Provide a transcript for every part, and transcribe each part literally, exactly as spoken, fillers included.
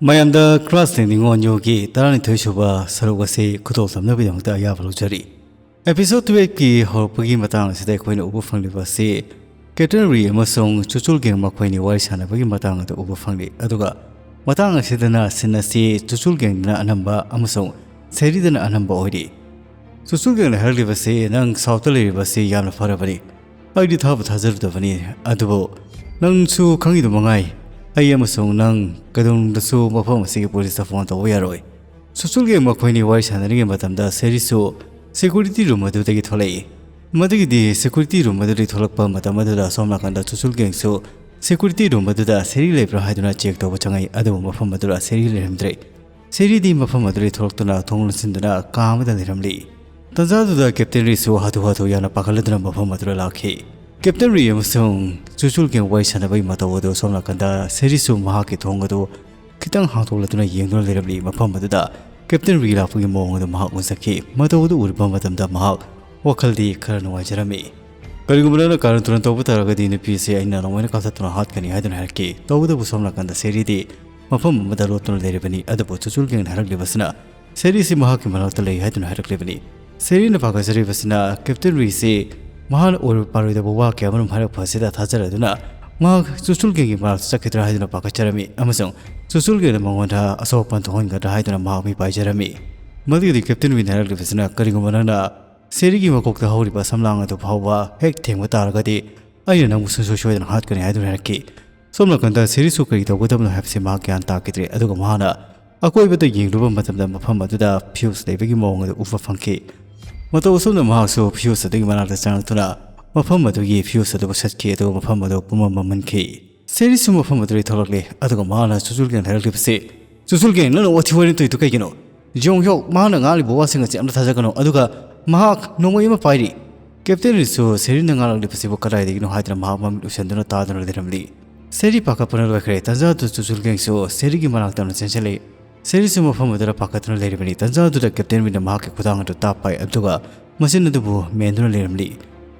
ꯃꯌꯥꯝꯗ crash landing ꯑꯣꯟ ꯌꯣꯒꯤ ꯇꯔꯥꯅꯤꯊꯣꯏ ꯁꯨꯕ ꯁꯔꯨꯛ ꯑꯁꯤ ꯈꯨꯗꯣꯜ ꯇꯝꯅꯕꯒꯤꯗꯃꯛꯇ ꯑꯌꯥꯕ ꯂꯧꯖꯔꯤ꯫ ꯑꯦꯄꯤꯁꯣꯗ ꯇꯨꯌꯦꯜꯐꯀꯤ ꯍꯧꯔꯛꯄꯒꯤ ꯃꯇꯥꯡ ꯑꯁꯤꯗ ꯑꯩꯈꯣꯏꯅ ꯎꯕ ꯐꯪꯂꯤꯕ ꯑꯁꯤ ꯀꯦꯇꯟ ꯔꯤ ꯑꯃꯁꯨꯡ ꯆꯨꯆꯨꯜ ꯒꯦꯡ ꯃꯈꯣꯏꯅꯤ ꯋꯥꯔꯤ ꯁꯥꯟꯅꯕꯒꯤ ꯃꯇꯥꯡ ꯑꯗꯨ ꯎꯕ ꯐꯪꯂꯤ꯫ ꯑꯗꯨꯒ ꯃꯇꯥꯡ ꯑꯁꯤꯗꯅ ꯁꯤꯟ ꯑꯁꯤ ꯆꯨꯆꯨꯜ ꯒꯦꯡꯗꯅ ꯑꯅꯝꯕ ꯑꯃꯁꯨꯡ ꯁꯦꯔꯤꯗꯅ ꯑꯅꯝꯕ ꯑꯣꯏꯔꯤ꯫ ꯆꯨꯆꯨꯜ ꯒꯦꯡꯅ ꯍꯥꯏꯔꯛꯂꯤꯕꯁꯤ, "ꯅꯪ ꯁꯥꯎꯠꯇ ꯂꯩꯔꯤꯕꯁꯤ ꯌꯥꯝꯅ ꯐꯔꯕꯅꯤ꯫ ꯑꯩꯗꯤ ꯊꯥꯕꯨ ꯊꯥꯖꯔꯨꯗꯕꯅꯤ꯫ ꯑꯗꯨꯕꯨ ꯅꯪꯁꯨ ꯈꯪꯉꯤꯗꯨ ꯃꯉꯥꯏ, ꯑꯩ ꯑꯃꯁꯨꯡ ꯅꯪ ꯀꯩꯗꯧꯅꯨꯡꯗꯁꯨ ꯃꯐꯝ ꯑꯁꯤꯒꯤ ꯄꯨꯂꯤꯁꯇ ꯐꯣꯟ ꯇꯧꯕ ꯌꯥꯔꯣꯏ"꯫ ꯆꯨꯆꯨꯜ ꯒꯦꯡ ꯃꯈꯣꯏꯅꯤ ꯋꯥꯔꯤ ꯁꯥꯟꯅꯔꯤꯉꯩ ꯃꯇꯝꯗ ꯁꯦꯔꯤꯁꯨ ꯁꯦꯀ꯭ꯌꯨꯔꯤꯇꯤ ꯔꯨꯝ ꯑꯗꯨꯗꯒꯤ ꯊꯣꯛꯂꯛꯏ꯫ ꯃꯗꯨꯒꯤꯗꯤ ꯁꯦꯀ꯭ꯌꯨꯔꯤꯇꯤ ꯔꯨꯝ ꯑꯗꯨꯗꯒꯤ ꯊꯣꯛꯂꯛꯄ ꯃꯇꯝ ꯑꯗꯨꯗ ꯑꯁꯣꯝ ꯅꯥꯀꯟꯗ ꯆꯨꯆꯨꯜ ꯒꯦꯡꯁꯨ ꯁꯦꯀ꯭ꯌꯨꯔꯤꯇꯤ ꯔꯨꯝ ꯑꯗꯨꯗ ꯁꯦꯔꯤ ꯂꯩꯕ꯭ꯔꯥ ꯍꯥꯏꯗꯨꯅ ꯆꯦꯛ ꯇꯧꯕ ꯆꯪꯉꯛꯏ꯫ ꯑꯗꯨꯕꯨ ꯃꯐꯝ ꯑꯗꯨꯗ ꯁꯦꯔꯤ ꯂꯩꯔꯝꯗ꯭ꯔꯦ꯫ ꯁꯦꯔꯤꯗꯤ ꯃꯐꯝ ꯑꯗꯨꯗꯒꯤ ꯊꯣꯛꯂꯛꯇꯨꯅ ꯊꯣꯡ ꯂꯣꯟꯁꯤꯟꯗꯨꯅ ꯀꯥ ꯑꯃꯗ ꯂꯩꯔꯝꯂꯤ꯫ ꯇꯟꯖꯥꯗꯨꯗ ꯀꯦꯞꯇꯦꯟ ꯔꯤꯁꯨ ꯍꯥꯊꯨ ꯍꯥꯊꯨ ꯌꯥꯝꯅ ꯄꯥꯈꯠꯂꯗꯨꯅ ꯃꯐꯝ ꯑꯗꯨꯗ ꯂꯥꯛꯈꯤ꯫ ꯀꯦꯞꯇꯦꯟ ꯔꯤ ꯑꯃꯁꯨꯡ ꯆꯨꯆꯨꯜ ꯒꯦꯡ ꯋꯥꯔꯤ ꯁꯥꯟꯅꯕꯒꯤ ꯃꯇꯧ ꯑꯗꯨ ꯁꯣꯝ ꯅꯥꯀꯟꯗ ꯁꯦꯔꯤꯁꯨ ꯃꯍꯥꯛꯀꯤ ꯊꯣꯡ ꯑꯗꯨ ꯈꯤꯇꯪ ꯍꯥꯡꯗꯣꯛꯂꯗꯨꯅ ꯌꯦꯡꯗꯨꯅ ꯂꯩꯔꯝꯂꯤ꯫ ꯃꯐꯝ ꯑꯗꯨꯗ ꯀꯦꯞꯇꯦꯟ ꯔꯤ ꯂꯥꯛꯄꯒꯤ ꯃꯑꯣꯡ ꯑꯗꯨ ꯃꯍꯥꯛ ꯎꯖꯈꯤ꯫ ꯃꯇꯧ ꯑꯗꯨ ꯎꯔꯨꯕ ꯃꯇꯝꯗ ꯃꯍꯥꯛ ꯋꯥꯈꯜꯗꯤ ꯈꯔ ꯅꯨꯡꯉꯥꯏꯖꯔꯝꯃꯤ꯫ "ꯀꯔꯤꯒꯨꯝꯕ ꯅꯪꯅ ꯀꯥꯔꯟ ꯇꯨꯔꯟ ꯇꯧꯕ ꯇꯥꯔꯒꯗꯤ ꯅꯨꯄꯤꯁꯦ ꯑꯩꯅ ꯅꯣꯡꯃꯩꯅ ꯀꯥꯞꯊꯠꯇꯨꯅ ꯍꯥꯠꯀꯅꯤ" ꯍꯥꯏꯗꯨꯅ ꯍꯥꯏꯔꯛꯈꯤ꯫ ꯇꯧꯕꯇꯕꯨ ꯁꯣꯝ ꯅꯥꯀꯟꯗ ꯁꯦꯔꯤꯗꯤ ꯃꯐꯝ ꯑꯃꯗ ꯂꯣꯠꯇꯨꯅ ꯂꯩꯔꯤꯕꯅꯤ꯫ ꯑꯗꯨꯕꯨ ꯆꯨꯆꯨꯜ ꯒꯦꯡꯅ ꯍꯥꯏꯔꯛꯂꯤꯕꯁꯤꯅ ꯁꯦꯔꯤꯁꯤ ꯃꯍꯥꯛꯀꯤ ꯃꯅꯥꯛꯇ ꯂꯩ ꯍꯥꯏꯗꯨꯅ ꯍꯥꯏꯔꯛꯂꯤꯕꯅꯤ꯫ ꯁꯦꯔꯤꯅ ꯄꯥꯈꯠꯆꯔꯤꯕꯁꯤꯅ ꯀꯦꯞꯇꯦꯟ ꯔꯤꯁꯤ ꯃꯍꯥꯛꯅ ꯑꯣꯏꯔꯣꯏ ꯄꯥꯔꯣꯏꯗꯕ ꯋꯥ ꯀꯌꯥ ꯑꯃꯔꯣꯝ ꯍꯥꯏꯔꯛꯄ ꯑꯁꯤꯗ ꯊꯥꯖꯔꯗꯨꯅ ꯃꯍꯥꯛ ꯆꯨꯆꯨꯜ ꯒꯦꯡꯒꯤ ꯃꯅꯥꯛꯇ ꯆꯠꯈꯤꯗ꯭ꯔꯥ ꯍꯥꯏꯗꯨꯅ ꯄꯥꯈꯠꯆꯔꯝꯃꯤ ꯑꯃꯁꯨꯡ ꯆꯨꯆꯨꯜ ꯒꯦꯡꯅ ꯃꯉꯣꯟꯗ ꯑꯁꯣꯛ ꯑꯄꯟ ꯊꯣꯛꯍꯟꯒꯗ꯭ꯔꯥ ꯍꯥꯏꯗꯨꯅ ꯃꯍꯥꯛ ꯃꯤꯄꯥꯏꯖꯔꯝꯃꯤ꯫ ꯃꯗꯨꯒꯤꯗꯤ ꯀꯦꯞꯇꯦꯟ ꯔꯤꯅ ꯍꯥꯏꯔꯛꯂꯤꯕꯁꯤꯅ, "ꯀꯔꯤꯒꯨꯝꯕ ꯅꯪꯅ ꯁꯦꯔꯤꯒꯤ ꯃꯀꯣꯛꯇ ꯍꯧꯔꯤꯕ ꯁꯝꯂꯥꯡ ꯑꯗꯨ ꯐꯥꯎꯕ ꯍꯦꯛ ꯊꯦꯡꯕ ꯇꯥꯔꯒꯗꯤ ꯑꯩꯅ ꯅꯪꯕꯨ ꯁꯨꯡꯁꯣꯏ ꯁꯣꯏꯗꯅ ꯍꯥꯠꯀꯅꯤ" ꯍꯥꯏꯗꯨꯅ ꯍꯥꯏꯔꯛꯈꯤ꯫ ꯁꯣꯝ ꯅꯥꯀꯟꯗ ꯁꯦꯔꯤꯁꯨ ꯀꯔꯤ ꯇꯧꯒꯗꯕꯅꯣ ꯍꯥꯏꯕꯁꯤ ꯃꯍꯥꯛ ꯒ꯭ꯌꯥꯟ ꯇꯥꯈꯤꯗ꯭ꯔꯦ꯫ ꯑꯗꯨꯒ ꯃꯍꯥꯛꯅ ꯑꯀꯣꯏꯕꯗ ꯌꯦꯡꯂꯨꯕ ꯃꯇꯝꯗ ꯃꯐꯝ ꯑꯗꯨꯗ ꯐ꯭ꯌꯨꯁ ꯂꯩꯕꯒꯤ ꯃꯑꯣꯡ ꯑꯗꯨ ꯎꯕ ꯐꯪꯈꯤ꯫ ꯃꯇꯧ ꯑꯁꯨꯝꯅ ꯃꯍꯥꯛꯁꯨ ꯐ꯭ꯌꯨꯁ ꯑꯗꯨꯒꯤ ꯃꯅꯥꯛꯇ ꯆꯪꯂꯛꯇꯨꯅ ꯃꯐꯝ ꯑꯗꯨꯒꯤ ꯐ꯭ꯌꯨꯁ ꯑꯗꯨ ꯃꯨꯊꯠꯈꯤ, ꯑꯗꯨꯒ ꯃꯐꯝ ꯑꯗꯨ ꯄꯨꯝꯃꯝ ꯃꯝꯍꯟꯈꯤ꯫ ꯁꯦꯔꯤꯁꯨ ꯃꯐꯝ ꯑꯗꯨꯗꯒꯤ ꯊꯣꯛꯂꯛꯂꯤ, ꯑꯗꯨꯒ ꯃꯍꯥꯛꯅ ꯆꯨꯆꯨꯜ ꯒꯦꯡꯗ ꯍꯥꯏꯔꯛꯂꯤꯕꯁꯤ, "ꯆꯨꯆꯨꯜ ꯒꯦꯡ, ꯅꯪꯅ ꯋꯥꯊꯤ ꯋꯥꯔꯦꯝ ꯇꯧꯔꯤꯗꯨ ꯀꯩꯒꯤꯅꯣ? ꯖꯣꯡ ꯍ꯭ꯌꯣꯛ, ꯃꯍꯥꯛꯅ ꯉꯥꯡꯂꯤꯕ ꯋꯥꯁꯤꯡ ꯑꯁꯤ ꯑꯝꯇ ꯊꯥꯖꯒꯅꯨ"꯫ ꯑꯗꯨꯒ ꯃꯍꯥꯛ ꯅꯣꯡꯃꯩ ꯑꯃ ꯄꯥꯏꯔꯤ꯫ ꯀꯦꯞꯇꯦꯟ ꯔꯤꯁꯨ ꯁꯦꯔꯤꯅ ꯉꯥꯡꯂꯛꯂꯤꯕꯁꯤꯕꯨ ꯀꯗꯥꯏꯗꯒꯤꯅꯣ ꯍꯥꯏꯗꯨꯅ ꯃꯍꯥꯛ ꯃꯃꯤꯠ ꯎꯏꯁꯤꯟꯗꯨꯅ ꯇꯥꯗꯨꯅ ꯂꯩꯔꯝꯂꯤ꯫ ꯁꯦꯔꯤ ꯄꯥꯈꯠꯄꯅ ꯂꯣꯏꯈ꯭ꯔꯦ꯫ ꯇꯟꯖꯥꯗꯨ ꯆꯨꯆꯨꯜ ꯒꯦꯡꯁꯨ ꯁꯦꯔꯤꯒꯤ ꯃꯅꯥꯛꯇ ꯑꯃꯨꯛ ꯆꯦꯟꯁꯤꯜꯂꯤ꯫ ꯁꯦꯔꯤꯁꯨ ꯃꯐꯝ ꯑꯗꯨꯗ ꯄꯥꯈꯠꯇꯨꯅ ꯂꯩꯔꯤꯕꯅꯤ꯫ ꯇꯟꯖꯥꯗꯨꯗ ꯀꯦꯞꯇꯦꯟ ꯔꯤꯅ ꯃꯍꯥꯛꯀꯤ ꯈꯨꯗꯥꯡ ꯑꯗꯨ ꯇꯥꯞ ꯄꯥꯏ, ꯑꯗꯨꯒ ꯃꯆꯤꯟ ꯑꯗꯨꯕꯨ ꯃꯦꯟꯗꯨꯅ ꯂꯩꯔꯝꯂꯤ꯫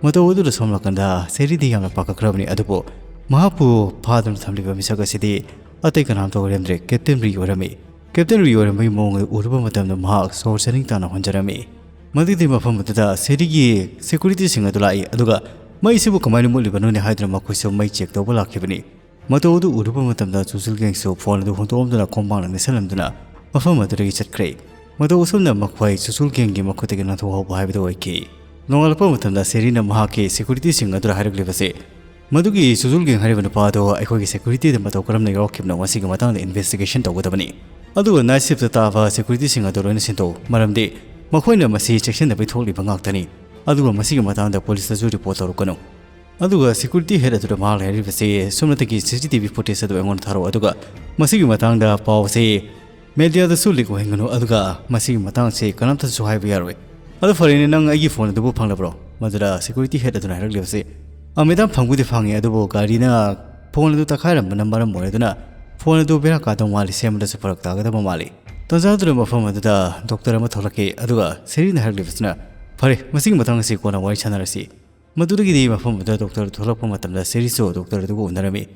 ꯃꯇꯧ ꯑꯗꯨꯗ ꯁꯣꯝ ꯅꯥꯀꯟꯗ ꯁꯦꯔꯤꯗꯤ ꯌꯥꯝꯅ ꯄꯥꯈꯠꯈ꯭ꯔꯕꯅꯤ, ꯑꯗꯨꯕꯨ ꯃꯍꯥꯛꯄꯨ ꯐꯥꯗꯨꯅ ꯊꯝꯂꯤꯕ ꯃꯤꯁꯛ ꯑꯁꯤꯗꯤ ꯑꯇꯩ ꯀꯅꯥꯝꯇ ꯑꯣꯏꯔꯝꯗ꯭ꯔꯦ, ꯀꯦꯞꯇꯦꯟ ꯔꯤ ꯑꯣꯏꯔꯝꯃꯤ꯫ ꯀꯦꯞꯇꯦꯟ ꯔꯤ ꯑꯣꯏꯔꯝꯕꯒꯤ ꯃꯑꯣꯡ ꯑꯗꯨ ꯎꯔꯨꯕ ꯃꯇꯝꯗ ꯃꯍꯥꯛ ꯁꯣꯔ ꯁꯦ ꯅꯤꯡꯇꯥꯅ ꯍꯣꯟꯖꯔꯝꯃꯤ꯫ ꯃꯗꯨꯒꯤ ꯃꯐꯝ ꯑꯗꯨꯗ ꯁꯦꯔꯤꯒꯤ ꯁꯦꯀ꯭ꯌꯨꯔꯤꯇꯤꯁꯤꯡ ꯑꯗꯨ ꯂꯥꯛꯏ, ꯑꯗꯨꯒ "ꯃꯩꯁꯤꯕꯨ ꯀꯃꯥꯏꯅ ꯃꯨꯠꯂꯤꯕꯅꯣꯅꯦ?" ꯍꯥꯏꯗꯨꯅ ꯃꯈꯣꯏꯁꯨ ꯃꯩ ꯆꯦꯛ ꯇꯧꯕ ꯂꯥꯛꯈꯤꯕꯅꯤ꯫ ꯃꯇꯧ ꯑꯗꯨ ꯎꯔꯨꯕ ꯃꯇꯝꯗ ꯆꯨꯆꯨꯜ ꯒꯦꯡꯁꯨ ꯐꯣꯟ ꯑꯗꯨ ꯍꯨꯟꯗꯣꯛꯂꯝꯗꯨꯅ ꯈꯣꯡꯕꯥꯡꯅ ꯅꯦꯠꯁꯜꯂꯝꯗꯨꯅ ꯃꯐꯝ ꯑꯗꯨꯗꯒꯤ ꯆꯠꯈ꯭ꯔꯦ꯫ ꯃꯇꯧ ꯑꯁꯨꯝꯅ ꯃꯈꯣꯏ ꯆꯨꯆꯨꯜ ꯒꯦꯡꯒꯤ ꯃꯈꯨꯠꯇꯒꯤ ꯅꯥꯟꯊꯣꯛꯍꯧꯕ ꯍꯥꯏꯕꯗꯨ ꯑꯣꯏꯈꯤ꯫ ꯅꯣꯡꯉꯥꯜꯂꯛꯄ ꯃꯇꯝꯗ ꯁꯦꯔꯤꯅ ꯃꯍꯥꯛꯀꯤ ꯁꯦꯀ꯭ꯌꯨꯔꯤꯇꯤꯁꯤꯡ ꯑꯗꯨꯗ ꯍꯥꯏꯔꯛꯂꯤꯕꯁꯤ, "ꯃꯗꯨꯒꯤ ꯆꯨꯆꯨꯜ ꯒꯦꯡ ꯍꯥꯏꯔꯤꯕ ꯅꯨꯄꯥ ꯑꯗꯨ ꯑꯩꯈꯣꯏꯒꯤ ꯁꯦꯀ꯭ꯌꯨꯔꯤꯇꯤꯗ ꯃꯇꯧ ꯀꯔꯝꯅ ꯌꯥꯎꯔꯛꯈꯤꯕꯅꯣ, ꯃꯁꯤꯒꯤ ꯃꯇꯥꯡꯗ ꯏꯟꯚꯦꯁꯇꯤꯒꯦꯁꯟ ꯇꯧꯒꯗꯕꯅꯤ꯫ ꯑꯗꯨꯒ ꯅꯥꯏꯠ ꯁꯤꯐꯇ ꯇꯥꯕ ꯁꯦꯀ꯭ꯌꯨꯔꯤꯇꯤꯁꯤꯡ ꯑꯗꯨ ꯂꯣꯏꯅ ꯁꯤꯟꯗꯣꯛꯎ, ꯃꯔꯝꯗꯤ ꯃꯈꯣꯏꯅ ꯃꯁꯤ ꯆꯦꯛꯁꯤꯟꯗꯕꯩ ꯊꯣꯛꯂꯤꯕ ꯉꯥꯛꯇꯅꯤ꯫ ꯑꯗꯨꯒ ꯃꯁꯤꯒꯤ ꯃꯇꯥꯡꯗ ꯄꯨꯂꯤꯁꯇꯁꯨ ꯔꯤꯄꯣꯔꯠ ꯇꯧꯔꯛꯀꯅꯨ꯫ ꯑꯗꯨꯒ ꯁꯦꯀ꯭ꯌꯨꯔꯤꯇꯤ ꯍꯦꯗ ꯑꯗꯨꯗ ꯃꯍꯥꯛ ꯍꯥꯏꯔꯤꯕꯁꯤ, ꯁꯣꯝꯅꯇꯒꯤ ꯁꯤ ꯁꯤ ꯇꯤ ꯚꯤ ꯐꯨꯇꯦꯖ ꯑꯗꯨ ꯑꯩꯉꯣꯟꯗ ꯊꯥꯔꯛꯑꯣ, ꯑꯗꯨꯒ ꯃꯁꯤꯒꯤ ꯃꯇꯥꯡꯗ ꯄꯥꯎꯁꯤ ꯃꯦꯗꯤꯌꯥꯗꯁꯨ ꯂꯤꯛ ꯑꯣꯏꯍꯟꯒꯅꯨ, ꯑꯗꯨꯒ ꯃꯁꯤꯒꯤ ꯃꯇꯥꯡꯁꯤ ꯀꯅꯥꯝꯇꯁꯨ ꯍꯥꯏꯕ ꯌꯥꯔꯣꯏ꯫ ꯑꯗꯨ ꯐꯔꯦꯅꯦ, ꯅꯪ ꯑꯩꯒꯤ ꯐꯣꯟ ꯑꯗꯨꯕꯨ ꯐꯪꯂꯕ꯭ꯔꯣ?" ꯃꯗꯨꯗ ꯁꯦꯀ꯭ꯌꯨꯔꯤꯇꯤ ꯍꯦꯗ ꯑꯗꯨꯅ ꯍꯥꯏꯔꯛꯂꯤꯕꯁꯤ, "ꯑ, ꯃꯦꯗꯥꯝ, ꯐꯪꯕꯨꯗꯤ ꯐꯪꯉꯦ, ꯑꯗꯨꯕꯨ ꯒꯥꯔꯤꯅ ꯐꯣꯟ ꯑꯗꯨ ꯇꯛꯈꯥꯏꯔꯝꯕꯅ ꯃꯔꯝ ꯑꯣꯏꯔꯗꯨꯅ ꯐꯣꯟ ꯑꯗꯨ ꯕꯦꯔꯥ ꯀꯥꯗꯧ ꯃꯥꯜꯂꯤ, ꯁꯦꯝꯕꯗꯁꯨ ꯐꯔꯛ ꯇꯥꯒꯗꯕ ꯃꯥꯜꯂꯤ꯫" ꯇꯟꯖꯥ ꯑꯗꯨꯗ ꯃꯐꯝ ꯑꯗꯨꯗ ꯗꯣꯛꯇꯔ ꯑꯃ ꯊꯣꯛꯂꯛꯈꯤ, ꯑꯗꯨꯒ ꯁꯦꯔꯤꯅ ꯍꯥꯏꯔꯛꯂꯤꯕꯁꯤꯅ, "ꯐꯔꯦ, ꯃꯁꯤꯒꯤ ꯃꯇꯥꯡ ꯑꯁꯤ ꯀꯣꯟꯅ ꯋꯥꯔꯤ ꯁꯥꯟꯅꯔꯁꯤ꯫" ꯃꯗꯨꯗꯒꯤꯗꯤ ꯃꯐꯝ ꯑꯗꯨꯗ ꯗꯣꯛꯇꯔ ꯊꯣꯛꯂꯛꯄ ꯃꯇꯝꯗ ꯁꯦꯔꯤꯁꯨ ꯗꯣꯛꯇꯔ ꯑꯗꯨꯒ ꯎꯅꯔꯝꯃꯤ꯫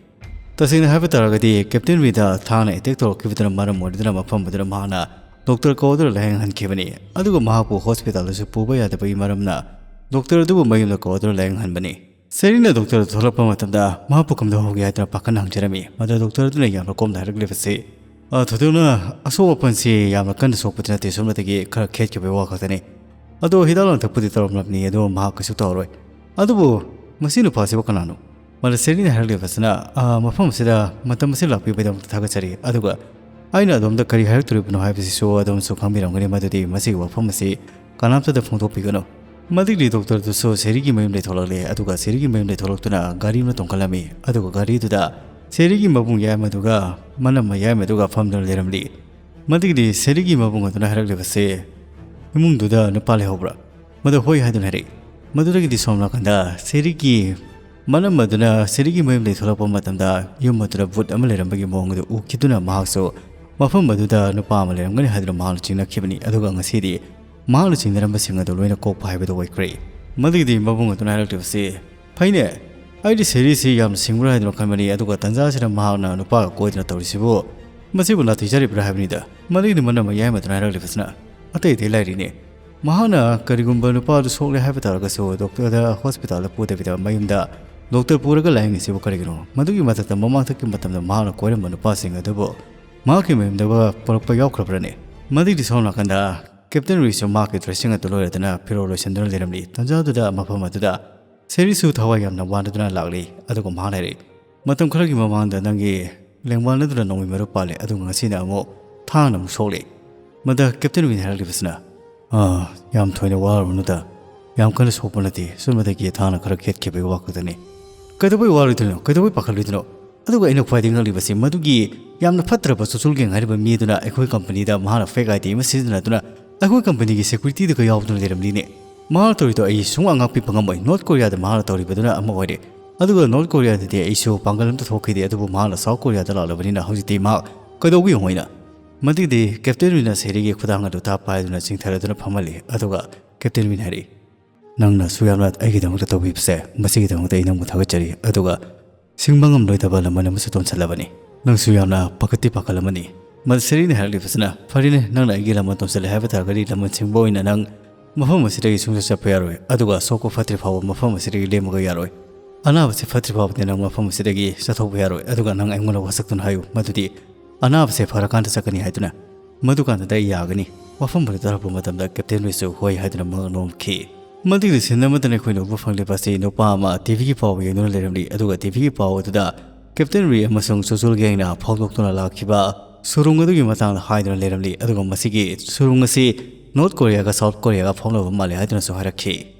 ꯇꯁꯦꯡꯅ ꯍꯥꯏꯕ ꯇꯥꯔꯒꯗꯤ, ꯀꯦꯞꯇꯦꯟ ꯔꯤꯗ ꯊꯥꯡꯅ ꯑꯦꯇꯦꯛ ꯇꯧꯔꯛꯈꯤꯕꯗꯨꯅ ꯃꯔꯝ ꯑꯣꯏꯔꯗꯨꯅ ꯃꯐꯝ ꯑꯗꯨꯗ ꯃꯍꯥꯛꯅ ꯗꯣꯛꯇꯔ ꯀꯧ ꯑꯗꯨꯅ ꯂꯥꯌꯦꯡꯍꯟꯈꯤꯕꯅꯤ, ꯑꯗꯨꯒ ꯃꯍꯥꯛꯄꯨ ꯍꯣꯁꯄꯤꯇꯥꯜꯗꯁꯨ ꯄꯨꯕ ꯌꯥꯗꯕꯒꯤ ꯃꯔꯝꯅ ꯗꯣꯛꯇꯔ ꯑꯗꯨꯕꯨ ꯃꯌꯨꯝꯗ ꯀꯧ ꯑꯗꯨꯅ ꯂꯥꯌꯦꯡꯍꯟꯕꯅꯤ꯫ ꯁꯦꯔꯤꯅ ꯗꯣꯛꯇꯔ ꯊꯣꯛꯂꯛꯄ ꯃꯇꯝꯗ ꯃꯍꯥꯛꯄꯨ ꯀꯝꯗꯧꯍꯧꯒꯦ ꯍꯥꯏꯗꯨꯅ ꯄꯥꯈꯠꯅ ꯍꯪꯖꯔꯝꯃꯤ꯫ ꯃꯗꯨꯗ ꯗꯣꯛꯇꯔ ꯑꯗꯨꯅ ꯌꯥꯝꯅ ꯀꯣꯝꯅ ꯍꯥꯏꯔꯛꯂꯤꯕꯁꯤ, "ꯑ, ꯊꯣꯏꯗꯣꯛꯅ ꯑꯁꯣꯛ ꯑꯄꯟꯁꯤ ꯌꯥꯝꯅ ꯀꯟꯅ ꯁꯣꯛꯄꯗꯤ ꯅꯠꯇꯦ, ꯁꯣꯝꯅꯗꯒꯤ ꯈꯔ ꯈꯦꯠꯈꯤꯕꯒꯤ ꯋꯥ ꯈꯛꯇꯅꯤ꯫ ꯑꯗꯣ ꯍꯤꯗꯥꯛ ꯂꯥꯡꯊꯛꯄꯨꯗꯤ ꯇꯧꯔꯝꯂꯕꯅꯤ, ꯑꯗꯣ ꯃꯍꯥꯛ ꯀꯩꯁꯨ ꯇꯧꯔꯔꯣꯏ꯫ ꯑꯗꯨꯕꯨ ꯃꯁꯤ ꯅꯨꯄꯥꯁꯤꯕꯨ ꯀꯅꯥꯅꯣ?" ꯃꯗꯨꯗ ꯁꯦꯔꯤꯅ ꯍꯥꯏꯔꯛꯂꯤꯕꯁꯤꯅ, "ꯑ, ꯃꯐꯝ ꯑꯁꯤꯗ ꯃꯇꯝ ꯑꯁꯤ ꯂꯥꯛꯄꯤꯕꯒꯤꯗꯃꯛꯇ ꯊꯥꯒꯠꯆꯔꯤ, ꯑꯗꯨꯒ ꯑꯩꯅ ꯑꯗꯣꯝꯗ ꯀꯔꯤ ꯍꯥꯏꯔꯛꯇꯣꯔꯤꯕꯅꯣ ꯍꯥꯏꯕꯁꯤꯁꯨ ꯑꯗꯣꯝꯁꯨ ꯈꯪꯕꯤꯔꯝꯒꯅꯤ, ꯃꯗꯨꯗꯤ ꯃꯁꯤꯒꯤ ꯋꯥꯐꯝ ꯑꯁꯤ ꯀꯅꯥꯝꯇꯗ ꯐꯣꯡꯗꯣꯛꯄꯤꯒꯅꯨ꯫" ꯃꯗꯨꯒꯤ ꯗꯣꯛꯇꯔꯗꯨꯁꯨ ꯁꯦꯔꯤꯒꯤ ꯃꯌꯨꯝꯗꯒꯤ ꯊꯣꯛꯂꯛꯂꯦ, ꯑꯗꯨꯒ ꯁꯦꯔꯤꯒꯤ ꯃꯌꯨꯝꯗꯒꯤ ꯊꯣꯛꯂꯛꯇꯨꯅ ꯒꯥꯔꯤ ꯑꯃ ꯇꯣꯡꯈꯠꯂꯝꯃꯤ, ꯑꯗꯨꯒ ꯒꯥꯔꯤꯗꯨꯗ ꯁꯦꯔꯤꯒꯤ ꯃꯕꯨꯡ ꯌꯥꯏꯃꯗꯨꯒ ꯃꯅꯝꯃ ꯌꯥꯏꯃꯗꯨꯒ ꯐꯝꯗꯨꯅ ꯂꯩꯔꯝꯂꯤ꯫ ꯃꯗꯨꯒꯤꯗꯤ ꯁꯦꯔꯤꯒꯤ ꯃꯕꯨꯡ ꯑꯗꯨꯅ ꯍꯥꯏꯔꯛꯂꯤꯕꯁꯦ, "ꯏꯃꯨꯡꯗꯨꯗ ꯅꯨꯄꯥ ꯂꯩꯍꯧꯕ꯭ꯔꯥ?" ꯃꯗꯨ ꯍꯣꯏ ꯍꯥꯏꯗꯨꯅ ꯍꯥꯏꯔꯛꯏ꯫ ꯃꯗꯨꯗꯒꯤꯗꯤ ꯁꯣꯝ ꯅꯥꯀꯟꯗ ꯁꯦꯔꯤꯒꯤ ꯃꯅꯝ ꯑꯗꯨꯅ ꯁꯦꯔꯤꯒꯤ ꯃꯌꯨꯝꯗꯒꯤ ꯊꯣꯛꯂꯛꯄ ꯃꯇꯝꯗ ꯌꯨꯝ ꯑꯗꯨꯗ ꯚꯨꯠ ꯑꯃ ꯂꯩꯔꯝꯕꯒꯤ ꯃꯑꯣꯡ ꯑꯗꯨ ꯎꯈꯤꯗꯨꯅ ꯃꯍꯥꯛꯁꯨ ꯃꯐꯝ ꯑꯗꯨꯗ ꯅꯨꯄꯥ ꯑꯃ ꯂꯩꯔꯝꯒꯅꯤ ꯍꯥꯏꯗꯨꯅ ꯃꯍꯥꯛꯅ ꯆꯤꯡꯅꯈꯤꯕꯅꯤ꯫ ꯑꯗꯨꯒ ꯉꯁꯤꯗꯤ ꯃꯍꯥꯛꯅ ꯆꯤꯡꯅꯔꯝꯕꯁꯤꯡ ꯑꯗꯨ ꯂꯣꯏꯅ ꯀꯣꯛꯄ ꯍꯥꯏꯕꯗꯨ ꯑꯣꯏꯈ꯭ꯔꯦ꯫ ꯃꯗꯨꯒꯤꯗꯤ ꯃꯕꯨꯡ ꯑꯗꯨꯅ ꯍꯥꯏꯔꯛꯂꯤꯕꯁꯤ, "ꯐꯩꯅꯦ, ꯑꯩꯗꯤ ꯁꯦꯔꯤꯁꯤ ꯌꯥꯝꯅ ꯁꯤꯡꯕ꯭ꯔꯥ ꯍꯥꯏꯗꯨꯅ ꯈꯟꯕꯅꯤ, ꯑꯗꯨꯒ ꯇꯟꯖꯥꯁꯤꯗ ꯃꯍꯥꯛꯅ ꯅꯨꯄꯥꯒ ꯀꯣꯏꯗꯨꯅ ꯇꯧꯔꯤꯁꯤꯕꯨ ꯃꯁꯤꯕꯨ ꯅꯥꯇꯩ ꯆꯥꯔꯤꯕ꯭ꯔꯥ ꯍꯥꯏꯕꯅꯤꯗ꯫ ꯃꯗꯨꯒꯤ ꯃꯅꯝ ꯌꯥꯏꯃꯗꯨꯅ ꯍꯥꯏꯔꯛꯂꯤꯕꯁꯤꯅ ꯑꯇꯩ ꯑꯇꯩ ꯂꯥꯏꯔꯤꯅꯤ꯫ ꯃꯍꯥꯛꯅ ꯀꯔꯤꯒꯨꯝꯕ ꯅꯨꯄꯥ ꯑꯗꯨ ꯁꯣꯛꯂꯦ ꯍꯥꯏꯕ ꯇꯥꯔꯒꯁꯨ ꯗꯣꯛꯇꯔꯗ ꯍꯣꯁꯄꯤꯇꯥꯜꯗ ꯄꯨꯗꯕꯤꯗ ꯃꯌꯨꯝꯗ ꯗꯣꯛꯇꯔ ꯄꯨꯔꯒ ꯂꯥꯌꯦꯡꯉꯤꯁꯤꯕꯨ ꯀꯔꯤꯒꯤꯅꯣ? ꯃꯗꯨꯒꯤ ꯃꯊꯛꯇ ꯃꯃꯥꯡꯊꯛꯀꯤ ꯃꯇꯝꯗ ꯃꯍꯥꯛꯅ ꯀꯣꯏꯔꯝꯕ ꯅꯨꯄꯥꯁꯤꯡ ꯑꯗꯨꯕꯨ ꯃꯍꯥꯛꯀꯤ ꯃꯌꯨꯝꯗ ꯄꯨꯔꯛꯄ ꯌꯥꯎꯈ꯭ꯔꯕ꯭ꯔꯅꯦ? ꯃꯗꯨꯒꯤ ꯁꯣꯝ ꯅꯥꯀꯟꯗ ꯀꯦꯞꯇꯦꯟ ꯔꯨꯏꯁꯨ ꯃꯍꯥꯛꯀꯤ ꯗ꯭ꯔꯦꯁꯤꯡ ꯑꯗꯨ ꯂꯣꯏꯔꯗꯨꯅ ꯐꯤꯔꯣꯜ ꯂꯣꯏꯁꯤꯟꯗꯨꯅ ꯂꯩꯔꯝꯂꯤ꯫ ꯇꯟꯖꯥꯗꯨꯗ ꯃꯐꯝ ꯑꯗꯨꯗ ꯁꯦꯔꯤꯁꯨ ꯊꯋꯥꯏ ꯌꯥꯝꯅ ꯋꯥꯅꯗꯨꯅ ꯂꯥꯛꯂꯤ꯫ ꯑꯗꯨꯒ ꯃꯍꯥꯛꯅ ꯍꯥꯏꯔꯛꯏ, "ꯃꯇꯝ ꯈꯔꯒꯤ ꯃꯃꯥꯡꯗ ꯅꯪꯒꯤ ꯂꯦꯡꯕꯥꯜ ꯑꯗꯨꯅ ꯅꯣꯡꯃꯩ ꯃꯔꯨ ꯄꯥꯜꯂꯦ, ꯑꯗꯨꯒ ꯉꯁꯤꯅ ꯑꯃꯨꯛ ꯊꯥꯡꯅ ꯑꯃꯨꯛ ꯁꯣꯛꯂꯦ꯫" ꯃꯗ ꯀꯦꯞꯇꯦꯟ ꯋꯤꯟ ꯍꯥꯏꯔꯛꯂꯤꯕꯁꯤꯅ, "ꯑꯥ, ꯌꯥꯝ ꯊꯣꯏꯅ ꯋꯥꯔꯨꯅꯨꯗ, ꯌꯥꯝ ꯀꯟꯅ ꯁꯣꯛꯄ ꯅꯠꯇꯦ, ꯁꯨꯝꯕꯗꯒꯤ ꯊꯥꯡꯅ ꯈꯔ ꯈꯦꯠꯈꯤꯕꯒꯤ ꯋꯥ ꯈꯛꯇꯅꯤ꯫ ꯀꯩꯗꯧꯕꯩ ꯋꯥꯔꯣꯏꯗꯣꯏꯅꯣ? ꯀꯩꯗꯧꯕꯩ ꯄꯥꯈꯠꯂꯣꯏꯗꯣꯏꯅꯣ? ꯑꯗꯨꯒ ꯑꯩꯅ ꯈ꯭ꯋꯥꯏꯗꯒꯤ ꯉꯛꯂꯤꯕꯁꯤ ꯃꯗꯨꯒꯤ ꯌꯥꯝꯅ ꯐꯠꯇ꯭ꯔꯕ ꯆꯨꯆꯨꯜ ꯒꯦꯡ ꯍꯥꯏꯔꯤꯕ ꯃꯤ ꯑꯗꯨꯅ ꯑꯩꯈꯣꯏ ꯀꯝꯄꯅꯤꯗ ꯃꯍꯥꯛꯅ ꯐꯦꯛ ꯑꯥꯏ ꯗꯤ ꯑꯃ ꯁꯤꯖꯤꯟꯅꯗꯨꯅ ꯑꯩꯈꯣꯏ ꯀꯝꯄꯅꯤꯒꯤ ꯁꯦꯀ꯭ꯌꯨꯔꯤꯇꯤꯗꯒ ꯌꯥꯎꯗꯨꯅ ꯂꯩꯔꯝꯂꯤꯅꯦ꯫ ꯃꯍꯥꯛꯅ ꯇꯧꯔꯤꯗꯣ ꯑꯩ ꯁꯨꯡꯉꯥꯛ ꯉꯥꯛꯄꯤꯕ ꯉꯝꯃꯣꯏ꯫ ꯅꯣꯔꯠ ꯀꯣꯔꯤꯌꯥꯗ ꯃꯍꯥꯛꯅ ꯇꯧꯔꯤꯕꯗꯨꯅ ꯑꯃ ꯑꯣꯏꯔꯦ, ꯑꯗꯨꯒ ꯅꯣꯔꯠ ꯀꯣꯔꯤꯌꯥꯗꯗꯤ ꯑꯩꯁꯨ ꯄꯥꯡꯒꯜ ꯑꯝꯇ ꯊꯣꯛꯈꯤꯗꯦ, ꯑꯗꯨꯕꯨ ꯃꯍꯥꯛꯅ ꯁꯥꯎꯠ ꯀꯣꯔꯤꯌꯥꯗ ꯂꯥꯛꯂꯕꯅꯤꯅ ꯍꯧꯖꯤꯛꯇꯤ ꯃꯍꯥꯛ ꯀꯩꯗꯧꯕ ꯌꯦꯡꯉꯣꯏꯅ?" ꯃꯗꯨꯒꯤꯗꯤ ꯀꯦꯞꯇꯦꯟ ꯋꯤꯟꯅ ꯁꯦꯔꯤꯒꯤ ꯈꯨꯗꯥꯡ ꯑꯗꯨ ꯇꯥꯞ ꯄꯥꯏꯗꯨꯅ ꯆꯤꯡꯊꯔꯗꯨꯅ ꯐꯝꯍꯜꯂꯤ꯫ ꯑꯗꯨꯒ ꯀꯦꯞꯇꯦꯟ ꯋꯤꯟ ꯍꯥꯏꯔꯛꯏ, "ꯅꯪꯅ ꯑꯁꯨꯛ ꯌꯥꯝꯅ ꯑꯩꯒꯤꯗꯃꯛꯇ ꯇꯧꯕꯤꯕꯁꯦ, ꯃꯁꯤꯒꯤꯗꯃꯛꯇ ꯑꯩ ꯅꯪꯕꯨ ꯊꯥꯒꯠꯆꯔꯤ꯫ ꯑꯗꯨꯒ ꯁꯤꯡꯕ ꯉꯝꯂꯣꯏꯗꯕ ꯂꯃꯟ ꯑꯃꯁꯨ ꯇꯣꯟꯁꯤꯜꯂꯕꯅꯤ꯫ ꯅꯪꯁꯨ ꯌꯥꯝꯅ ꯄꯥꯈꯠꯇꯤ ꯄꯥꯈꯠꯂꯝꯃꯅꯤ꯫" ꯃꯗ ꯁꯦꯔꯤꯅ ꯍꯥꯏꯔꯛꯂꯤꯕꯁꯤꯅ, "ꯐꯔꯦꯅꯦ, ꯅꯪꯅ ꯑꯩꯒꯤ ꯂꯃꯟ ꯇꯣꯟꯁꯤꯜꯂꯦ ꯍꯥꯏꯕ ꯇꯥꯔꯒꯗꯤ ꯂꯃꯟ ꯁꯤꯡꯕ ꯑꯣꯏꯅ ꯅꯪ ꯃꯐꯝ ꯑꯁꯤꯗꯒꯤ ꯁꯨꯡꯆꯠ ꯆꯠꯄ ꯌꯥꯔꯣꯏ, ꯑꯗꯨꯒ ꯑꯁꯣꯛꯄ ꯐꯠꯇ꯭ꯔꯤ ꯐꯥꯎꯕ ꯃꯐꯝ ꯑꯁꯤꯗꯒꯤ ꯂꯦꯝꯃꯒ ꯌꯥꯔꯣꯏ꯫ ꯑꯅꯥꯕꯁꯤ ꯐꯠꯇ꯭ꯔꯤ ꯐꯥꯎꯕꯗꯤ ꯅꯪ ꯃꯐꯝ ꯑꯁꯤꯗꯒꯤ ꯆꯠꯊꯣꯛꯄ ꯌꯥꯔꯣꯏ, ꯑꯗꯨꯒ ꯅꯪ ꯑꯩꯉꯣꯟꯗ ꯋꯥꯁꯛꯇꯨꯅ ꯍꯥꯏꯌꯨ ꯃꯗꯨꯗꯤ ꯑꯅꯥꯕꯁꯦ ꯐꯔꯀꯥꯟꯗ ꯆꯠꯀꯅꯤ ꯍꯥꯏꯗꯨꯅ꯫" ꯃꯗꯨꯀꯥꯟꯗꯗ ꯑꯩ ꯌꯥꯒꯅꯤ꯫ ꯋꯥꯐꯝ ꯑꯗꯨ ꯇꯥꯔꯛꯄ ꯃꯇꯝꯗ ꯀꯦꯞꯇꯦꯟ ꯔꯨꯏꯁꯨ ꯍꯣꯏ ꯍꯥꯏꯗꯨꯅ ꯃꯉꯛ ꯅꯣꯝꯈꯤ꯫ ꯃꯗꯨꯒꯤ ꯁꯤꯟ ꯑꯃꯗꯅ ꯑꯩꯈꯣꯏꯅ ꯎꯕ ꯐꯪꯂꯤꯕ ꯑꯁꯤ ꯅꯨꯄꯥ ꯑꯃ ꯇꯤ ꯚꯤꯒꯤ ꯄꯥꯎ ꯌꯦꯡꯗꯨꯅ ꯂꯩꯔꯝꯂꯤ, ꯑꯗꯨꯒ ꯇꯤ ꯚꯤꯒꯤ ꯄꯥꯎ ꯑꯗꯨꯗ ꯀꯦꯞꯇꯦꯟ ꯔꯨꯏ ꯑꯃꯁꯨꯡ ꯆꯨꯆꯨꯜ ꯒꯦꯡꯅ ꯐꯥꯎꯗꯣꯛꯇꯨꯅ ꯂꯥꯛꯈꯤꯕ ꯁꯨꯔꯨꯡ ꯑꯗꯨꯒꯤ ꯃꯇꯥꯡꯗ ꯍꯥꯏꯗꯨꯅ ꯂꯩꯔꯝꯂꯤ, ꯑꯗꯨꯒ ꯃꯁꯤꯒꯤ ꯁꯨꯔꯨꯡ ꯑꯁꯤ ꯅꯣꯔꯠ ꯀꯣꯔꯤꯌꯥꯒ ꯁꯥꯎꯠ ꯀꯣꯔꯤꯌꯥꯒ ꯐꯥꯎꯅꯕ ꯃꯥꯜꯂꯤ ꯍꯥꯏꯗꯨꯅꯁꯨ ꯍꯥꯏꯔꯛꯈꯤ꯫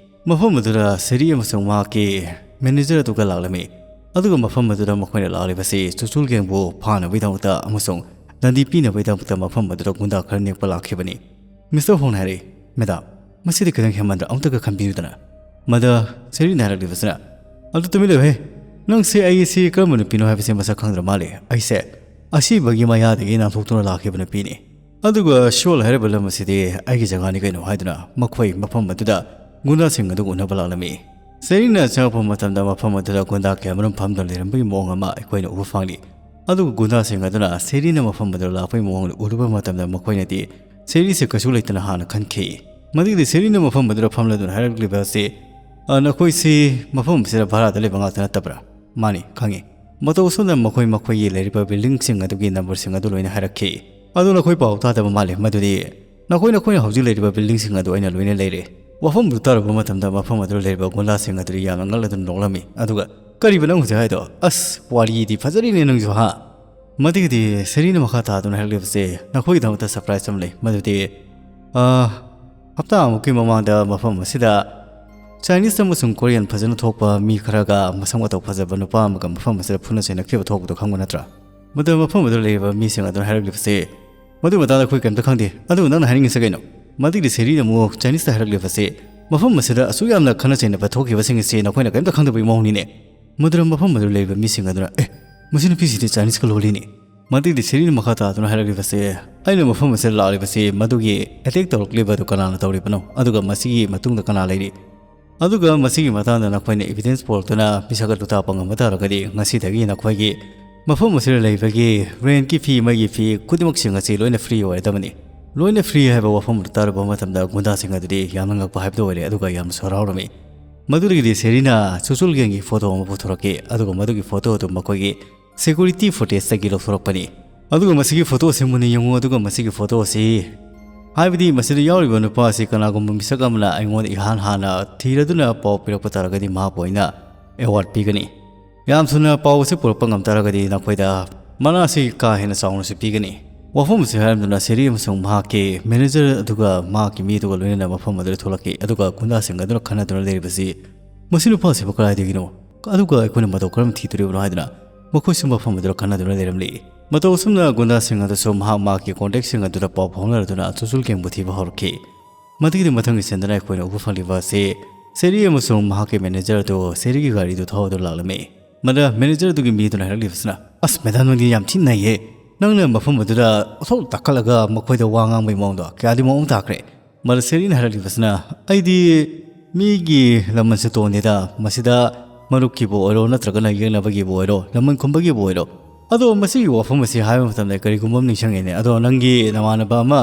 ꯃꯐꯝ ꯑꯗꯨꯗ ꯁꯦꯔꯤ ꯑꯃꯁꯨꯡ ꯃꯍꯥꯛꯀꯤ ꯃꯦꯅꯦꯖꯔ ꯑꯗꯨꯒ ꯂꯥꯛꯂꯝꯃꯤ, ꯑꯗꯨꯒ ꯃꯐꯝ ꯑꯗꯨꯗ ꯃꯈꯣꯏꯅ ꯂꯥꯛꯂꯤꯕꯁꯤ ꯆꯨꯆꯨꯜ ꯒꯦꯡꯕꯨ ꯐꯥꯅꯕꯒꯤꯗꯃꯛꯇ ꯑꯃꯁꯨꯡ ꯗꯟꯗꯤ ꯄꯤꯅꯕꯒꯤꯗꯃꯛꯇ ꯃꯐꯝ ꯑꯗꯨꯗ ꯒꯨꯟꯗꯥ ꯈꯔ ꯅꯦꯛꯄ ꯂꯥꯛꯈꯤꯕꯅꯤ꯫ ꯃꯤꯁꯇꯔ ꯍꯣꯡꯅ ꯍꯥꯏꯔꯛꯏ, "ꯃꯦꯗꯥꯝ, ꯃꯁꯤꯗꯤ ꯈꯤꯇꯪ ꯍꯦꯟꯃꯟꯗ꯭ꯔꯥ? ꯑꯃꯨꯛꯇꯒ ꯈꯟꯕꯤꯌꯨꯗꯅ꯫" ꯃꯗ ꯁꯦꯔꯤꯅ ꯍꯥꯏꯔꯛꯂꯤꯕꯁꯤꯅ, "ꯑꯗꯨ ꯇꯨꯃꯤꯟ ꯂꯩꯌꯨꯍꯦ, ꯅꯪꯁꯦ ꯑꯩꯁꯤ ꯀꯔꯝꯕ ꯅꯨꯄꯤꯅꯣ ꯍꯥꯏꯕꯁꯤ ꯃꯁꯛ ꯈꯪꯗ꯭ꯔ ꯃꯥꯜꯂꯦ꯫ ꯑꯩꯁꯦ ꯑꯁꯤꯕꯒꯤ ꯃꯌꯥꯗꯒꯤ ꯅꯥꯟꯊꯣꯛꯇꯨꯅ ꯂꯥꯛꯈꯤꯕ ꯅꯨꯄꯤꯅꯤ꯫ ꯑꯗꯨꯒ ꯁꯤꯌꯣꯜ ꯍꯥꯏꯔꯤꯕ ꯂꯝ ꯑꯁꯤꯗꯤ ꯑꯩꯒꯤ ꯖꯒꯥꯅꯤ ꯀꯩꯅꯣ" ꯍꯥꯏꯗꯨꯅ ꯃꯈꯣꯏ ꯃꯐꯝ ꯑꯗꯨꯗ ꯒꯨꯟꯗꯥꯁꯤꯡ ꯑꯗꯨ ꯎꯅꯕ ꯂꯥꯛꯂꯝꯃꯤ꯫ ꯁꯦꯔꯤꯅ ꯆꯪꯉꯛꯄ ꯃꯇꯝꯗ ꯃꯐꯝ ꯑꯗꯨꯗ ꯒꯨꯟꯗꯥ ꯀꯌꯥꯃꯔꯨꯝ ꯐꯝꯗꯨꯅ ꯂꯩꯔꯝꯕꯒꯤ ꯃꯑꯣꯡ ꯑꯃ ꯑꯩꯈꯣꯏꯅ ꯎꯕ ꯐꯪꯂꯤ꯫ ꯑꯗꯨꯒ ꯒꯨꯟꯗꯥꯁꯤꯡ ꯑꯗꯨꯅ ꯁꯦꯔꯤꯅ ꯃꯐꯝ ꯑꯗꯨꯗ ꯂꯥꯛꯄꯒꯤ ꯃꯑꯣꯡꯗ ꯎꯔꯨꯕ ꯃꯇꯝꯗ ꯃꯈꯣꯏꯅꯗꯤ ꯁꯦꯔꯤꯁꯦ ꯀꯩꯁꯨ ꯂꯩꯇꯅ ꯍꯥꯟꯅ ꯈꯟꯈꯤ꯫ ꯃꯗꯨꯒꯤꯗꯤ ꯁꯦꯔꯤꯅ ꯃꯐꯝ ꯑꯗꯨꯗ ꯐꯝꯂꯗꯨꯅ ꯍꯥꯏꯔꯛꯂꯤꯕ ꯑꯁꯤ, "ꯑ, ꯅꯈꯣꯏꯁꯤ ꯃꯐꯝ ꯑꯁꯤꯗ ꯚꯔꯥꯗ ꯂꯩꯕ ꯉꯥꯛꯇ ꯅꯠꯇꯕ꯭ꯔꯥ?" "ꯃꯥꯅꯤ, ꯈꯪꯉꯤ꯫" ꯃꯇꯧ ꯑꯁꯨꯝꯅ ꯃꯈꯣꯏ ꯃꯈꯣꯏꯒꯤ ꯂꯩꯔꯤꯕ ꯕꯤꯜꯗꯤꯡꯁꯤꯡ ꯑꯗꯨꯒꯤ ꯅꯝꯕꯔꯁꯤꯡ ꯑꯗꯨ ꯂꯣꯏꯅ ꯍꯥꯏꯔꯛꯈꯤ꯫ "ꯑꯗꯨ ꯅꯈꯣꯏ ꯄꯥꯎ ꯇꯥꯗꯕ ꯃꯥꯜꯂꯤ, ꯃꯗꯨꯗꯤ ꯅꯈꯣꯏ ꯅꯈꯣꯏꯅ ꯍꯧꯖꯤꯛ ꯂꯩꯔꯤꯕ ꯕꯤꯜꯗꯤꯡꯁꯤꯡ ꯑꯗꯨ ꯑꯩꯅ ꯂꯣꯏꯅ ꯂꯩꯔꯦ꯫" ꯋꯥꯐꯝꯗꯨ ꯇꯥꯔꯨꯕ ꯃꯇꯝꯗ ꯃꯐꯝ ꯑꯗꯨꯗ ꯂꯩꯔꯤꯕ ꯒꯨꯟꯗꯥꯁꯤꯡ ꯑꯗꯨꯗꯤ ꯌꯥꯝꯅ ꯉꯛꯂꯗꯨꯅ ꯅꯣꯛꯂꯝꯃꯤ꯫ ꯑꯗꯨꯒ, "ꯀꯔꯤꯕ ꯅꯪ ꯍꯧꯖꯤꯛ ꯍꯥꯏꯗꯣ? ꯑꯁ, ꯋꯥꯔꯤꯗꯤ ꯐꯖꯔꯤꯅꯦ ꯅꯪꯁꯨ, ꯍꯥ?" ꯃꯗꯨꯒꯤꯗꯤ ꯁꯦꯔꯤꯅ ꯃꯈꯥ ꯇꯥꯗꯨꯅ ꯍꯥꯏꯔꯛꯂꯤꯕꯁꯦ, "ꯅꯈꯣꯏꯒꯤꯗꯃꯛꯇ ꯁꯔꯄ꯭ꯔꯥꯏꯖ ꯑꯃ ꯂꯩ, ꯃꯗꯨꯗꯤ, ꯑ, ꯍꯞꯇꯥ ꯑꯃꯨꯛꯀꯤ ꯃꯃꯥꯡꯗ ꯃꯐꯝ ꯑꯁꯤꯗ ꯆꯥꯏꯅꯤꯁ ꯑꯃꯁꯨꯡ ꯀꯣꯔꯤꯌꯟ ꯐꯖꯅ ꯊꯣꯛꯄ ꯃꯤ ꯈꯔꯒ ꯃꯁꯛ ꯃꯇꯧ ꯐꯖꯕ ꯅꯨꯄꯥ ꯑꯃꯒ ꯃꯐꯝ ꯑꯁꯤꯗ ꯐꯨꯅ ꯆꯩꯅꯈꯤꯕ ꯊꯣꯛꯄꯗꯨ ꯈꯪꯕ ꯅꯠꯇ꯭ꯔꯥ?" ꯃꯗꯨ ꯃꯐꯝ ꯑꯗꯨꯗ ꯂꯩꯔꯤꯕ ꯃꯤꯁꯤꯡ ꯑꯗꯨꯅ ꯍꯥꯏꯔꯛꯂꯤꯕꯁꯦ, "ꯃꯗꯨꯒꯤ ꯃꯇꯥꯡꯗ ꯑꯩꯈꯣꯏ ꯀꯔꯤꯝꯇ ꯈꯪꯗꯦ꯫ ꯑꯗꯨꯕꯨ ꯅꯪꯅ ꯍꯥꯏꯅꯤꯡꯉꯤꯁꯦ ꯀꯩꯅꯣ?" ꯃꯗꯨꯒꯤꯗꯤ ꯁꯦꯔꯤꯅ ꯑꯃꯨꯛ ꯆꯥꯏꯅꯤꯁꯇ ꯍꯥꯏꯔꯛꯂꯤꯕꯁꯦ, "ꯃꯐꯝ ꯑꯁꯤꯗ ꯑꯁꯨꯛ ꯌꯥꯝꯅ ꯈꯠꯅ ꯆꯩꯅꯕ ꯊꯣꯛꯈꯤꯕꯁꯤꯡ ꯑꯁꯤ ꯅꯈꯣꯏꯅ ꯀꯔꯤꯝꯇ ꯈꯪꯗꯕꯒꯤ ꯃꯑꯣꯡꯅꯤꯅꯦ꯫" ꯃꯗꯨꯗ ꯃꯐꯝ ꯑꯗꯨꯗ ꯂꯩꯔꯤꯕ ꯃꯤꯁꯤꯡ ꯑꯗꯨꯅ, "ꯑꯦ, ꯃꯁꯤ ꯅꯨꯄꯤꯁꯤꯗꯤ ꯆꯥꯏꯅꯤꯁꯀ ꯂꯣꯜꯂꯤꯅꯦ꯫" ꯃꯗꯨꯒꯤꯗꯤ ꯁꯦꯔꯤꯅ ꯃꯈꯥ ꯇꯥꯗꯨꯅ ꯍꯥꯏꯔꯛꯂꯤꯕꯁꯦ, "ꯑꯩꯅ ꯃꯐꯝ ꯑꯁꯤꯗ ꯂꯥꯛꯂꯤꯕꯁꯤ ꯃꯗꯨꯒꯤ ꯑꯦꯇꯦꯛ ꯇꯧꯔꯛꯂꯤꯕ ꯑꯗꯨ ꯀꯅꯥꯅ ꯇꯧꯔꯤꯕꯅꯣ, ꯑꯗꯨꯒ ꯃꯁꯤꯒꯤ ꯃꯇꯨꯡꯗ ꯀꯅꯥ ꯂꯩꯔꯤ? ꯑꯗꯨꯒ ꯃꯁꯤꯒꯤ ꯃꯇꯥꯡꯗ ꯅꯈꯣꯏꯅ ꯏꯕꯤꯗꯦꯟꯁ ꯄꯨꯔꯛꯇꯨꯅ ꯃꯤꯁꯛ ꯑꯗꯨ ꯇꯥꯛꯄ ꯉꯝꯕ ꯇꯥꯔꯒꯗꯤ ꯉꯁꯤꯗꯒꯤ ꯅꯈꯣꯏꯒꯤ ꯃꯐꯝ ꯑꯁꯤꯗ ꯂꯩꯕꯒꯤ ꯔꯦꯟꯠꯀꯤ ꯐꯤ, ꯃꯩꯒꯤ ꯐꯤ ꯈꯨꯗꯤꯡꯃꯛꯁꯤꯡ ꯑꯁꯤ ꯂꯣꯏꯅ ꯐ꯭ꯔꯤ ꯑꯣꯏꯔꯗꯕꯅꯤ꯫" ꯂꯣꯏꯅ ꯐ꯭ꯔꯤ ꯍꯥꯏꯕ ꯋꯥꯐꯝ ꯑꯗꯨ ꯇꯥꯔꯨꯕ ꯃꯇꯝꯗ ꯒꯨꯟꯗꯥꯁꯤꯡ ꯑꯗꯨꯗꯤ ꯌꯥꯝꯅ ꯉꯛꯄ ꯍꯥꯏꯕꯗꯨ ꯑꯣꯏꯔꯦ, ꯑꯗꯨꯒ ꯌꯥꯝꯅꯁꯨ ꯍꯔꯥꯎꯔꯝꯃꯤ꯫ ꯃꯗꯨꯗꯒꯤꯗꯤ ꯁꯦꯔꯤꯅ ꯆꯨꯆꯨꯜ ꯒꯦꯡꯒꯤ ꯐꯣꯇꯣ ꯑꯃ ꯄꯨꯊꯣꯔꯛꯈꯤ, ꯑꯗꯨꯒ ꯃꯗꯨꯒꯤ ꯐꯣꯇꯣ ꯑꯗꯨ ꯃꯈꯣꯏꯒꯤ ꯁꯦꯀ꯭ꯌꯨꯔꯤꯇꯤ ꯐꯨꯇꯦꯖꯇꯒꯤ ꯂꯧꯊꯣꯔꯛꯄꯅꯤ꯫ ꯑꯗꯨꯒ ꯃꯁꯤꯒꯤ ꯐꯣꯇꯣ ꯑꯁꯤ ꯃꯨꯟꯅ ꯌꯦꯡꯉꯨ, ꯑꯗꯨꯒ ꯃꯁꯤꯒꯤ ꯐꯣꯇꯣ ꯑꯁꯤ, ꯍꯥꯏꯕꯗꯤ ꯃꯁꯤꯗ ꯌꯥꯎꯔꯤꯕ ꯅꯨꯄꯥ ꯑꯁꯤ ꯀꯅꯥꯒꯨꯝꯕ ꯃꯤꯁꯛ ꯑꯃꯅ ꯑꯩꯉꯣꯟꯗ ꯏꯍꯥꯟ ꯍꯥꯟꯅ ꯊꯤꯔꯗꯨꯅ ꯄꯥꯎ ꯄꯤꯔꯛꯄ ꯇꯥꯔꯒꯗꯤ ꯃꯍꯥꯛꯄꯨ ꯑꯩꯅ ꯑꯦꯋꯥꯔꯗ ꯄꯤꯒꯅꯤ꯫ ꯌꯥꯝ ꯊꯨꯅ ꯄꯥꯎ ꯑꯁꯤ ꯄꯨꯔꯛꯄ ꯉꯝ ꯇꯥꯔꯒꯗꯤ ꯅꯈꯣꯏꯗ ꯃꯅꯥ ꯑꯁꯤ ꯀꯥ ꯍꯦꯟꯅ ꯆꯥꯎꯅꯁꯨ ꯄꯤꯒꯅꯤ꯫ ꯋꯥꯐꯝ ꯑꯁꯤ ꯍꯥꯏꯔꯝꯗꯨꯅ ꯁꯦꯔꯤ ꯑꯃꯁꯨꯡ ꯃꯍꯥꯛꯀꯤ ꯃꯦꯅꯦꯖꯔ ꯑꯗꯨꯒ ꯃꯍꯥꯛꯀꯤ ꯃꯤ ꯑꯗꯨꯒ ꯂꯣꯏꯅꯅ ꯃꯐꯝ ꯑꯗꯨꯗ ꯊꯣꯛꯂꯛꯈꯤ, ꯑꯗꯨꯒ ꯒꯨꯟꯗꯥꯁꯤꯡ ꯑꯗꯨꯅ ꯈꯟꯅꯗꯨꯅ ꯂꯩꯔꯤꯕꯁꯤ, "ꯃꯁꯤ ꯅꯨꯄꯥꯁꯤꯕꯨ ꯀꯗꯥꯏꯗꯒꯤꯅꯣ? ꯑꯗꯨꯒ ꯑꯩꯈꯣꯏꯅ ꯃꯇꯧ ꯀꯔꯝꯅ ꯊꯤꯗꯣꯔꯤꯕꯅꯣ?" ꯍꯥꯏꯗꯨꯅ ꯃꯈꯣꯏꯁꯨ ꯃꯐꯝ ꯑꯗꯨꯗ ꯈꯟꯅꯗꯨꯅ ꯂꯩꯔꯝꯂꯤ꯫ ꯃꯇꯧ ꯑꯁꯨꯝꯅ ꯒꯨꯟꯗꯥꯁꯤꯡ ꯑꯗꯨꯁꯨ ꯃꯍꯥꯛ ꯃꯍꯥꯛꯀꯤ ꯀꯣꯟꯇꯦꯛꯁꯤꯡ ꯑꯗꯨꯗ ꯄꯥꯎ ꯐꯥꯎꯅꯔꯗꯨꯅ ꯆꯨꯆꯨꯜ ꯒꯦꯡꯕꯨ ꯊꯤꯕ ꯍꯧꯔꯛꯈꯤ꯫ ꯃꯗꯨꯒꯤꯗꯤ ꯃꯊꯪꯒꯤ ꯁꯦꯟꯗꯅ ꯑꯩꯈꯣꯏꯅ ꯎꯕ ꯐꯪꯂꯤꯕ ꯑꯁꯤ ꯁꯦꯔꯤ ꯑꯃꯁꯨꯡ ꯃꯍꯥꯛꯀꯤ ꯃꯦꯅꯦꯖꯔ ꯑꯗꯨ ꯁꯦꯔꯤꯒꯤ ꯒꯥꯔꯤꯗꯨ ꯊꯧꯗꯨꯅ ꯂꯥꯛꯂꯝꯃꯤ꯫ ꯃꯗ ꯃꯦꯅꯦꯖꯔ ꯑꯗꯨꯒꯤ ꯃꯤꯗꯨꯅ ꯍꯥꯏꯔꯛꯂꯤꯕꯁꯤꯅ, "ꯑꯁ, ꯃꯦꯗꯥꯝ, ꯅꯪꯗꯤ ꯌꯥꯝ ꯊꯤꯅ ꯅꯩꯌꯦ꯫ ꯅꯪꯅ ꯃꯐꯝ ꯑꯗꯨꯗ ꯑꯣꯊꯣꯛ ꯇꯥꯈꯠꯂꯒ ꯃꯈꯣꯏꯗ ꯋꯥ ꯉꯥꯡꯕꯒꯤ ꯃꯑꯣꯡꯗꯣ ꯀꯌꯥꯗꯤ ꯃꯑꯣꯡ ꯇꯥꯈ꯭ꯔꯦ꯫" ꯃꯗ ꯁꯦꯔꯤꯅ ꯍꯥꯏꯔꯛꯂꯤꯕꯁꯤꯅ, "ꯑꯩꯗꯤ ꯃꯤꯒꯤ ꯂꯃꯟꯁꯨ ꯇꯣꯟꯗꯦꯗ꯫ ꯃꯁꯤꯗ ꯃꯔꯨꯞꯀꯤꯕꯨ ꯑꯣꯏꯔꯣ, ꯅꯠꯇ꯭ꯔꯒꯅ ꯌꯦꯛꯅꯕꯒꯤꯕꯨ ꯑꯣꯏꯔꯣ, ꯂꯃꯟ ꯈꯨꯝꯕꯒꯤꯕꯨ ꯑꯣꯏꯔꯣ꯫ ꯑꯗꯣ ꯃꯁꯤꯒꯤ ꯋꯥꯐꯝ ꯑꯁꯤ ꯍꯥꯏꯕ ꯃꯇꯝꯗ ꯀꯔꯤꯒꯨꯝꯕ ꯑꯃ ꯅꯤꯡꯁꯤꯡꯉꯦꯅꯦ꯫ ꯑꯗꯣ ꯅꯪꯒꯤ ꯅꯃꯥꯟꯅꯕ ꯑꯃ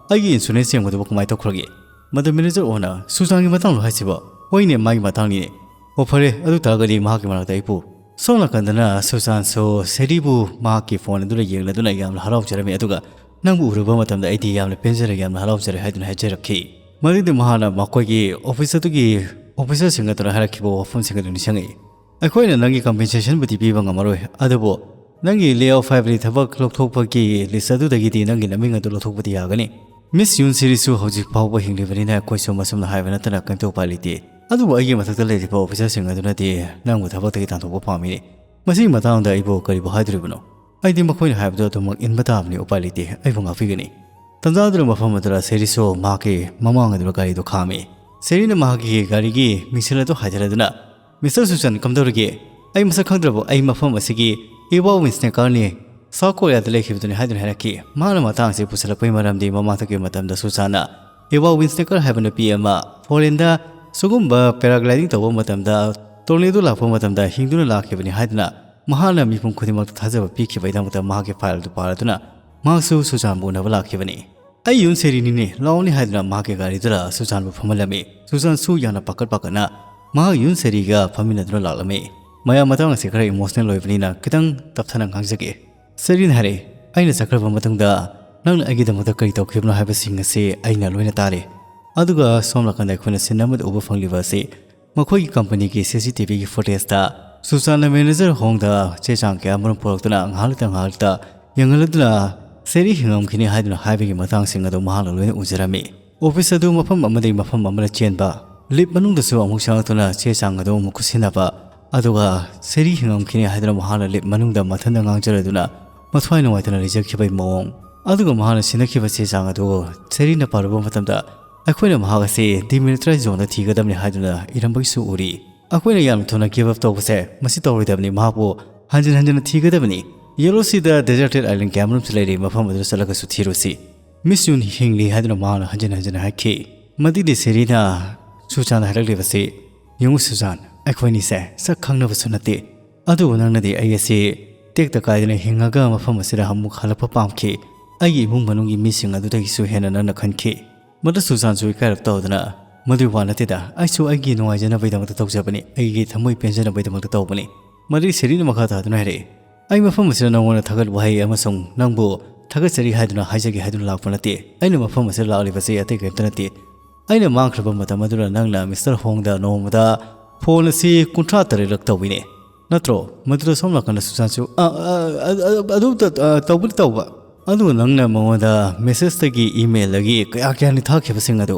ꯑꯩꯒꯤ insurance ꯌꯦꯡꯕꯗꯨꯕꯨ ꯀꯃꯥꯏꯅ ꯇꯧꯈ꯭ꯔꯒꯦ? ꯃꯗꯨ manager ꯑꯣꯅ, "ꯁꯨꯖꯥꯟꯒꯤ ꯃꯇꯥꯡꯂꯣ ꯍꯥꯏꯁꯤꯕꯣ?" "ꯍꯣꯏꯅꯦ, ꯃꯥꯒꯤ ꯃꯇꯥꯡꯅꯤꯅꯦ"꯫ "ꯑꯣ, ꯐꯔꯦ, ꯑꯗꯨ ꯇꯥꯔꯒꯗꯤ ꯃꯍꯥꯛꯀꯤ ꯃꯅꯥꯛꯇ ꯑꯩ ꯄꯨ"꯫ ꯁꯣꯝ ꯅꯥꯀꯟꯗꯅ ꯁꯨꯖꯥꯟꯁꯨ ꯁꯦꯔꯤꯕꯨ ꯃꯍꯥꯛꯀꯤ phone ꯑꯗꯨꯗ ꯌꯦꯡꯂꯗꯨꯅ ꯌꯥꯝꯅ ꯍꯔꯥꯎꯖꯔꯝꯃꯤ, ꯑꯗꯨꯒ "ꯅꯪꯕꯨ ꯎꯔꯨꯕ ꯃꯇꯝꯗ ꯑꯩꯗꯤ ꯌꯥꯝꯅ ꯄꯦꯟꯖꯔꯦ, ꯌꯥꯝꯅ ꯍꯔꯥꯎꯖꯔꯦ" ꯍꯥꯏꯗꯨꯅ ꯍꯥꯏꯖꯔꯛꯈꯤ꯫ ꯃꯗꯨꯗꯤ ꯃꯍꯥꯛꯅ ꯃꯈꯣꯏꯒꯤ office ꯑꯗꯨꯒꯤ officerꯁꯤꯡ ꯑꯗꯨꯅ ꯍꯥꯏꯔꯛꯈꯤꯕ ꯋꯥꯐꯝꯁꯤꯡ ꯑꯗꯨ ꯅꯤꯡꯁꯤꯡꯉꯛꯏ꯫ "ꯑꯩꯈꯣꯏꯅ ꯅꯪꯒꯤ compensationꯕꯨꯗꯤ ꯄꯤꯕ ꯉꯝꯃꯔꯣꯏ, ꯑꯗꯨꯕꯨ ꯅꯪꯒꯤ layoff ꯍꯥꯏꯕꯗꯤ ꯊꯕꯛ ꯂꯧꯊꯣꯛꯄꯒꯤ list ꯑꯗꯨꯗꯒꯤꯗꯤ ꯅꯪꯒꯤ ꯅꯃꯤꯡ ꯑꯗꯨ ꯂꯧꯊꯣꯛꯄꯗꯤ ꯌꯥꯒꯅꯤ꯫ ꯃꯤꯁ ꯌꯨꯟ ꯁꯦꯔꯤꯁꯨ ꯍꯧꯖꯤꯛ ꯐꯥꯎꯕ ꯍꯤꯡꯂꯤꯕꯅꯤꯅ ꯑꯩꯈꯣꯏꯁꯨ ꯃꯁꯨꯝꯅ ꯍꯥꯏꯕ ꯅꯠꯇꯅ ꯀꯔꯤꯝꯇ ꯎꯄꯥꯏ ꯂꯩꯇꯦ꯫ ꯑꯗꯨꯕꯨ ꯑꯩꯒꯤ ꯃꯊꯛꯇ ꯂꯩꯔꯤꯕ officerꯁꯤꯡ ꯑꯗꯨꯅꯗꯤ ꯅꯪꯕꯨ ꯊꯕꯛꯇꯒꯤ ꯇꯥꯟꯊꯣꯛꯄ ꯄꯥꯝꯃꯤꯅꯦ꯫ ꯃꯁꯤꯒꯤ ꯃꯇꯥꯡꯗ ꯑꯩꯕꯨ ꯀꯔꯤꯕꯨ ꯍꯥꯏꯗꯣꯔꯤꯕꯅꯣ? ꯑꯩꯗꯤ ꯃꯈꯣꯏꯅ ꯍꯥꯏꯕꯗꯨ ꯑꯗꯨꯃꯛ ꯏꯟꯕ ꯇꯥꯕꯅꯤ, ꯎꯄꯥꯏ ꯂꯩꯇꯦ, ꯑꯩꯕꯨ ꯉꯥꯛꯄꯤꯒꯅꯤ"꯫ ꯇꯟꯖꯥꯗꯨꯗ ꯃꯐꯝ ꯑꯗꯨꯗ ꯁꯦꯔꯤꯁꯨ ꯃꯍꯥꯛꯀꯤ ꯃꯃꯥꯡ ꯑꯗꯨꯗ ꯒꯥꯔꯤꯗꯨ ꯈꯥꯝꯃꯤ꯫ ꯁꯦꯔꯤꯅ ꯃꯍꯥꯛꯀꯤ ꯒꯥꯔꯤꯒꯤ ꯃꯤꯡꯁꯦꯜ ꯑꯗꯨ ꯍꯥꯏꯊꯔꯗꯨꯅ, "Mister ꯁꯨꯖꯥꯟ, ꯀꯝꯗꯧꯔꯤꯒꯦ? ꯑꯩ ꯃꯁꯛ ꯈꯪꯗ꯭ꯔꯕꯣ? ꯑꯩ ꯃꯐꯝ ꯑꯁꯤꯒꯤ ꯏꯋꯥ ꯋꯤꯟꯁꯅꯦꯀꯔꯅꯤ, South Koreaꯗ ꯂꯩꯈꯤꯕꯗꯨꯅꯤ" ꯍꯥꯏꯗꯨꯅ ꯍꯥꯏꯔꯛꯈꯤ꯫ ꯃꯍꯥꯛꯅ ꯃꯇꯥꯡ ꯑꯁꯤ ꯄꯨꯁꯜꯂꯛꯄꯒꯤ ꯃꯔꯝꯗꯤ ꯃꯃꯥꯡꯊꯛꯀꯤ ꯃꯇꯝꯗ ꯁꯨꯖꯥꯟꯅ ꯏꯋꯥ ꯋꯤꯟꯁꯅꯦꯀꯔ ꯍꯥꯏꯕ ꯅꯨꯄꯤ ꯑꯃ foreignꯗ ꯁꯤꯒꯨꯝꯕ paragliding ꯇꯧꯕ ꯃꯇꯝꯗ tornado ꯂꯥꯛꯄ ꯃꯇꯝꯗ ꯍꯤꯡꯗꯨꯅ ꯂꯥꯛꯈꯤꯕꯅꯤ ꯍꯥꯏꯗꯨꯅ ꯃꯍꯥꯛꯅ ꯃꯤꯄꯨꯝ ꯈꯨꯗꯤꯡꯃꯛꯇ ꯊꯥꯖꯕ ꯄꯤꯈꯤꯕꯒꯤꯗꯃꯛꯇ ꯃꯍꯥꯛꯀꯤ file ꯑꯗꯨ ꯄꯥꯔꯗꯨꯅ ꯃꯍꯥꯛꯁꯨ ꯁꯨꯖꯥꯟꯕꯨ ꯎꯅꯕ ꯂꯥꯛꯈꯤꯕꯅꯤ꯫ "ꯑꯩ ꯌꯨꯟ ꯁꯦꯔꯤꯅꯤꯅꯦ, ꯂꯥꯛꯑꯣꯅꯦ" ꯍꯥꯏꯗꯨꯅ ꯃꯍꯥꯛꯀꯤ ꯒꯥꯔꯤꯗꯨꯗ ꯁꯨꯖꯥꯟꯕꯨ ꯐꯝꯍꯜꯂꯝꯃꯤ꯫ ꯁꯨꯖꯥꯟꯁꯨ ꯌꯥꯝꯅ ꯄꯥꯈꯠ ꯄꯥꯈꯠꯅ ꯃꯍꯥꯛ ꯌꯨꯟ ꯁꯦꯔꯤꯒ ꯐꯝꯃꯤꯟꯅꯗꯨꯅ ꯂꯥꯛꯂꯝꯃꯤ꯫ ꯃꯌꯥꯝ, ꯃꯇꯥꯡ ꯑꯁꯤ ꯈꯔ emotional ꯑꯣꯏꯕꯅꯤꯅ ꯈꯤꯇꯪ ꯇꯞꯊꯅ ꯉꯥꯡꯖꯒꯦ꯫ ꯁꯦꯔꯤꯅ ꯍꯥꯏꯔꯛꯏ, "ꯑꯩꯅ ꯆꯠꯈ꯭ꯔꯕ ꯃꯇꯨꯡꯗ ꯅꯪꯅ ꯑꯩꯒꯤꯗꯃꯛꯇ ꯀꯔꯤ ꯇꯧꯈꯤꯕꯅꯣ ꯍꯥꯏꯕꯁꯤꯡ ꯑꯁꯤ ꯑꯩꯅ ꯂꯣꯏꯅ ꯇꯥꯔꯦ"꯫ ꯑꯗꯨꯒ ꯁꯣꯝ ꯅꯥꯀꯟꯗ ꯑꯩꯈꯣꯏꯅ scene ꯑꯃꯗ ꯎꯕ ꯐꯪꯂꯤꯕ ꯑꯁꯤ ꯃꯈꯣꯏꯒꯤ companyꯒꯤ CCTVꯒꯤ footageꯇ ꯁꯨꯖꯥꯟꯅ manager ꯍꯣꯡꯗ ꯆꯦ ꯆꯥꯡ ꯀꯌꯥ ꯑꯃꯔꯣꯝ ꯄꯨꯔꯛꯇꯨꯅ ꯉꯥꯏꯍꯥꯛ ꯂꯩꯇ ꯉꯥꯏꯍꯥꯛ ꯂꯩꯇ ꯌꯦꯡꯍꯜꯂꯗꯨꯅ ꯁꯦꯔꯤ ꯍꯤꯡꯉꯝꯈꯤꯅꯤ ꯍꯥꯏꯗꯨꯅ ꯍꯥꯏꯕꯒꯤ ꯃꯇꯥꯡꯁꯤꯡ ꯑꯗꯨ ꯃꯍꯥꯛꯅ ꯂꯣꯏꯅ ꯎꯖꯔꯝꯃꯤ꯫ Office ꯑꯗꯨ ꯃꯐꯝ ꯑꯃꯗꯒꯤ ꯃꯐꯝ ꯑꯃꯗ ꯆꯦꯟꯕ, lift ꯃꯅꯨꯡꯗꯁꯨ ꯑꯃꯨꯛ ꯆꯪꯂꯛꯇꯨꯅ ꯆꯦ ꯆꯥꯡ ꯑꯗꯨ ꯑꯃꯨꯛ ꯈꯨꯠꯁꯤꯟꯅꯕ, ꯑꯗꯨꯒ ꯁꯦꯔꯤ ꯍꯤꯡꯉꯝꯈꯤꯅꯤ ꯍꯥꯏꯗꯨꯅ ꯃꯍꯥꯛꯅ lift ꯃꯅꯨꯡꯗ ꯃꯊꯟꯇ ꯉꯥꯡꯖꯔꯗꯨꯅ ꯃꯊ꯭ꯋꯥꯏ ꯅꯨꯡꯉꯥꯏꯇꯅ ꯂꯩꯖꯈꯤꯕꯒꯤ ꯃꯑꯣꯡ, ꯑꯗꯨꯒ ꯃꯍꯥꯛꯅ ꯁꯤꯟꯅꯈꯤꯕ ꯆꯦ ꯆꯥꯡ ꯑꯗꯨ ꯁꯦꯔꯤꯅ ꯄꯥꯔꯨꯕ ꯃꯇꯝꯗ ꯑꯩꯈꯣꯏꯅ ꯃꯍꯥꯛ ꯑꯁꯤ demilitarized zoneꯗ ꯊꯤꯒꯗꯕꯅꯤ ꯍꯥꯏꯗꯨꯅ ꯏꯔꯝꯕꯒꯤꯁꯨ ꯎꯔꯤ꯫ ꯑꯩꯈꯣꯏꯅ ꯌꯥꯝꯅ ꯊꯨꯅ give up ꯇꯧꯕꯁꯦ, ꯃꯁꯤ ꯇꯧꯔꯣꯏꯗꯕꯅꯤ, ꯃꯍꯥꯛꯄꯨ ꯍꯟꯖꯤꯟ ꯍꯟꯖꯤꯟꯅ ꯊꯤꯒꯗꯕꯅꯤ꯫ Yellow Seaꯗ deserted island ꯀꯌꯥꯃꯔꯨꯝꯁꯨ ꯂꯩꯔꯤ, ꯃꯐꯝ ꯑꯗꯨꯗ ꯆꯠꯂꯒꯁꯨ ꯊꯤꯔꯨꯁꯤ꯫ "Miss Yun ꯍꯤꯡꯂꯤ" ꯍꯥꯏꯗꯨꯅ ꯃꯍꯥꯛꯅ ꯍꯟꯖꯤꯟ ꯍꯟꯖꯤꯟꯅ ꯍꯥꯏꯈꯤ꯫ ꯃꯗꯨꯗꯤ ꯁꯦꯔꯤꯅ ꯁꯨꯆꯥꯟꯅ ꯍꯥꯏꯔꯛꯂꯤꯕꯁꯤ, "ꯌꯦꯡꯉꯨ ꯁꯨꯆꯥꯟ, ꯑꯩꯈꯣꯏꯅꯤꯁꯦ ꯁꯛ ꯈꯪꯅꯕꯁꯨ ꯅꯠꯇꯦ, ꯑꯗꯨꯕꯨ ꯅꯪꯅꯗꯤ ꯑꯩ ꯑꯁꯤ ꯇꯦꯛꯇ ꯀꯥꯏꯗꯅ ꯍꯤꯡꯉꯒ ꯃꯐꯝ ꯑꯁꯤꯗ ꯑꯃꯨꯛ ꯍꯜꯂꯛꯄ ꯄꯥꯝꯈꯤ꯫ ꯑꯩꯒꯤ ꯏꯃꯨꯡ ꯃꯅꯨꯡꯒꯤ ꯃꯤꯁꯤꯡ ꯑꯗꯨꯗꯒꯤꯁꯨ ꯍꯦꯟꯅ ꯅꯪꯅ ꯈꯟꯈꯤ꯫" ꯃꯗꯨ ꯁꯨꯆꯥꯟꯁꯨ ꯏꯀꯥꯏꯔꯞ ꯇꯧꯗꯅ, "ꯃꯗꯨꯒꯤ ꯋꯥ ꯅꯠꯇꯦꯗ, ꯑꯩꯁꯨ ꯑꯩꯒꯤ ꯅꯨꯡꯉꯥꯏꯖꯅꯕꯒꯤꯗꯃꯛꯇ ꯇꯧꯖꯕꯅꯤ, ꯑꯩꯒꯤ ꯊꯃꯣꯏ ꯄꯦꯟꯖꯅꯕꯒꯤꯗꯃꯛꯇ ꯇꯧꯕꯅꯤ꯫" ꯃꯗꯨꯗꯤ ꯁꯦꯔꯤꯅ ꯃꯈꯥ ꯇꯥꯗꯨꯅ ꯍꯥꯏꯔꯛꯏ, "ꯑꯩ ꯃꯐꯝ ꯑꯁꯤꯗ ꯅꯉꯣꯟꯗ ꯊꯥꯒꯠ ꯋꯥꯍꯩ ꯑꯃꯁꯨꯡ ꯅꯪꯕꯨ ꯊꯥꯒꯠꯆꯔꯤ ꯍꯥꯏꯗꯨꯅ ꯍꯥꯏꯖꯒꯦ ꯍꯥꯏꯗꯨꯅ ꯂꯥꯛꯄ ꯅꯠꯇꯦ꯫ ꯑꯩꯅ ꯃꯐꯝ ꯑꯁꯤꯗ ꯂꯥꯛꯂꯤꯕꯁꯤ ꯑꯇꯩ ꯀꯔꯤꯝꯇ ꯅꯠꯇꯦ꯫ ꯑꯩꯅ ꯃꯥꯡꯈ꯭ꯔꯕ ꯃꯇꯝ ꯑꯗꯨꯗ ꯅꯪꯅ ꯃꯤꯁꯇꯔ ꯍꯣꯡꯗ ꯅꯣꯡꯃꯗ ꯐꯣꯟ ꯑꯁꯤ ꯀꯨꯟꯊ꯭ꯔꯥ ꯇꯔꯦꯠꯂꯛ ꯇꯧꯏꯅꯦ, ꯅꯠꯇ꯭ꯔꯣ?" ꯃꯗꯨꯗ ꯁꯣꯝ ꯅꯥꯀꯟꯗ ꯁꯨꯆꯥꯟꯁꯨ, "ꯑ, ꯑ, ꯑ, ꯑ, ꯑꯗꯨ ꯇ-, ꯑ, ꯇꯧꯕꯗꯤ ꯇꯧꯕ꯫ ꯑꯗꯨꯒ ꯅꯪꯅ ꯃꯉꯣꯟꯗ ꯃꯦꯁꯦꯖꯇꯒꯤ, ꯏꯃꯦꯜꯗꯒꯤ ꯀꯌꯥ ꯀꯌꯥꯅꯤ ꯊꯥꯈꯤꯕꯁꯤꯡ ꯑꯗꯨ?"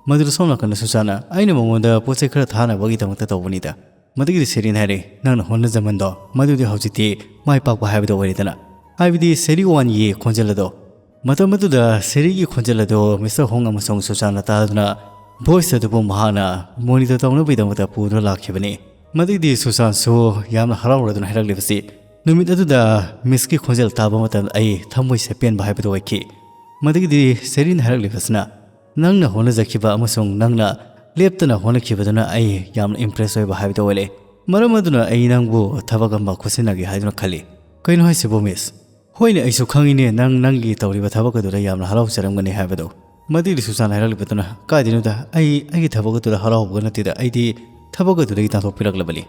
ꯃꯗꯨꯗ ꯁꯣꯝ ꯅꯥꯀꯟꯗ ꯁꯨꯆꯥꯟꯅ, "ꯑꯩꯅ ꯃꯉꯣꯟꯗ ꯄꯣꯠ ꯆꯩ ꯈꯔ ꯊꯥꯅꯕꯒꯤꯗꯃꯛꯇ ꯇꯧꯕꯅꯤꯗ꯫" ꯃꯗꯨꯒꯤꯗꯤ ꯁꯦꯔꯤꯟ ꯍꯥꯏꯔꯦ, "ꯅꯪꯅ ꯍꯣꯠꯅꯖꯃꯟꯗꯣ, ꯃꯗꯨꯗꯤ ꯍꯧꯖꯤꯛꯇꯤ ꯃꯥꯏ ꯄꯥꯛꯄ ꯍꯥꯏꯕꯗꯣ ꯑꯣꯏꯔꯦꯗꯅ꯫" ꯍꯥꯏꯕꯗꯤ ꯁꯦꯔꯤ ꯋꯥꯟꯒꯤ ꯈꯣꯟꯖꯦꯜ ꯑꯗꯣ꯫ ꯃꯇꯝ ꯑꯗꯨꯗ ꯁꯦꯔꯤꯒꯤ ꯈꯣꯟꯖꯦꯜ ꯑꯗꯣ ꯃꯤꯁꯇꯔ ꯍꯣꯡ ꯑꯃꯁꯨꯡ ꯁꯨꯆꯥꯟꯅ ꯇꯥꯗꯨꯅ ꯚꯣꯏꯁ ꯑꯗꯨꯕꯨ ꯃꯍꯥꯛꯅ ꯃꯣꯅꯤꯇꯔ ꯇꯧꯅꯕꯒꯤꯗꯃꯛꯇ ꯄꯨꯗꯨꯅ ꯂꯥꯛꯈꯤꯕꯅꯤ꯫ ꯃꯗꯨꯒꯤꯗꯤ ꯁꯨꯆꯥꯟꯁꯨ ꯌꯥꯝꯅ ꯍꯔꯥꯎꯔꯗꯨꯅ ꯍꯥꯏꯔꯛꯂꯤꯕꯁꯤ, "ꯅꯨꯃꯤꯠ ꯑꯗꯨꯗ ꯃꯤꯁꯀꯤ ꯈꯣꯟꯖꯦꯜ ꯇꯥꯕ ꯃꯇꯝꯗ ꯑꯩ ꯊꯃꯣꯏꯁꯦ ꯄꯦꯟꯕ ꯍꯥꯏꯕꯗꯨ ꯑꯣꯏꯈꯤ꯫" ꯃꯗꯨꯒꯤꯗꯤ ꯁꯦꯔꯤꯟ ꯍꯥꯏꯔꯛꯂꯤꯕꯁꯤꯅ, "ꯅꯪꯅ ꯍꯣꯠꯅꯖꯈꯤꯕ ꯑꯃꯁꯨꯡ ꯅꯪꯅ ꯂꯦꯞꯇꯅ ꯍꯣꯠꯅꯈꯤꯕꯗꯨꯅ ꯑꯩ ꯌꯥꯝꯅ ꯏꯝꯄ꯭ꯔꯦꯁ ꯑꯣꯏꯕ ꯍꯥꯏꯕꯗꯨ ꯑꯣꯏꯔꯦ꯫ ꯃꯔꯝ ꯑꯗꯨꯅ ꯑꯩ ꯅꯪꯕꯨ ꯊꯕꯛ ꯑꯃ ꯈꯨꯠꯁꯤꯟꯅꯒꯦ ꯍꯥꯏꯗꯨꯅ ꯈꯜꯂꯤ꯫" "ꯀꯩꯅꯣ ꯍꯥꯏꯁꯤꯕꯣ, ꯃꯤꯁ?" "ꯍꯣꯏꯅꯦ, ꯑꯩꯁꯨ ꯈꯪꯉꯤꯅꯦ ꯅꯪ ꯅꯪꯒꯤ ꯇꯧꯔꯤꯕ ꯊꯕꯛ ꯑꯗꯨꯗ ꯌꯥꯝꯅ ꯍꯔꯥꯎꯖꯔꯝꯒꯅꯤ ꯍꯥꯏꯕꯗꯨ꯫" ꯃꯗꯨꯒꯤꯗꯤ ꯁꯨꯆꯥꯟ ꯍꯥꯏꯔꯛꯂꯤꯕꯗꯨꯅ, "ꯀꯥꯏꯗꯩꯅꯣꯗ, ꯑꯩ ꯑꯩꯒꯤ ꯊꯕꯛ ꯑꯗꯨꯗ ꯍꯔꯥꯎꯕꯒ ꯅꯠꯇꯦꯗ, ꯑꯩꯗꯤ ꯊꯕꯛ ꯑꯗꯨꯗꯒꯤ ꯇꯥꯟꯊꯣꯛꯄꯤꯔꯛꯂꯕꯅꯤ꯫"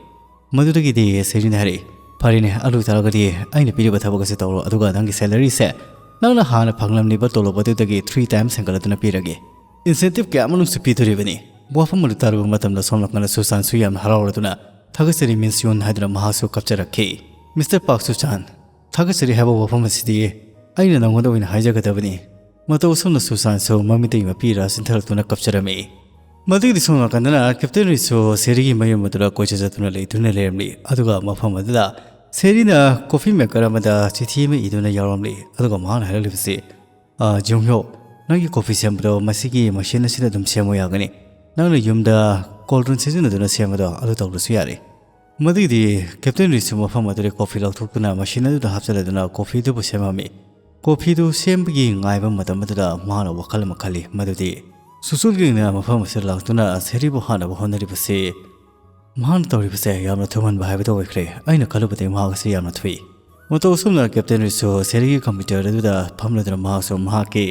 ꯃꯗꯨꯗꯒꯤꯗꯤ ꯁꯦꯔꯤꯅ ꯍꯥꯏꯔꯛꯏ, "ꯐꯔꯦꯅꯦ, ꯑꯗꯨ ꯑꯣꯏꯇꯥꯔꯒꯗꯤ ꯑꯩꯅ ꯄꯤꯔꯤꯕ ꯊꯕꯛ ꯑꯁꯤ ꯇꯧꯔꯣ, ꯑꯗꯨꯒ ꯅꯪꯒꯤ ꯁꯦꯂꯔꯤꯁꯦ ꯅꯪꯅ ꯍꯥꯟꯅ ꯐꯪꯂꯝꯂꯤꯕ ꯇꯣꯂꯣꯞ ꯑꯗꯨꯗꯒꯤ ꯊ꯭ꯔꯤ ꯇꯥꯏꯝꯁ ꯍꯦꯟꯒꯠꯂꯗꯨꯅ ꯄꯤꯔꯒꯦ꯫ ꯏꯟꯁꯦꯟꯇꯤꯞ ꯀꯌꯥ ꯑꯃꯔꯣꯝꯁꯨ ꯄꯤꯗꯣꯔꯤꯕꯅꯤ꯫" ꯋꯥꯐꯝ ꯑꯗꯨ ꯇꯥꯔꯨꯕ ꯃꯇꯝꯗ ꯁꯣꯝ ꯅꯥꯀꯟꯗ ꯁꯨꯆꯥꯟꯁꯨ ꯌꯥꯝꯅ ꯍꯔꯥꯎꯔꯗꯨꯅ, "ꯊꯥꯒꯠꯆꯔꯤ, ꯃꯤꯁ ꯌꯨꯟ" ꯍꯥꯏꯗꯨꯅ ꯃꯍꯥꯛꯁꯨ ꯀꯞꯆꯔꯛꯈꯤ꯫ "ꯃꯤꯁꯇꯔ ꯄꯥꯛ ꯁꯨꯆꯥꯟ, ꯊꯥꯒꯠꯆꯔꯤ ꯍꯥꯏꯕ ꯋꯥꯐꯝ ꯑꯁꯤꯗꯤ ꯑꯩꯅ ꯅꯉꯣꯟꯗ ꯑꯣꯏꯅ ꯍꯥꯏꯖꯒꯗꯕꯅꯤ꯫" ꯃꯇꯧ ꯑꯁꯨꯝꯅ ꯁꯨꯆꯥꯟꯁꯨ ꯃꯃꯤꯠꯇꯒꯤ ꯃꯄꯤ ꯏꯔꯥ ꯆꯤꯟꯊꯔꯛꯇꯨꯅ ꯀꯞꯆꯔꯝꯃꯤ꯫ ꯃꯗꯨꯒꯤꯗꯤ ꯁꯣꯝ ꯅꯥꯀꯟꯗꯅ ꯀꯦꯞꯇꯦꯟ ꯔꯤꯁꯁꯨ ꯁꯦꯔꯤꯒꯤ ꯃꯌꯨꯝ ꯑꯗꯨꯗ ꯀꯣꯏꯆꯠ ꯆꯠꯇꯨꯅ ꯂꯩꯗꯨꯅ ꯂꯩꯔꯝꯂꯤ꯫ ꯑꯗꯨꯒ ꯃꯐꯝ ꯑꯗꯨꯗ ꯁꯦꯔꯤꯅ ꯀꯣꯐꯤ ꯃꯦꯀꯔ ꯑꯃꯗ ꯆꯤꯊꯤ ꯑꯃ ꯏꯗꯨꯅ ꯌꯥꯎꯔꯝꯂꯤ꯫ ꯑꯗꯨꯒ ꯃꯍꯥꯛꯅ ꯍꯥꯏꯔꯛꯂꯤꯕꯁꯤ, "ꯑ, ꯖꯤꯌꯣꯡ ꯍ꯭ꯌꯣ, ꯅꯪꯒꯤ ꯀꯣꯐꯤ ꯁꯦꯝꯕꯗꯣ ꯃꯁꯤꯒꯤ ꯃꯦꯁꯤꯟ ꯑꯁꯤꯗ ꯑꯗꯨꯝ ꯁꯦꯝꯃꯨ ꯌꯥꯒꯅꯤ꯫ ꯅꯪꯅ ꯌꯨꯝꯗ ꯀꯣꯜ ꯗ꯭ꯔꯤꯡ ꯁꯤꯖꯤꯟꯅꯗꯨꯅ ꯁꯦꯝꯕꯗꯣ ꯑꯗꯨ ꯇꯧꯗ꯭ꯔꯁꯨ ꯌꯥꯔꯦ꯫" ꯃꯗꯨꯒꯤꯗꯤ ꯀꯦꯞꯇꯦꯟ ꯔꯤꯁꯁꯨ ꯃꯐꯝ ꯑꯗꯨꯗ ꯀꯣꯐꯤ ꯂꯧꯊꯣꯛꯇꯨꯅ ꯃꯦꯁꯤꯟ ꯑꯗꯨꯗ ꯍꯥꯞꯆꯤꯜꯂꯗꯨꯅ ꯀꯣꯐꯤꯗꯨꯕꯨ ꯁꯦꯝꯃꯝꯃꯤ꯫ ꯀꯣꯐꯤꯗꯨ ꯁꯦꯝꯕꯒꯤ ꯉꯥꯏꯕ ꯃꯇꯝ ꯑꯗꯨꯗ ꯃꯍꯥꯛꯅ ꯋꯥꯈꯜ ꯑꯃ ꯈꯜꯂꯤ, ꯃꯗꯨꯗꯤ, ꯁꯨꯁꯨꯜꯒꯤꯅ ꯃꯐꯝ ꯑꯁꯤꯗ ꯂꯥꯛꯇꯨꯅ ꯁꯦꯔꯤꯕꯨ ꯍꯥꯠꯅꯕ ꯍꯣꯠꯅꯔꯤꯕꯁꯦ, ꯃꯍꯥꯛꯅ ꯇꯧꯔꯤꯕꯁꯦ ꯌꯥꯝꯅ ꯊꯨꯃꯟꯕ ꯍꯍꯥꯏꯕꯗꯨ ꯑꯣꯏꯈ꯭ꯔꯦ꯫ ꯑꯩꯅ ꯈꯜꯂꯨꯕꯗꯒꯤ ꯃꯍꯥꯛ ꯑꯁꯤ ꯌꯥꯝꯅ ꯊꯨꯏ꯫ ꯃꯇꯧ ꯑꯁꯨꯝꯅ ꯀꯦꯞꯇꯦꯟ ꯔꯤꯁꯨ ꯁꯦꯔꯤꯒꯤ ꯀꯝꯄ꯭ꯌꯨꯇꯔ ꯑꯗꯨꯗ ꯐꯝꯂꯗꯨꯅ ꯃꯍꯥꯛꯁꯨ ꯃꯍꯥꯛꯀꯤ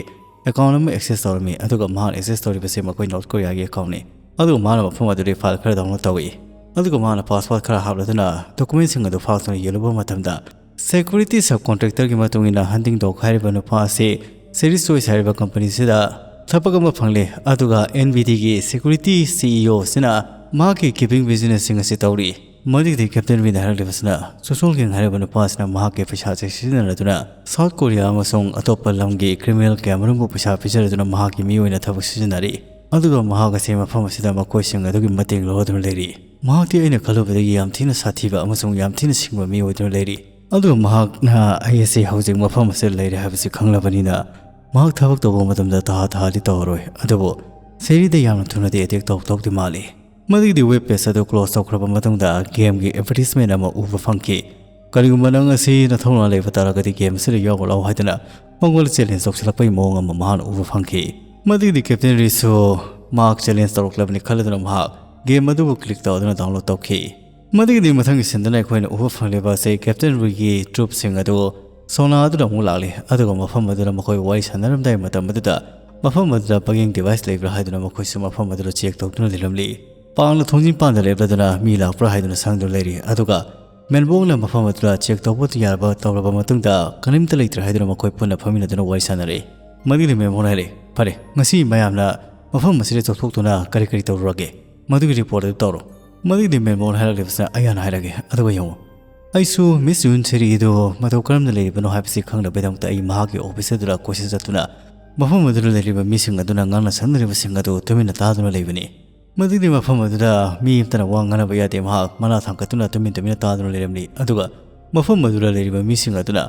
ꯑꯦꯀꯥꯎꯟ ꯑꯃ ꯑꯦꯛꯁꯦꯁ ꯇꯧꯔꯝꯃꯤ, ꯑꯗꯨꯒ ꯃꯍꯥꯛꯅ ꯑꯦꯛꯁꯦꯁ ꯇꯧꯔꯤꯕꯁꯤ ꯃꯈꯣꯏ ꯅꯣꯔꯠ ꯀꯣꯔꯤꯌꯥꯒꯤ ꯑꯦꯀꯥꯎꯟꯅꯤ꯫ ꯑꯗꯨꯒ ꯃꯍꯥꯛꯅ ꯃꯐꯝ ꯑꯗꯨꯗꯒꯤ ꯐꯥꯏꯜ ꯈꯔ ꯗꯥꯎꯟꯂꯣꯗ ꯇꯧꯏ, ꯑꯗꯨꯒ ꯃꯍꯥꯛꯅ ꯄꯥꯁꯋꯥꯔꯗ ꯈꯔ ꯍꯥꯞꯂꯗꯨꯅ ꯗꯣꯀꯨꯃꯦꯟꯁꯤꯡ ꯑꯗꯨ ꯐꯥꯛꯇꯨꯅ ꯌꯦꯡꯂꯨꯕ ꯃꯇꯝꯗ, ꯁꯦꯀ꯭ꯌꯨꯔꯤꯇꯤ ꯁꯕ ꯀꯣꯟꯇ꯭ꯔꯦꯛꯇꯔꯒꯤ ꯃꯇꯨꯡ ꯏꯟꯅ ꯍꯟꯇꯤꯡ ꯗꯣꯒ ꯍꯥꯏꯔꯤꯕ ꯅꯨꯄꯥ ꯑꯁꯤ ꯁꯦꯔꯤ ꯆꯣꯏꯁ ꯍꯥꯏꯔꯤꯕ ꯀꯝꯄꯅꯤꯁꯤꯗ ꯊꯕꯛ ꯑꯃ ꯐꯪꯂꯦ, ꯑꯗꯨꯒ ꯑꯦꯟ ꯕꯤ ꯗꯤꯒꯤ ꯁꯦꯀ꯭ꯌꯨꯔꯤꯇꯤ ꯁꯤ ꯏ ꯑꯣ ꯑꯁꯤꯅ ꯃꯍꯥꯛꯀꯤ ꯀꯤꯄꯤꯡ ꯕꯤꯖꯤꯅꯦꯁꯁꯤꯡ ꯑꯁꯤ ꯇꯧꯔꯤ꯫ ꯃꯗꯨꯒꯤꯗꯤ ꯀꯦꯞꯇꯦꯟ ꯔꯤꯅ ꯍꯥꯏꯔꯛꯂꯤꯕꯁꯤꯅ, ꯁꯣꯁꯣꯜ ꯒꯦꯡ ꯍꯥꯏꯔꯤꯕ ꯅꯨꯄꯥ ꯑꯁꯤꯅ ꯃꯍꯥꯛꯀꯤ ꯄꯩꯁꯥꯁꯦ ꯁꯤꯖꯤꯟꯅꯔꯗꯨꯅ ꯁꯥꯎꯠ ꯀꯣꯔꯤꯌꯥ ꯑꯃꯁꯨꯡ ꯑꯇꯣꯞꯄ ꯂꯝꯒꯤ ꯀ꯭ꯔꯤꯃꯤꯅꯦꯜ ꯀꯌꯥ ꯃꯔꯨꯝꯕꯨ ꯄꯩꯁꯥ ꯄꯤꯖꯔꯗꯨꯅ ꯃꯍꯥꯛꯀꯤ ꯃꯤ ꯑꯣꯏꯅ ꯊꯕꯛ ꯁꯤꯖꯤꯟꯅꯔꯤ꯫ ꯑꯗꯨꯒ ꯃꯍꯥꯛ ꯑꯁꯤ ꯃꯐꯝ ꯑꯁꯤꯗ ꯃꯈꯣꯏꯁꯤꯡ ꯑꯗꯨꯒꯤ ꯃꯇꯦꯡ ꯂꯧꯔꯗꯨꯅ ꯂꯩꯔꯤ꯫ ꯃꯍꯥꯛꯇꯤ ꯑꯩꯅ ꯈꯜꯂꯨꯕꯗꯒꯤ ꯌꯥꯝ ꯊꯤꯅ ꯁꯥꯊꯤꯕ ꯑꯃꯁꯨꯡ ꯌꯥꯝ ꯊꯤꯅ ꯁꯤꯡꯕ ꯃꯤ ꯑꯣꯏꯗꯨꯅ ꯂꯩꯔꯤ꯫ ꯑꯗꯨꯒ ꯃꯍꯥꯛꯅ ꯑꯩ ꯑꯁꯤ ꯍꯧꯖꯤꯛ ꯃꯐꯝ ꯑꯁꯤꯗ ꯂꯩꯔꯦ ꯍꯥꯏꯕꯁꯤ ꯈꯪꯂꯕꯅꯤꯅ, ꯃꯍꯥꯛ ꯊꯕꯛ ꯇꯧꯕ ꯃꯇꯝꯗ ꯇꯍꯥ ꯇꯍꯥꯗꯤ ꯇꯧꯔꯔꯣꯏ꯫ ꯑꯗꯨꯕꯨ ꯁꯦꯔꯤꯗ ꯌꯥꯝꯅ ꯊꯨꯅꯗꯤ ꯑꯦꯇꯦꯛ ꯇꯧ ꯇꯧꯗꯤ ꯃꯥꯜꯂꯤ꯫ ꯃꯗꯨꯒꯤꯗꯤ ꯋꯦꯕ ꯄꯦꯖ ꯑꯗꯨ ꯀ꯭ꯂꯣꯖ ꯇꯧꯈ꯭ꯔꯕ ꯃꯇꯨꯡꯗ ꯒꯦꯝꯒꯤ ꯑꯦꯗꯚꯔꯇꯤꯁꯃꯦꯟ ꯑꯃ ꯎꯕ ꯐꯪꯈꯤ꯫ "ꯀꯔꯤꯒꯨꯝꯕ ꯅꯪ ꯑꯁꯤ ꯅꯊꯧꯅꯥ ꯂꯩꯕ ꯇꯥꯔꯒꯗꯤ ꯒꯦꯝ ꯑꯁꯤꯗ ꯌꯥꯎꯕ ꯂꯥꯛꯎ" ꯍꯥꯏꯗꯨꯅ ꯃꯉꯣꯟꯗ ꯆꯦꯂꯦꯟꯖ ꯇꯧꯁꯤꯜꯂꯛꯄꯒꯤ ꯃꯑꯣꯡ ꯑꯃ ꯃꯍꯥꯛꯅ ꯎꯕ ꯐꯪꯈꯤ꯫ ꯃꯗꯨꯒꯤꯗꯤ ꯀꯦꯞꯇꯦꯟ ꯔꯤꯁꯨ ꯃꯍꯥꯛ ꯆꯦꯂꯦꯟꯖ ꯇꯧꯔꯛꯂꯕꯅꯤ ꯈꯜꯂꯗꯨꯅ ꯃꯍꯥꯛ ꯒꯦꯝ ꯑꯗꯨꯕꯨ ꯀ꯭ꯂꯤꯛ ꯇꯧꯗꯨꯅ ꯗꯥꯎꯟꯂꯣꯗ ꯇꯧꯈꯤ꯫ ꯃꯗꯨꯒꯤꯗꯤ ꯃꯊꯪꯒꯤ ꯁꯤꯟꯗꯨꯅ ꯑꯩꯈꯣꯏꯅ ꯎꯕ ꯐꯪꯂꯤꯕ ꯑꯁꯤ ꯀꯦꯞꯇꯦꯟ ꯔꯨꯏꯒꯤ ꯇ꯭ꯔꯨꯞꯁꯤꯡ ꯑꯗꯨ ꯁꯣꯅꯥ ꯑꯗꯨꯗ ꯑꯃꯨꯛ ꯂꯥꯛꯂꯤ꯫ ꯑꯗꯨꯒ ꯃꯐꯝ ꯑꯗꯨꯗ ꯃꯈꯣꯏ ꯋꯥꯔꯤ ꯁꯥꯟꯅꯔꯝꯗꯥꯏ ꯃꯇꯝ ꯑꯗꯨꯗ ꯃꯐꯝ ꯑꯗꯨꯗ ꯄꯒꯦꯡ ꯗꯤꯚꯥꯏꯁ ꯂꯩꯕ꯭ꯔꯥ ꯍꯥꯏꯗꯨꯅ ꯃꯈꯣꯏꯁꯨ ꯃꯐꯝ ꯑꯗꯨꯗ ꯆꯦꯛ ꯇꯧꯗꯨꯅ ꯂꯩꯔꯝꯂꯤ꯫ ꯄꯥꯡꯅ ꯊꯣꯡꯖꯤꯟ ꯄꯥꯟꯗ ꯂꯦꯞꯂꯗꯨꯅ ꯃꯤ ꯂꯥꯛꯄ꯭ꯔꯥ ꯍꯥꯏꯗꯨꯅ ꯁꯪꯗꯨꯅ ꯂꯩꯔꯤ꯫ ꯑꯗꯨꯒ ꯃꯦꯟꯕꯣꯛꯅ ꯃꯐꯝ ꯑꯗꯨꯗ ꯆꯦꯛ ꯇꯧꯕ ꯌꯥꯕ ꯇꯧꯔꯕ ꯃꯇꯨꯡꯗ ꯀꯔꯤꯝꯇ ꯂꯩꯇ꯭ꯔꯦ ꯍꯥꯏꯗꯨꯅ ꯃꯈꯣꯏ ꯄꯨꯟꯅ ꯐꯝꯃꯤꯟꯅꯗꯨꯅ ꯋꯥꯔꯤ ꯁꯥꯟꯅꯔꯛꯏ꯫ ꯃꯗꯨꯒꯤꯗꯤ ꯃꯦꯟꯕꯣꯛꯅ ꯍꯥꯏꯔꯛꯏ, "ꯐꯔꯦ, ꯉꯁꯤ ꯃꯌꯥꯝꯅ ꯃꯐꯝ ꯑꯁꯤꯗ ꯆꯠꯊꯣꯛꯇꯨꯅ ꯀꯔꯤ ꯀꯔꯤ ꯇꯧꯔꯨꯔꯒꯦ? ꯃꯗꯨꯒꯤ ꯔꯤꯄꯣꯔꯠ ꯑꯗꯨ ꯇꯧꯔꯣ꯫" ꯃꯗꯨꯒꯤꯗꯤ ꯃꯦꯟꯕꯣꯛꯅ ꯍꯥꯏꯔꯛꯂꯤꯕꯁꯤꯅ ꯑꯩ ꯍꯥꯟꯅ ꯍꯥꯏꯔꯒꯦ, ꯑꯗꯨꯒ ꯌꯦꯡꯉꯨ꯫ ꯑꯩꯁꯨ ꯃꯤꯁ ꯌꯨꯟ ꯁꯦꯔꯤ ꯑꯗꯨ ꯃꯇꯧ ꯀꯔꯝꯅ ꯂꯩꯔꯤꯕꯅꯣ ꯍꯥꯏꯕꯁꯤ ꯈꯪꯅꯕꯒꯤꯗꯃꯛꯇ ꯑꯩ ꯃꯍꯥꯛꯀꯤ ꯑꯣꯐꯤꯁ ꯑꯗꯨꯗ ꯀꯣꯏꯆꯠ ꯆꯠꯇꯨꯅ ꯃꯐꯝ ꯑꯗꯨꯗ ꯂꯩꯔꯤꯕ ꯃꯤꯁꯤꯡ ꯑꯗꯨꯅ ꯉꯥꯡꯅ ꯁꯛꯅꯔꯤꯕꯁꯤꯡ ꯑꯗꯨ ꯇꯨꯃꯤꯟꯅ ꯇꯥꯗꯨꯅ ꯂꯩꯕꯅꯤ꯫ ꯃꯗꯨꯒꯤ ꯃꯐꯝ ꯑꯗꯨꯗ ꯃꯤ ꯑꯃꯠꯇꯅ ꯋꯥ ꯉꯥꯡꯅꯕ ꯌꯥꯗꯦ꯫ ꯃꯍꯥꯛ ꯃꯅꯥ ꯊꯥꯡꯒꯠꯇꯨꯅ ꯇꯨꯃꯤꯟ ꯇꯨꯃꯤꯟꯅ ꯇꯥꯗꯨꯅ ꯂꯩꯔꯝꯂꯤ꯫ ꯑꯗꯨꯒ ꯃꯐꯝ ꯑꯗꯨꯗ ꯂꯩꯔꯤꯕ ꯃꯤꯁꯤꯡ ꯑꯗꯨꯅ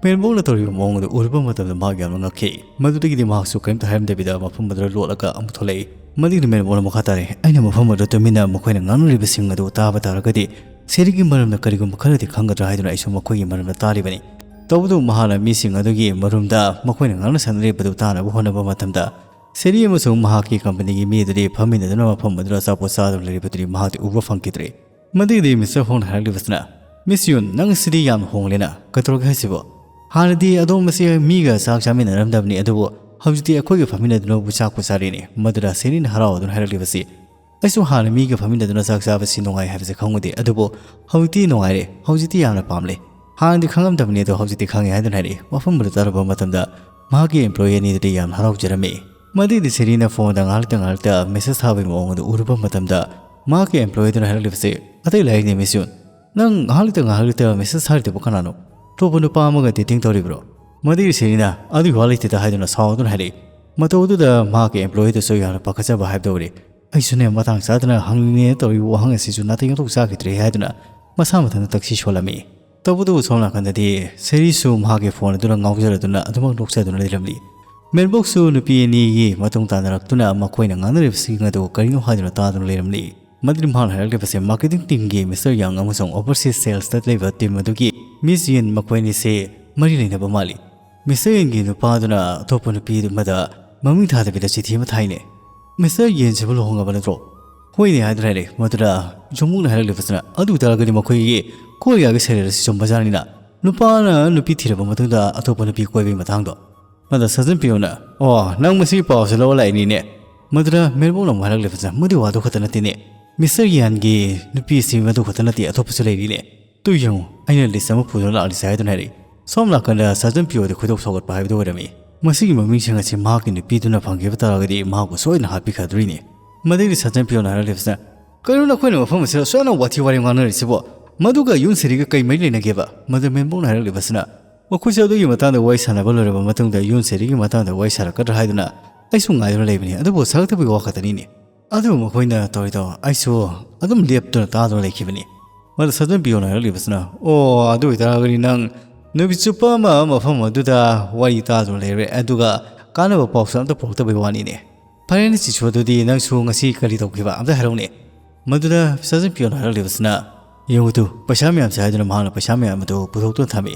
ꯃꯦꯟꯕꯣꯛꯅ ꯇꯧꯔꯤꯕ ꯃꯑꯣꯡ ꯑꯗꯨ ꯎꯔꯨꯕ ꯃꯇꯝꯗ ꯃꯍꯥꯛ ꯌꯥꯝꯅ ꯉꯛꯈꯤ꯫ ꯃꯗꯨꯗꯒꯤꯗꯤ ꯃꯍꯥꯛꯁꯨ ꯀꯔꯤꯝꯇ ꯍꯥꯏꯔꯝꯗꯕꯤꯗ ꯃꯐꯝ ꯑꯗꯨꯗ ꯂꯣꯠꯂꯒ ꯑꯃꯨꯛ ꯊꯣꯛꯂꯛꯏ꯫ ꯃꯗꯨꯒꯤꯗꯤ ꯃꯦꯟꯕꯣꯛꯅ ꯃꯈꯥ ꯇꯥꯔꯦ, "ꯑꯩꯅ ꯃꯐꯝ ꯑꯗꯨꯗ ꯇꯨꯃꯤꯟꯅ ꯃꯈꯣꯏꯅ ꯉꯥꯡꯅꯔꯤꯕꯁꯤꯡ ꯑꯗꯨ ꯇꯥꯕ ꯇꯥꯔꯒꯗꯤ ꯁꯦꯔꯤꯒꯤ ꯃꯔꯝꯗ ꯀꯔꯤꯒꯨꯝꯕ ꯈꯔꯗꯤ ꯈꯪꯒꯗ꯭ꯔꯥ ꯍꯥꯏꯗꯨꯅ ꯑꯩꯁꯨ ꯃꯈꯣꯏꯒꯤ ꯃꯔꯝꯗ ꯇꯥꯔꯤꯕꯅꯤ꯫" ꯇꯧꯕꯇꯕꯨ ꯃꯍꯥꯛꯅ ꯃꯤꯁꯤꯡ ꯑꯗꯨꯒꯤ ꯃꯔꯨꯝꯗ ꯃꯈꯣꯏꯅ ꯉꯥꯡꯅ ꯁꯛꯅꯔꯤꯕꯗꯨ ꯇꯥꯅꯕ ꯍꯣꯠꯅꯕ ꯃꯇꯝꯗ ꯁꯦꯔꯤ ꯑꯃꯁꯨꯡ ꯃꯍꯥꯛꯀꯤ ꯀꯝꯄꯅꯤꯒꯤ ꯃꯤ ꯑꯗꯨꯗꯤ ꯐꯝꯃꯤꯟꯅꯗꯨꯅ ꯃꯐꯝ ꯑꯗꯨꯗ ꯑꯆꯥꯄꯣꯠ ꯆꯥꯗꯨꯅ ꯂꯩꯔꯤꯕꯗꯨꯗꯤ ꯃꯍꯥꯛꯇꯤ ꯎꯕ ꯐꯪꯈꯤꯗ꯭ꯔꯦ꯫ ꯃꯗꯨꯒꯤꯗꯤ ꯃꯤꯁꯇꯔ ꯐꯣꯡꯅ ꯍꯥꯏꯔꯛꯂꯤꯕꯁꯤꯅ, "ꯃꯤꯁ ꯌꯨꯟ, ꯅꯪ ꯑꯁꯤꯗꯤ ꯌꯥꯝꯅ ꯍꯣꯡꯂꯦꯅ, ꯀꯩꯗꯧꯔꯒꯦ ꯍꯥꯏꯁꯤꯕꯣ? ꯍꯥꯟꯅꯗꯤ ꯑꯗꯣꯝ ꯑꯁꯤ ꯃꯤꯒ ꯆꯥꯛ ꯆꯥꯃꯤꯟꯅꯔꯝꯗꯕꯅꯤ, ꯑꯗꯨꯕꯨ ꯍꯧꯖꯤꯛꯇꯤ ꯑꯩꯈꯣꯏꯒ ꯐꯝꯃꯤꯟꯅꯗꯨꯅꯕꯨ ꯆꯥꯛꯄꯨ ꯆꯥꯔꯦꯅꯦ"꯫ ꯃꯗꯨꯗ ꯁꯦꯔꯤꯅ ꯍꯔꯥꯎꯗꯨꯅ ꯍꯥꯏꯔꯛꯂꯤꯕꯁꯤ, "ꯑꯩꯁꯨ ꯍꯥꯟꯅ ꯃꯤꯒ ꯐꯝꯃꯤꯟꯅꯗꯨꯅ ꯆꯥꯛ ꯆꯥꯕꯁꯤ ꯅꯨꯡꯉꯥꯏ ꯍꯥꯏꯕꯁꯦ ꯈꯪꯉꯨꯗꯦ, ꯑꯗꯨꯕꯨ ꯍꯧꯖꯤꯛꯇꯤ ꯅꯨꯡꯉꯥꯏꯔꯦ, ꯍꯧꯖꯤꯛꯇꯤ ꯌꯥꯝꯅ ꯄꯥꯝꯂꯦ꯫ ꯍꯥꯟꯅꯗꯤ ꯈꯪꯉꯝꯗꯕꯅꯤ, ꯑꯗꯣ ꯍꯧꯖꯤꯛꯇꯤ ꯈꯪꯉꯦ" ꯍꯥꯏꯗꯨꯅ ꯍꯥꯏꯔꯛꯏ꯫ ꯋꯥꯐꯝ ꯑꯗꯨ ꯇꯥꯔꯨꯕ ꯃꯇꯝꯗ ꯃꯍꯥꯛꯀꯤ ꯑꯦꯝꯄ꯭ꯂꯣꯌꯤ ꯑꯅꯤꯗꯨꯗꯤ ꯌꯥꯝꯅ ꯍꯔꯥꯎꯖꯔꯝꯃꯤ꯫ ꯃꯗꯩꯗꯤ ꯁꯦꯔꯤꯅ ꯐꯣꯟꯗ ꯉꯥꯏꯍꯥꯛꯇ ꯉꯥꯏꯍꯥꯛꯇ ꯃꯦꯁꯦꯖ ꯊꯥꯕꯒꯤ ꯃꯑꯣꯡ ꯑꯗꯨ ꯎꯔꯨꯕ ꯃꯇꯝꯗ ꯃꯍꯥꯛꯀꯤ ꯑꯦꯝꯄ꯭ꯂꯣꯌꯤ ꯑꯗꯨꯅ ꯍꯥꯏꯔꯛꯂꯤꯕꯁꯤ, "ꯑꯇꯩ ꯂꯥꯏꯔꯤꯛꯅꯦ ꯃꯤꯁ ꯌꯨꯟ, ꯅꯪ ꯉꯥꯏꯍꯥꯛ ꯂꯩꯇ ꯉꯥꯏꯍꯥꯛ ꯂꯩꯇ ꯃꯦꯁꯦꯖ ꯊꯥꯔꯤꯗꯨꯕꯨ ꯀꯅꯥꯅꯣ? ꯑꯇꯣꯞꯄ ꯅꯨꯄꯥ ꯑꯃꯒ ꯗꯦꯇꯤꯡ ꯇꯧꯔꯤꯕ꯭ꯔꯣ?" ꯃꯗꯩꯗꯤ ꯁꯦꯔꯤꯅ, "ꯑꯗꯨꯒꯤ ꯋꯥ ꯂꯩꯇꯦꯗ" ꯍꯥꯏꯗꯨꯅ ꯁꯥꯎꯗꯨꯅ ꯍꯥꯏꯔꯛꯏ꯫ ꯃꯇꯧ ꯑꯗꯨꯗ ꯃꯍꯥꯛꯀꯤ ꯑꯦꯝꯄ꯭ꯂꯣꯌꯤꯗꯨꯁꯨ ꯌꯥꯝꯅ ꯄꯥꯈꯠꯆꯕ ꯍꯥꯏꯕꯗꯨ ꯑꯣꯏꯔꯦ꯫ "ꯑꯩꯁꯨꯅꯦ, ꯃꯇꯥꯡ ꯆꯥꯗꯅ ꯍꯪꯅꯤꯡꯉꯦꯅ ꯇꯧꯔꯤꯕ ꯋꯥꯍꯪ ꯑꯁꯤꯁꯨ ꯅꯥꯇꯩ ꯌꯥꯎꯊꯣꯛ ꯆꯥꯈꯤꯗ꯭ꯔꯦ" ꯍꯥꯏꯗꯨꯅ ꯃꯁꯥ ꯃꯊꯟꯇ ꯇꯛꯁꯤ ꯁꯣꯜꯂꯝꯃꯤ꯫ ꯇꯧꯕꯇꯕꯨ ꯁꯣꯝ ꯅꯥꯀꯟꯗꯗꯤ ꯁꯦꯔꯤꯁꯨ ꯃꯍꯥꯛꯀꯤ ꯐꯣꯟ ꯑꯗꯨꯅ ꯉꯥꯎꯖꯔꯗꯨꯅ ꯑꯗꯨꯃꯛ ꯅꯣꯛꯆꯗꯨꯅ ꯂꯩꯔꯝꯂꯤ꯫ ꯃꯦꯜꯕꯣꯛꯁꯨ ꯅꯨꯄꯤ ꯑꯅꯤꯒꯤ ꯃꯇꯨꯡ ꯇꯥꯟꯅꯔꯛꯇꯨꯅ ꯃꯈꯣꯏꯅ ꯉꯥꯡꯅꯔꯤꯕꯁꯤꯡ ꯑꯗꯨ ꯀꯔꯤꯅꯣ ꯍꯥꯏꯗꯨꯅ ꯇꯥꯗꯨꯅ ꯂꯩꯔꯝꯂꯤ꯫ ꯃꯗꯨꯗꯤ ꯃꯍꯥꯛꯅ ꯍꯥꯏꯔꯛꯂꯤꯕꯁꯦ ꯃꯥꯔꯀꯦꯇꯤꯡ ꯇꯤꯝꯒꯤ ꯃꯤꯁꯇꯔ ꯌꯥꯡ ꯑꯃꯁꯨꯡ ꯑꯣꯚꯔꯁꯤꯁ ꯁꯦꯜꯁꯇ ꯂꯩꯕ ꯇꯤꯝ ꯑꯗꯨꯒꯤ ꯃꯤꯁ ꯌꯤꯟ, ꯃꯈꯣꯏ ꯑꯅꯤꯁꯦ ꯃꯔꯤ ꯂꯩꯅꯕ ꯃꯥꯜꯂꯤ꯫ ꯃꯤꯁꯇꯔ ꯌꯤꯟꯒꯤ ꯅꯨꯄꯥꯗꯨꯅ ꯑꯇꯣꯞꯄ ꯅꯨꯄꯤ ꯑꯃꯗ ꯃꯃꯤꯡ ꯊꯥꯗꯕꯤꯗ ꯆꯤꯊꯤ ꯑꯃ ꯊꯥꯏꯅꯦ꯫ "ꯃꯤꯁꯇꯔ ꯌꯤꯟꯁꯤꯕꯨ ꯂꯨꯍꯣꯡꯉꯕ ꯅꯠꯇ꯭ꯔꯣ?" "ꯍꯣꯏꯅꯦ" ꯍꯥꯏꯗꯨꯅ ꯍꯥꯏꯔꯛꯑꯦ꯫ ꯃꯗꯨꯗ ꯖꯣꯡꯃꯨꯛꯅ ꯍꯥꯏꯔꯛꯂꯤꯕꯁꯤꯅ, "ꯑꯗꯨ ꯑꯣꯏꯇꯥꯔꯒꯗꯤ ꯃꯈꯣꯏꯒꯤ ꯀꯣꯔꯤꯌꯥꯒꯤ ꯁꯦꯔꯦꯜ ꯑꯁꯤ ꯆꯨꯝꯕꯖꯥꯠꯅꯤꯅ, ꯅꯨꯄꯥꯅ ꯅꯨꯄꯤ ꯊꯤꯔꯕ ꯃꯇꯨꯡꯗ ꯑꯇꯣꯞꯄ ꯅꯨꯄꯤ ꯀꯣꯏꯕꯒꯤ ꯃꯇꯥꯡꯗꯣ"꯫ ꯃꯗ ꯁꯖꯟ ꯄꯤꯌꯣꯅ, "ꯑꯣ, ꯅꯪ ꯃꯁꯤꯒꯤ ꯄꯥꯎꯁꯦ ꯂꯧꯕ ꯂꯥꯛꯏꯅꯤꯅꯦ"꯫ ꯃꯗꯨꯗ ꯃꯦꯜꯕꯣꯛꯅ ꯑꯃꯨꯛ ꯍꯥꯏꯔꯛꯂꯤꯕꯁꯤꯅ, "ꯃꯗꯨꯒꯤ ꯋꯥꯗꯨ ꯈꯛꯇ ꯅꯠꯇꯦꯅꯦ, ꯃꯤꯁꯇꯔ ꯌꯥꯟꯒꯤ ꯅꯨꯄꯤ ꯑꯁꯤ ꯃꯗꯨ ꯈꯛꯇ ꯅꯠꯇꯦ, ꯑꯇꯣꯞꯄꯁꯨ ꯂꯩꯔꯤꯅꯦ꯫ ꯇꯨ ꯌꯦꯡꯉꯨ, ꯑꯩꯅ ꯂꯤꯁ ꯑꯃ ꯄꯨꯗꯨꯅ ꯂꯥꯛꯂꯤꯁꯦ" ꯍꯥꯏꯗꯨꯅ ꯍꯥꯏꯔꯛꯏ꯫ ꯁꯣꯝ ꯅꯥꯀꯟꯗ ꯁꯖꯟ ꯄꯤꯌꯣꯗ ꯈꯣꯏꯗꯧ ꯁꯥꯎꯒꯠꯄ ꯍꯥꯏꯕꯗꯨ ꯑꯣꯏꯔꯝꯃꯤ꯫ ꯃꯁꯤꯒꯤ ꯃꯃꯤꯡꯁꯤꯡ ꯑꯁꯤ ꯃꯍꯥꯛꯀꯤ ꯅꯨꯄꯤꯗꯨꯅ ꯐꯪꯈꯤꯕ ꯇꯥꯔꯒꯗꯤ ꯃꯍꯥꯛꯄꯨ ꯁꯣꯏꯗꯅ ꯍꯥꯠꯄꯤꯈ꯭ꯔꯗꯣꯔꯤꯅꯤ꯫ ꯃꯗꯩꯗꯤ ꯁꯖꯟ ꯄꯤꯌꯣꯅ ꯍꯥꯏꯔꯛꯂꯤꯕꯁꯤꯅ, "ꯀꯔꯤꯅꯣ ꯅꯈꯣꯏꯅ ꯃꯐꯝ ꯑꯁꯤꯗ ꯁꯨꯃꯥꯏꯅ ꯋꯥꯊꯤ ꯋꯥꯔꯦꯝ ꯉꯥꯡꯅꯔꯤꯁꯤꯕꯣ? ꯃꯗꯨꯒ ꯌꯨꯟ ꯁꯦꯔꯤꯒ ꯀꯩ ꯃꯔꯤ ꯂꯩꯅꯒꯦꯕ?" ꯃꯗꯨ ꯃꯦꯝꯕꯣꯛꯅ ꯍꯥꯏꯔꯛꯂꯤꯕꯁꯤꯅ, "ꯃꯈꯣꯏꯁꯦ ꯑꯗꯨꯒꯤ ꯃꯇꯥꯡꯗ ꯋꯥꯔꯤ ꯁꯥꯟꯅꯕ ꯂꯣꯏꯔꯕ ꯃꯇꯨꯡꯗ ꯌꯨꯟ ꯁꯦꯔꯤꯒꯤ ꯃꯇꯥꯡꯗ ꯋꯥꯔꯤ ꯁꯥꯔꯛꯀꯗ꯭ꯔꯥ ꯍꯥꯏꯗꯨꯅ ꯑꯩꯁꯨ ꯉꯥꯏꯗꯨꯅ ꯂꯩꯕꯅꯤ, ꯑꯗꯨꯕꯨ ꯁꯥꯔꯛꯇꯕꯒꯤ ꯋꯥ ꯈꯛꯇꯅꯤꯅꯦ꯫ ꯑꯗꯨꯕꯨ ꯃꯈꯣꯏꯅ ꯇꯧꯔꯤꯗꯣ ꯑꯩꯁꯨ ꯑꯗꯨꯝ ꯂꯦꯞꯇꯨꯅ ꯇꯥꯗꯨꯅ ꯂꯩꯈꯤꯕꯅꯤ"꯫ ꯃꯗꯨ ꯁꯖꯟ ꯄꯤꯌꯣꯅ ꯍꯥꯏꯔꯛꯂꯤꯕꯁꯤꯅ, "ꯑꯣ, ꯑꯗꯨ ꯑꯣꯏꯇꯥꯔꯒꯗꯤ ꯅꯪ ꯅꯨꯃꯤꯠ ꯆꯨꯞꯄ ꯑꯃ ꯃꯐꯝ ꯑꯗꯨꯗ ꯋꯥꯔꯤ ꯇꯥꯗꯨꯅ ꯂꯩꯔꯦ, ꯑꯗꯨꯒ ꯀꯥꯟꯅꯕ ꯄꯥꯎꯁꯨ ꯑꯝꯇ ꯄꯨꯔꯛꯇꯕꯒꯤ ꯋꯥꯅꯤꯅꯦ꯫ ꯐꯔꯦꯅꯦ ꯆꯤꯁꯨ, ꯑꯗꯨꯗꯤ ꯅꯪꯁꯨ ꯉꯁꯤ ꯀꯔꯤ ꯇꯧꯈꯤꯕ ꯑꯝꯇ ꯍꯥꯏꯔꯛꯎꯅꯦ"꯫ ꯃꯗꯨꯗ ꯁꯖꯟ ꯄꯤꯌꯣꯅ ꯍꯥꯏꯔꯛꯂꯤꯕꯁꯤꯅ, "ꯌꯦꯡꯉꯨ ꯇꯨ, ꯄꯩꯁꯥ ꯃꯌꯥꯝꯁꯦ" ꯍꯥꯏꯗꯨꯅ ꯃꯍꯥꯛꯅ ꯄꯩꯁꯥ ꯃꯌꯥꯝ ꯑꯗꯨ ꯄꯨꯊꯣꯛꯇꯨꯅ ꯊꯝꯃꯤ꯫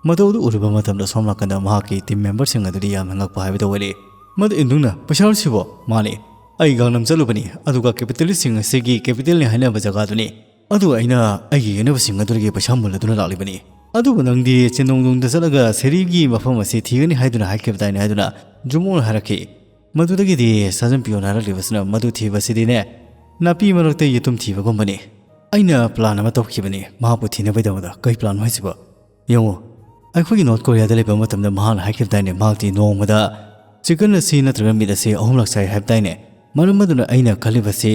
ꯃꯗꯨ ꯑꯗꯨ ꯎꯔꯨꯕ ꯃꯇꯝꯗ ꯁꯣꯝ ꯅꯥꯀꯟꯗ ꯃꯍꯥꯛꯀꯤ ꯇꯤꯝ ꯃꯦꯝꯕꯔꯁꯤꯡ ꯑꯗꯨꯗꯤ ꯌꯥꯝꯅ ꯉꯛꯄ ꯍꯥꯏꯕꯗꯨ ꯑꯣꯏꯔꯦ꯫ "ꯃꯗꯨ ꯏꯟꯗꯨꯡꯅ ꯄꯩꯁꯥꯔꯣ ꯁꯤꯕꯣ?" "ꯃꯥꯅꯤ, ꯑꯩ ꯒꯥꯡꯅꯝ ꯆꯠꯂꯨꯕꯅꯤ, ꯑꯗꯨꯒ capitalist ꯁꯤꯡ ꯑꯁꯤꯒꯤ capital ꯅꯤ ꯍꯥꯏꯅꯕ ꯖꯒꯥꯗꯨꯅꯤ꯫ ꯑꯗꯨ ꯑꯩꯅ ꯑꯩꯒꯤ ꯌꯦꯛꯅꯕꯁꯤꯡ ꯑꯗꯨꯗꯒꯤ ꯄꯩꯁꯥ ꯃꯨꯜꯂꯗꯨꯅ ꯂꯥꯛꯂꯤꯕꯅꯤ꯫ ꯑꯗꯨꯕꯨ ꯅꯪꯗꯤ ꯆꯦꯟꯗꯣꯡꯗꯣꯡꯗ ꯆꯠꯂꯒ ꯁꯦꯔꯤꯒꯤ ꯃꯐꯝ ꯑꯁꯤ ꯊꯤꯒꯅꯤ ꯍꯥꯏꯗꯨꯅ ꯍꯥꯏꯈꯤꯕꯗꯥꯏꯅꯦ?" ꯍꯥꯏꯗꯨꯅ ꯖꯨꯃꯣꯅ ꯍꯥꯏꯔꯛꯈꯤ꯫ ꯃꯗꯨꯗꯒꯤꯗꯤ ꯁꯥꯖꯟ ꯄꯤꯌꯣꯅ ꯍꯥꯏꯔꯛꯂꯤꯕꯁꯤꯅ, "ꯃꯗꯨ ꯊꯤꯕꯁꯤꯗꯤꯅꯦ, ꯅꯥꯄꯤ ꯃꯔꯛꯇ ꯌꯦꯇꯨꯝ ꯊꯤꯕꯒꯨꯝꯕꯅꯤ꯫ ꯑꯩꯅ plan ꯑꯃ ꯇꯧꯈꯤꯕꯅꯤ ꯃꯍꯥꯛꯄꯨ ꯊꯤꯅꯕꯒꯤꯗꯃꯛꯇ꯫" "ꯀꯩ plan ꯅꯣ ꯍꯥꯏꯁꯤꯕꯣ?" "ꯌꯦꯡꯉꯨ, ꯑꯩꯈꯣꯏꯒꯤ North Korea ꯗ ꯂꯩꯕ ꯃꯇꯝꯗ ꯃꯍꯥꯛꯅ ꯍꯥꯏꯈꯤꯕꯗꯥꯏꯅꯦ, ꯃꯍꯥꯛꯇꯤ ꯅꯣꯡꯃꯗ chicken ꯑꯁꯤ ꯅꯠꯇ꯭ꯔꯒ meat ꯑꯁꯤ ꯑꯍꯨꯝꯂꯛ ꯆꯥꯏ ꯍꯥꯏꯕꯗꯥꯏꯅꯦ? ꯃꯔꯝ ꯑꯗꯨꯅ ꯑꯩꯅ ꯈꯜꯂꯤꯕꯁꯤ,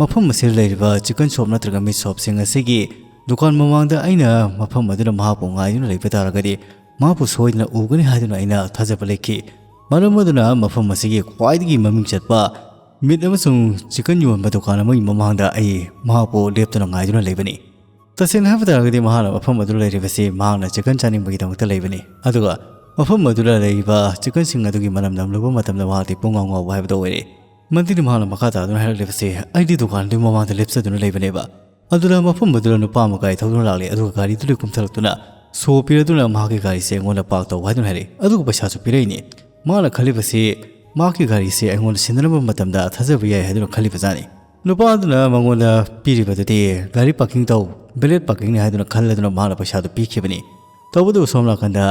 ꯃꯐꯝ ꯑꯁꯤꯗ ꯂꯩꯔꯤꯕ chicken shop ꯅꯠꯇ꯭ꯔꯒ meat shop ꯁꯤꯡ ꯑꯁꯤꯒꯤ ꯗꯨꯀꯥꯟ ꯃꯃꯥꯡꯗ ꯑꯩꯅ ꯃꯐꯝ ꯑꯗꯨꯗ ꯃꯍꯥꯛꯄꯨ ꯉꯥꯏꯗꯨꯅ ꯂꯩꯕ ꯇꯥꯔꯒꯗꯤ, ꯃꯍꯥꯛꯄꯨ ꯁꯣꯏꯗꯅ ꯎꯒꯅꯤ ꯍꯥꯏꯗꯨꯅ ꯑꯩꯅ ꯊꯥꯖꯕ ꯂꯩꯈꯤ꯫ ꯃꯔꯝ ꯑꯗꯨꯅ ꯃꯐꯝ ꯑꯁꯤꯒꯤ ꯈ꯭ꯋꯥꯏꯗꯒꯤ ꯃꯃꯤꯡ ꯆꯠꯄ meat ꯑꯃꯁꯨꯡ chicken ꯌꯣꯟꯕ ꯗꯨꯀꯥꯟ ꯑꯃꯒꯤ ꯃꯃꯥꯡꯗ ꯑꯩ ꯃꯍꯥꯛꯄꯨ ꯂꯦꯞꯇꯨꯅ ꯉꯥꯏꯗꯨꯅ ꯂꯩꯕꯅꯤ꯫ ꯇꯁꯦꯡꯅ ꯍꯥꯏꯕ ꯇꯥꯔꯒꯗꯤ, ꯃꯍꯥꯛꯅ ꯃꯐꯝ ꯑꯗꯨꯗ ꯂꯩꯔꯤꯕꯁꯤ ꯃꯍꯥꯛꯅ chicken ꯆꯥꯅꯤꯡꯕꯒꯤꯗꯃꯛꯇ ꯂꯩꯕꯅꯤ꯫ ꯑꯗꯨꯒ ꯃꯐꯝ ꯑꯗꯨꯗ ꯂꯩꯔꯤꯕ chicken ꯁꯤꯡ ꯑꯗꯨꯒꯤ ꯃꯅꯝ ꯅꯝꯂꯨꯕ ꯃꯇꯝꯗ ꯃꯍꯥꯛꯇꯤ ꯄꯨꯡꯉꯥꯎ ꯉꯥꯎꯕ ꯍꯥꯏꯕꯗꯨ ꯑꯣꯏꯔꯦ꯫" ꯃꯟꯇ꯭ꯔꯤꯅ ꯃꯍꯥꯛꯅ ꯃꯈꯥ ꯇꯥꯗꯨꯅ ꯍꯥꯏꯔꯛꯂꯤꯕꯁꯤ, "ꯑꯩꯗꯤ ꯗꯨꯀꯥꯟꯗꯨꯒꯤ ꯃꯃꯥꯡꯗ ꯂꯦꯞꯆꯗꯨꯅ ꯂꯩꯕꯅꯦꯕ꯫ ꯑꯗꯨꯗ ꯃꯐꯝ ꯑꯗꯨꯗ ꯅꯨꯄꯥ ꯑꯃ ꯒꯥꯔꯤ ꯊꯧꯗꯨꯅ ꯂꯥꯛꯂꯦ, ꯑꯗꯨꯒ ꯒꯥꯔꯤꯗꯨꯗꯒꯤ ꯀꯨꯝꯊꯔꯛꯇꯨꯅ ꯁꯣ ꯄꯤꯔꯗꯨꯅ ꯃꯍꯥꯛꯀꯤ ꯒꯥꯔꯤꯁꯦ ꯑꯩꯉꯣꯟꯗ park ꯇꯧ ꯍꯥꯏꯗꯨꯅ ꯍꯥꯏꯔꯛꯏ꯫ ꯑꯗꯨꯒ ꯄꯩꯁꯥꯁꯨ ꯄꯤꯔꯛꯏꯅꯦ꯫ ꯃꯥꯅ ꯈꯜꯂꯤꯕꯁꯤ ꯃꯍꯥꯛꯀꯤ ꯒꯥꯔꯤꯁꯦ ꯑꯩꯉꯣꯟꯗ ꯁꯤꯟꯅꯅꯕ ꯃꯇꯝꯗ ꯊꯥꯖꯕ ꯌꯥꯏ ꯍꯥꯏꯗꯨꯅ ꯈꯜꯂꯤꯕꯖꯥꯠꯅꯤ꯫ ꯅꯨꯄꯥ ꯑꯗꯨꯅ ꯃꯉꯣꯟꯗ ꯄꯤꯔꯤꯕꯗꯨꯗꯤ ꯒꯥꯔꯤ parking ꯇꯧ, valet parking ꯅꯤ ꯍꯥꯏꯗꯨꯅ ꯈꯜꯂꯗꯨꯅ ꯃꯍꯥꯛꯅ ꯄꯩꯁꯥꯗꯨ ꯄꯤꯈꯤꯕꯅꯤ꯫ ꯇꯧꯕꯇꯕꯨ ꯁꯣꯝ ꯅꯥꯀꯟꯗ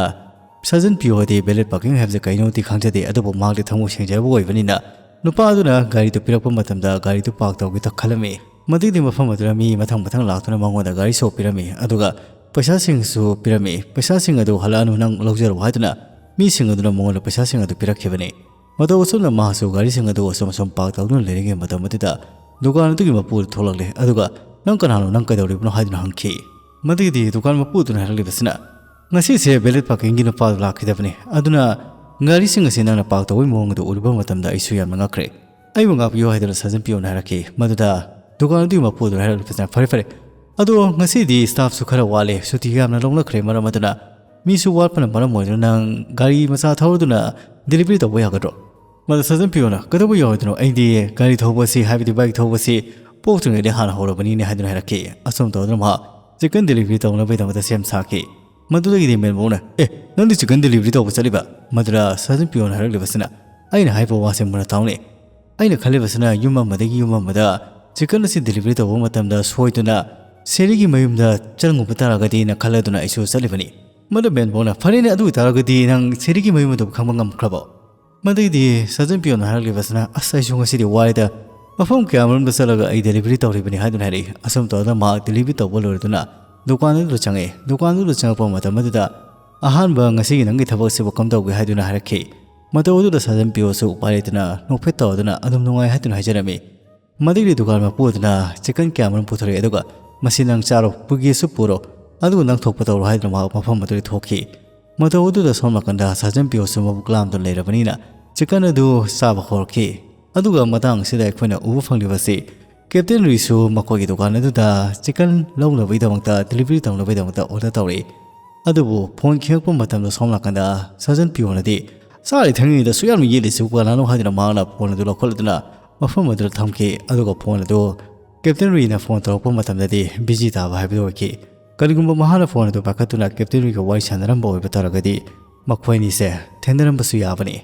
ꯁꯥꯖꯟ ꯄꯤꯌꯣ ꯍꯥꯏꯗꯤ valet parking ꯍꯥꯏꯕꯁꯦ ꯀꯩꯅꯣꯗꯤ ꯈꯪꯖꯗꯦ, ꯑꯗꯨꯕꯨ ꯃꯍꯥꯛꯇꯤ ꯊꯃꯣꯏ ꯁꯦꯡꯖꯕ ꯑꯣꯏꯕꯅꯤꯅ ꯅꯨꯄꯥ ꯑꯗꯨꯅ ꯒꯥꯔꯤꯗꯨ ꯄꯤꯔꯛꯄ ꯃꯇꯝꯗ ꯒꯥꯔꯤꯗꯨ park ꯇꯧꯒꯦ ꯈꯜꯂꯝꯃꯤ꯫ ꯃꯗꯨꯒꯤꯗꯤ ꯃꯐꯝ ꯑꯗꯨꯗ ꯃꯤ ꯃꯊꯪ ꯃꯊꯪ ꯂꯥꯛꯇꯨꯅ ꯃꯉꯣꯟꯗ ꯒꯥꯔꯤ ꯁꯣ ꯄꯤꯔꯝꯃꯤ, ꯑꯗꯨꯒ ꯄꯩꯁꯥꯁꯤꯡꯁꯨ ꯄꯤꯔꯝꯃꯤ꯫ "ꯄꯩꯁꯥꯁꯤꯡ ꯑꯗꯨ ꯍꯜꯂꯛꯑꯅꯨ, ꯅꯪ ꯂꯧꯖꯔꯣ" ꯍꯥꯏꯗꯨꯅ ꯃꯤꯁꯤꯡ ꯑꯗꯨꯅ ꯃꯉꯣꯟꯗ ꯄꯩꯁꯥꯁꯤꯡ ꯑꯗꯨ ꯄꯤꯔꯛꯈꯤꯕꯅꯤ꯫ ꯃꯇꯧ ꯑꯁꯨꯝꯅ ꯃꯍꯥꯛꯁꯨ ꯒꯥꯔꯤꯁꯤꯡ ꯑꯗꯨ ꯑꯁꯨꯝ ꯑꯁꯨꯝ park ꯇꯧꯗꯨꯅ ꯂꯩꯔꯤꯉꯩ ꯃꯇꯝ ꯑꯗꯨꯗ ꯗꯨꯀꯥꯟ ꯑꯗꯨꯒꯤ ꯃꯄꯨ ꯑꯗꯨ ꯊꯣꯛꯂꯛꯂꯦ, ꯑꯗꯨꯒ "ꯅꯪ ꯀꯅꯥꯅꯣ? ꯅꯪ ꯀꯩꯗꯧꯔꯤꯕꯅꯣ?" ꯍꯥꯏꯗꯨꯅ ꯍꯪꯈꯤ꯫ ꯃꯗꯨꯒꯤꯗꯤ ꯗꯨꯀꯥꯟ ꯃꯄꯨ ꯑꯗꯨꯅ ꯍꯥꯏꯔꯛꯂꯤꯕꯁꯤꯅ, "ꯉꯁꯤꯁꯦ valet parking ꯒꯤ ꯅꯨꯄꯥꯗꯨ ꯂꯥꯛꯈꯤꯗꯕꯅꯤ, ꯑꯗꯨꯅ ꯒꯥꯔꯤꯁꯤꯡ ꯑꯁꯤ ꯅꯪꯅ park ꯇꯧꯕꯒꯤ ꯃꯑꯣꯡ ꯑꯗꯨ ꯎꯔꯨꯕ ꯃꯇꯝꯗ ꯑꯩꯁꯨ ꯌꯥꯝꯅ ꯉꯛꯈ꯭ꯔꯦ꯫ ꯑꯩꯕꯨ ꯉꯥꯛꯄꯤꯌꯨ" ꯍꯥꯏꯗꯨꯅ ꯁꯥꯖꯟ ꯄꯤꯌꯣꯅ ꯍꯥꯏꯔꯛꯈꯤ꯫ ꯃꯗꯨꯗ ꯗꯨꯀꯥꯟ ꯑꯗꯨꯒꯤ ꯃꯄꯨ ꯑꯗꯨꯅ ꯍꯥꯏꯔꯛꯂꯤꯕꯁꯤꯅ, "ꯐꯔꯦ, ꯐꯔꯦ, ꯑꯗꯣ ꯉꯁꯤꯗꯤ staff ꯁꯨ ꯈꯔ ꯋꯥꯠꯂꯦ, ꯁꯨꯇꯤ ꯌꯥꯝꯅ ꯂꯧꯅꯈ꯭ꯔꯦ, ꯃꯔꯝ ꯑꯗꯨꯅ ꯃꯤꯁꯨ ꯋꯥꯠꯄꯅ ꯃꯔꯝ ꯑꯣꯏꯗꯨꯅ ꯅꯪ ꯒꯥꯔꯤ ꯃꯆꯥ ꯊꯧꯔꯗꯨꯅ delivery ꯇꯧꯕ ꯌꯥꯒꯗ꯭ꯔꯣ?" ꯃꯗꯨ ꯁꯥꯖꯟ ꯄꯤꯌꯣꯅ, "ꯀꯩꯗꯧꯕ ꯌꯥꯔꯣꯏꯗꯅꯣ? ꯑꯩꯗꯤ ꯒꯥꯔꯤ ꯊꯧꯕ ꯑꯁꯤ, ꯍꯥꯏꯕꯗꯤ bike ꯊꯧꯕ ꯑꯁꯤ ꯄꯣꯛꯇ꯭ꯔꯤꯉꯩꯗꯤ ꯍꯥꯟꯅ ꯍꯧꯔꯕꯅꯤꯅꯦ" ꯍꯥꯏꯗꯨꯅ ꯍꯥꯏꯔꯛꯈꯤ꯫ ꯑꯁꯨꯝ ꯇꯧꯗꯨꯅ ꯃꯍꯥꯛ chicken delivery ꯇꯧꯅꯕꯒꯤꯗꯃꯛꯇ ꯁꯦꯝ ꯁꯥꯈꯤ꯫ ꯃꯗꯨꯗꯒꯤꯗꯤ ꯃꯦꯟꯕꯧꯅ, "ꯑꯦ, ꯅꯪꯗꯤ chicken delivery ꯇꯧꯕ ꯆꯠꯂꯤꯕ?" ꯃꯗꯨꯗ ꯁꯥꯖꯟ ꯄꯤꯌꯣꯅ ꯍꯥꯏꯔꯛꯂꯤꯕꯁꯤꯅ, ꯑꯩꯅ ꯍꯥꯏꯕ ꯋꯥꯁꯦ ꯃꯨꯟꯅ ꯇꯥꯎꯅꯦ꯫ ꯑꯩꯅ ꯈꯜꯂꯤꯕꯁꯤꯅ ꯌꯨꯝ ꯑꯃꯗꯒꯤ ꯌꯨꯝ ꯑꯃꯗ ꯆꯤꯀꯟ ꯑꯁꯤ ꯗꯦꯂꯤꯚꯔꯤ ꯇꯧꯕ ꯃꯇꯝꯗ ꯁꯣꯏꯗꯨꯅ ꯁꯦꯔꯤꯒꯤ ꯃꯌꯨꯝꯗ ꯆꯪꯉꯨꯕ ꯇꯥꯔꯒꯗꯤꯅ ꯈꯜꯂꯗꯨꯅ ꯑꯩꯁꯨ ꯆꯠꯂꯤꯕꯅꯤ꯫ ꯃꯗꯨ ꯃꯦꯟꯕꯣꯡꯅ, "ꯐꯔꯦꯅꯦ, ꯑꯗꯨ ꯑꯣꯏꯇꯥꯔꯒꯗꯤ ꯅꯪ ꯁꯦꯔꯤꯒꯤ ꯃꯌꯨꯝ ꯑꯗꯨꯕꯨ ꯈꯪꯕ ꯉꯝꯈ꯭ꯔꯕꯣ?" ꯃꯗꯩꯗꯤ ꯁꯥꯖꯟ ꯄꯤꯌꯣꯅ ꯍꯥꯏꯔꯛꯂꯤꯕꯁꯤꯅ, "ꯑꯁ, ꯑꯩꯁꯨ ꯉꯁꯤꯗꯤ ꯋꯥꯔꯦꯗ꯫ ꯃꯐꯝ ꯀꯌꯥꯃꯔꯨꯝꯗ ꯆꯠꯂꯒ ꯑꯩ ꯗꯦꯂꯤꯚꯔꯤ ꯇꯧꯔꯤꯕꯅꯤ" ꯍꯥꯏꯗꯨꯅ ꯍꯥꯏꯔꯛꯏ꯫ ꯑꯁꯨꯝ ꯇꯧꯗꯅ ꯃꯍꯥꯛ ꯗꯦꯂꯤꯚꯔꯤ ꯇꯧꯕ ꯂꯣꯏꯔꯗꯨꯅ ꯗꯨꯀꯥꯟ ꯑꯗꯨꯗ ꯆꯪꯉꯛꯏ꯫ ꯗꯨꯀꯥꯟ ꯑꯗꯨꯗ ꯆꯪꯉꯛꯄ ꯃꯇꯝ ꯑꯗꯨꯗ, "ꯑꯍꯥꯟꯕ ꯉꯁꯤꯒꯤ ꯅꯪꯒꯤ ꯊꯕꯛꯁꯤꯕꯨ ꯀꯝꯗꯧꯒꯦ?" ꯍꯥꯏꯗꯨꯅ ꯍꯥꯏꯔꯛꯈꯤ꯫ ꯃꯇꯧ ꯑꯗꯨꯗ ꯁꯥꯖꯟ ꯄꯤꯌꯣꯁꯨ ꯎꯄꯥꯏ ꯂꯩꯇꯅ ꯅꯣꯛꯐꯦꯠ ꯇꯧꯗꯨꯅ ꯑꯗꯨꯝ ꯅꯨꯡꯉꯥꯏ ꯍꯥꯏꯗꯨꯅ ꯍꯥꯏꯖꯔꯝꯃꯤ꯫ ꯃꯗꯨꯒꯤ ꯗꯨꯀꯥꯟ ꯃꯄꯨ ꯑꯗꯨꯅ ꯆꯤꯀꯟ ꯀꯌꯥꯃꯔꯨꯝ ꯄꯨꯊꯣꯔꯛꯏ, ꯑꯗꯨꯒ "ꯃꯁꯤ ꯅꯪ ꯆꯥꯔꯣ, ꯄꯨꯒꯦꯁꯨ ꯄꯨꯔꯣ, ꯑꯗꯨꯒ ꯅꯪ ꯊꯣꯛꯄ ꯇꯧꯔꯣ" ꯍꯥꯏꯗꯨꯅ ꯃꯍꯥꯛ ꯃꯐꯝ ꯑꯗꯨꯗꯒꯤ ꯊꯣꯛꯈꯤ꯫ ꯃꯇꯧ ꯑꯗꯨꯗ ꯁꯣꯝ ꯅꯥꯀꯟꯗ ꯁꯥꯖꯟ ꯄꯤꯌꯣꯁꯨ ꯃꯕꯨꯛ ꯂꯥꯝꯗꯨꯅ ꯂꯩꯔꯕꯅꯤꯅ ꯆꯤꯀꯟ ꯑꯗꯨ ꯆꯥꯕ ꯍꯧꯔꯛꯈꯤ꯫ ꯑꯗꯨꯒ ꯃꯇꯥꯡ ꯑꯁꯤꯗ ꯑꯩꯈꯣꯏꯅ ꯎꯕ ꯐꯪꯂꯤꯕꯁꯤ ꯀꯦꯞꯇꯦꯟ ꯔꯨꯏꯁꯨ ꯃꯈꯣꯏꯒꯤ ꯗꯨꯀꯥꯟ ꯑꯗꯨꯗ ꯆꯤꯀꯟ ꯂꯧꯅꯕꯒꯤꯗꯃꯛꯇ, ꯗꯦꯂꯤꯚꯔꯤ ꯇꯧꯅꯕꯒꯤꯗꯃꯛꯇ ꯑꯣꯔꯗꯔ ꯇꯧꯔꯛꯏ꯫ ꯑꯗꯨꯕꯨ ꯐꯣꯟ ꯈꯤꯡꯉꯛꯄ ꯃꯇꯝꯗ ꯁꯣꯝ ꯅꯥꯀꯟꯗ ꯁꯥꯖꯟ ꯄꯤꯌꯣꯅꯗꯤ, "ꯆꯥꯔꯤ ꯊꯛꯂꯤꯉꯩꯗ ꯑꯁꯨꯛ ꯌꯥꯝꯅ ꯌꯦꯠꯂꯤꯁꯤꯕꯨ ꯀꯅꯥꯅꯣ?" ꯍꯥꯏꯗꯨꯅ ꯃꯍꯥꯛꯅ ꯐꯣꯟ ꯑꯗꯨ ꯂꯧꯈꯠꯂꯗꯨꯅ ꯃꯐꯝ ꯑꯗꯨꯗ ꯊꯝꯈꯤ꯫ ꯑꯗꯨꯒ ꯐꯣꯟ ꯑꯗꯨ ꯀꯦꯞꯇꯦꯟ ꯔꯨꯏꯅ ꯐꯣꯟ ꯇꯧꯔꯛꯄ ꯃꯇꯝꯗꯗꯤ ꯕꯤꯖꯤ ꯇꯥꯕ ꯍꯥꯏꯕꯗꯨ ꯑꯣꯏꯈꯤ꯫ ꯀꯔꯤꯒꯨꯝꯕ ꯃꯍꯥꯛꯅ ꯐꯣꯟ ꯑꯗꯨ ꯄꯥꯏꯈꯠꯇꯨꯅ ꯀꯦꯞꯇꯦꯟ ꯔꯨꯏꯒ ꯋꯥꯔꯤ ꯁꯥꯟꯅꯔꯝꯕ ꯑꯣꯏꯕ ꯇꯥꯔꯒꯗꯤ ꯃꯈꯣꯏ ꯑꯅꯤꯁꯦ ꯊꯦꯡꯅꯔꯝꯕꯁꯨ ꯌꯥꯕꯅꯤ꯫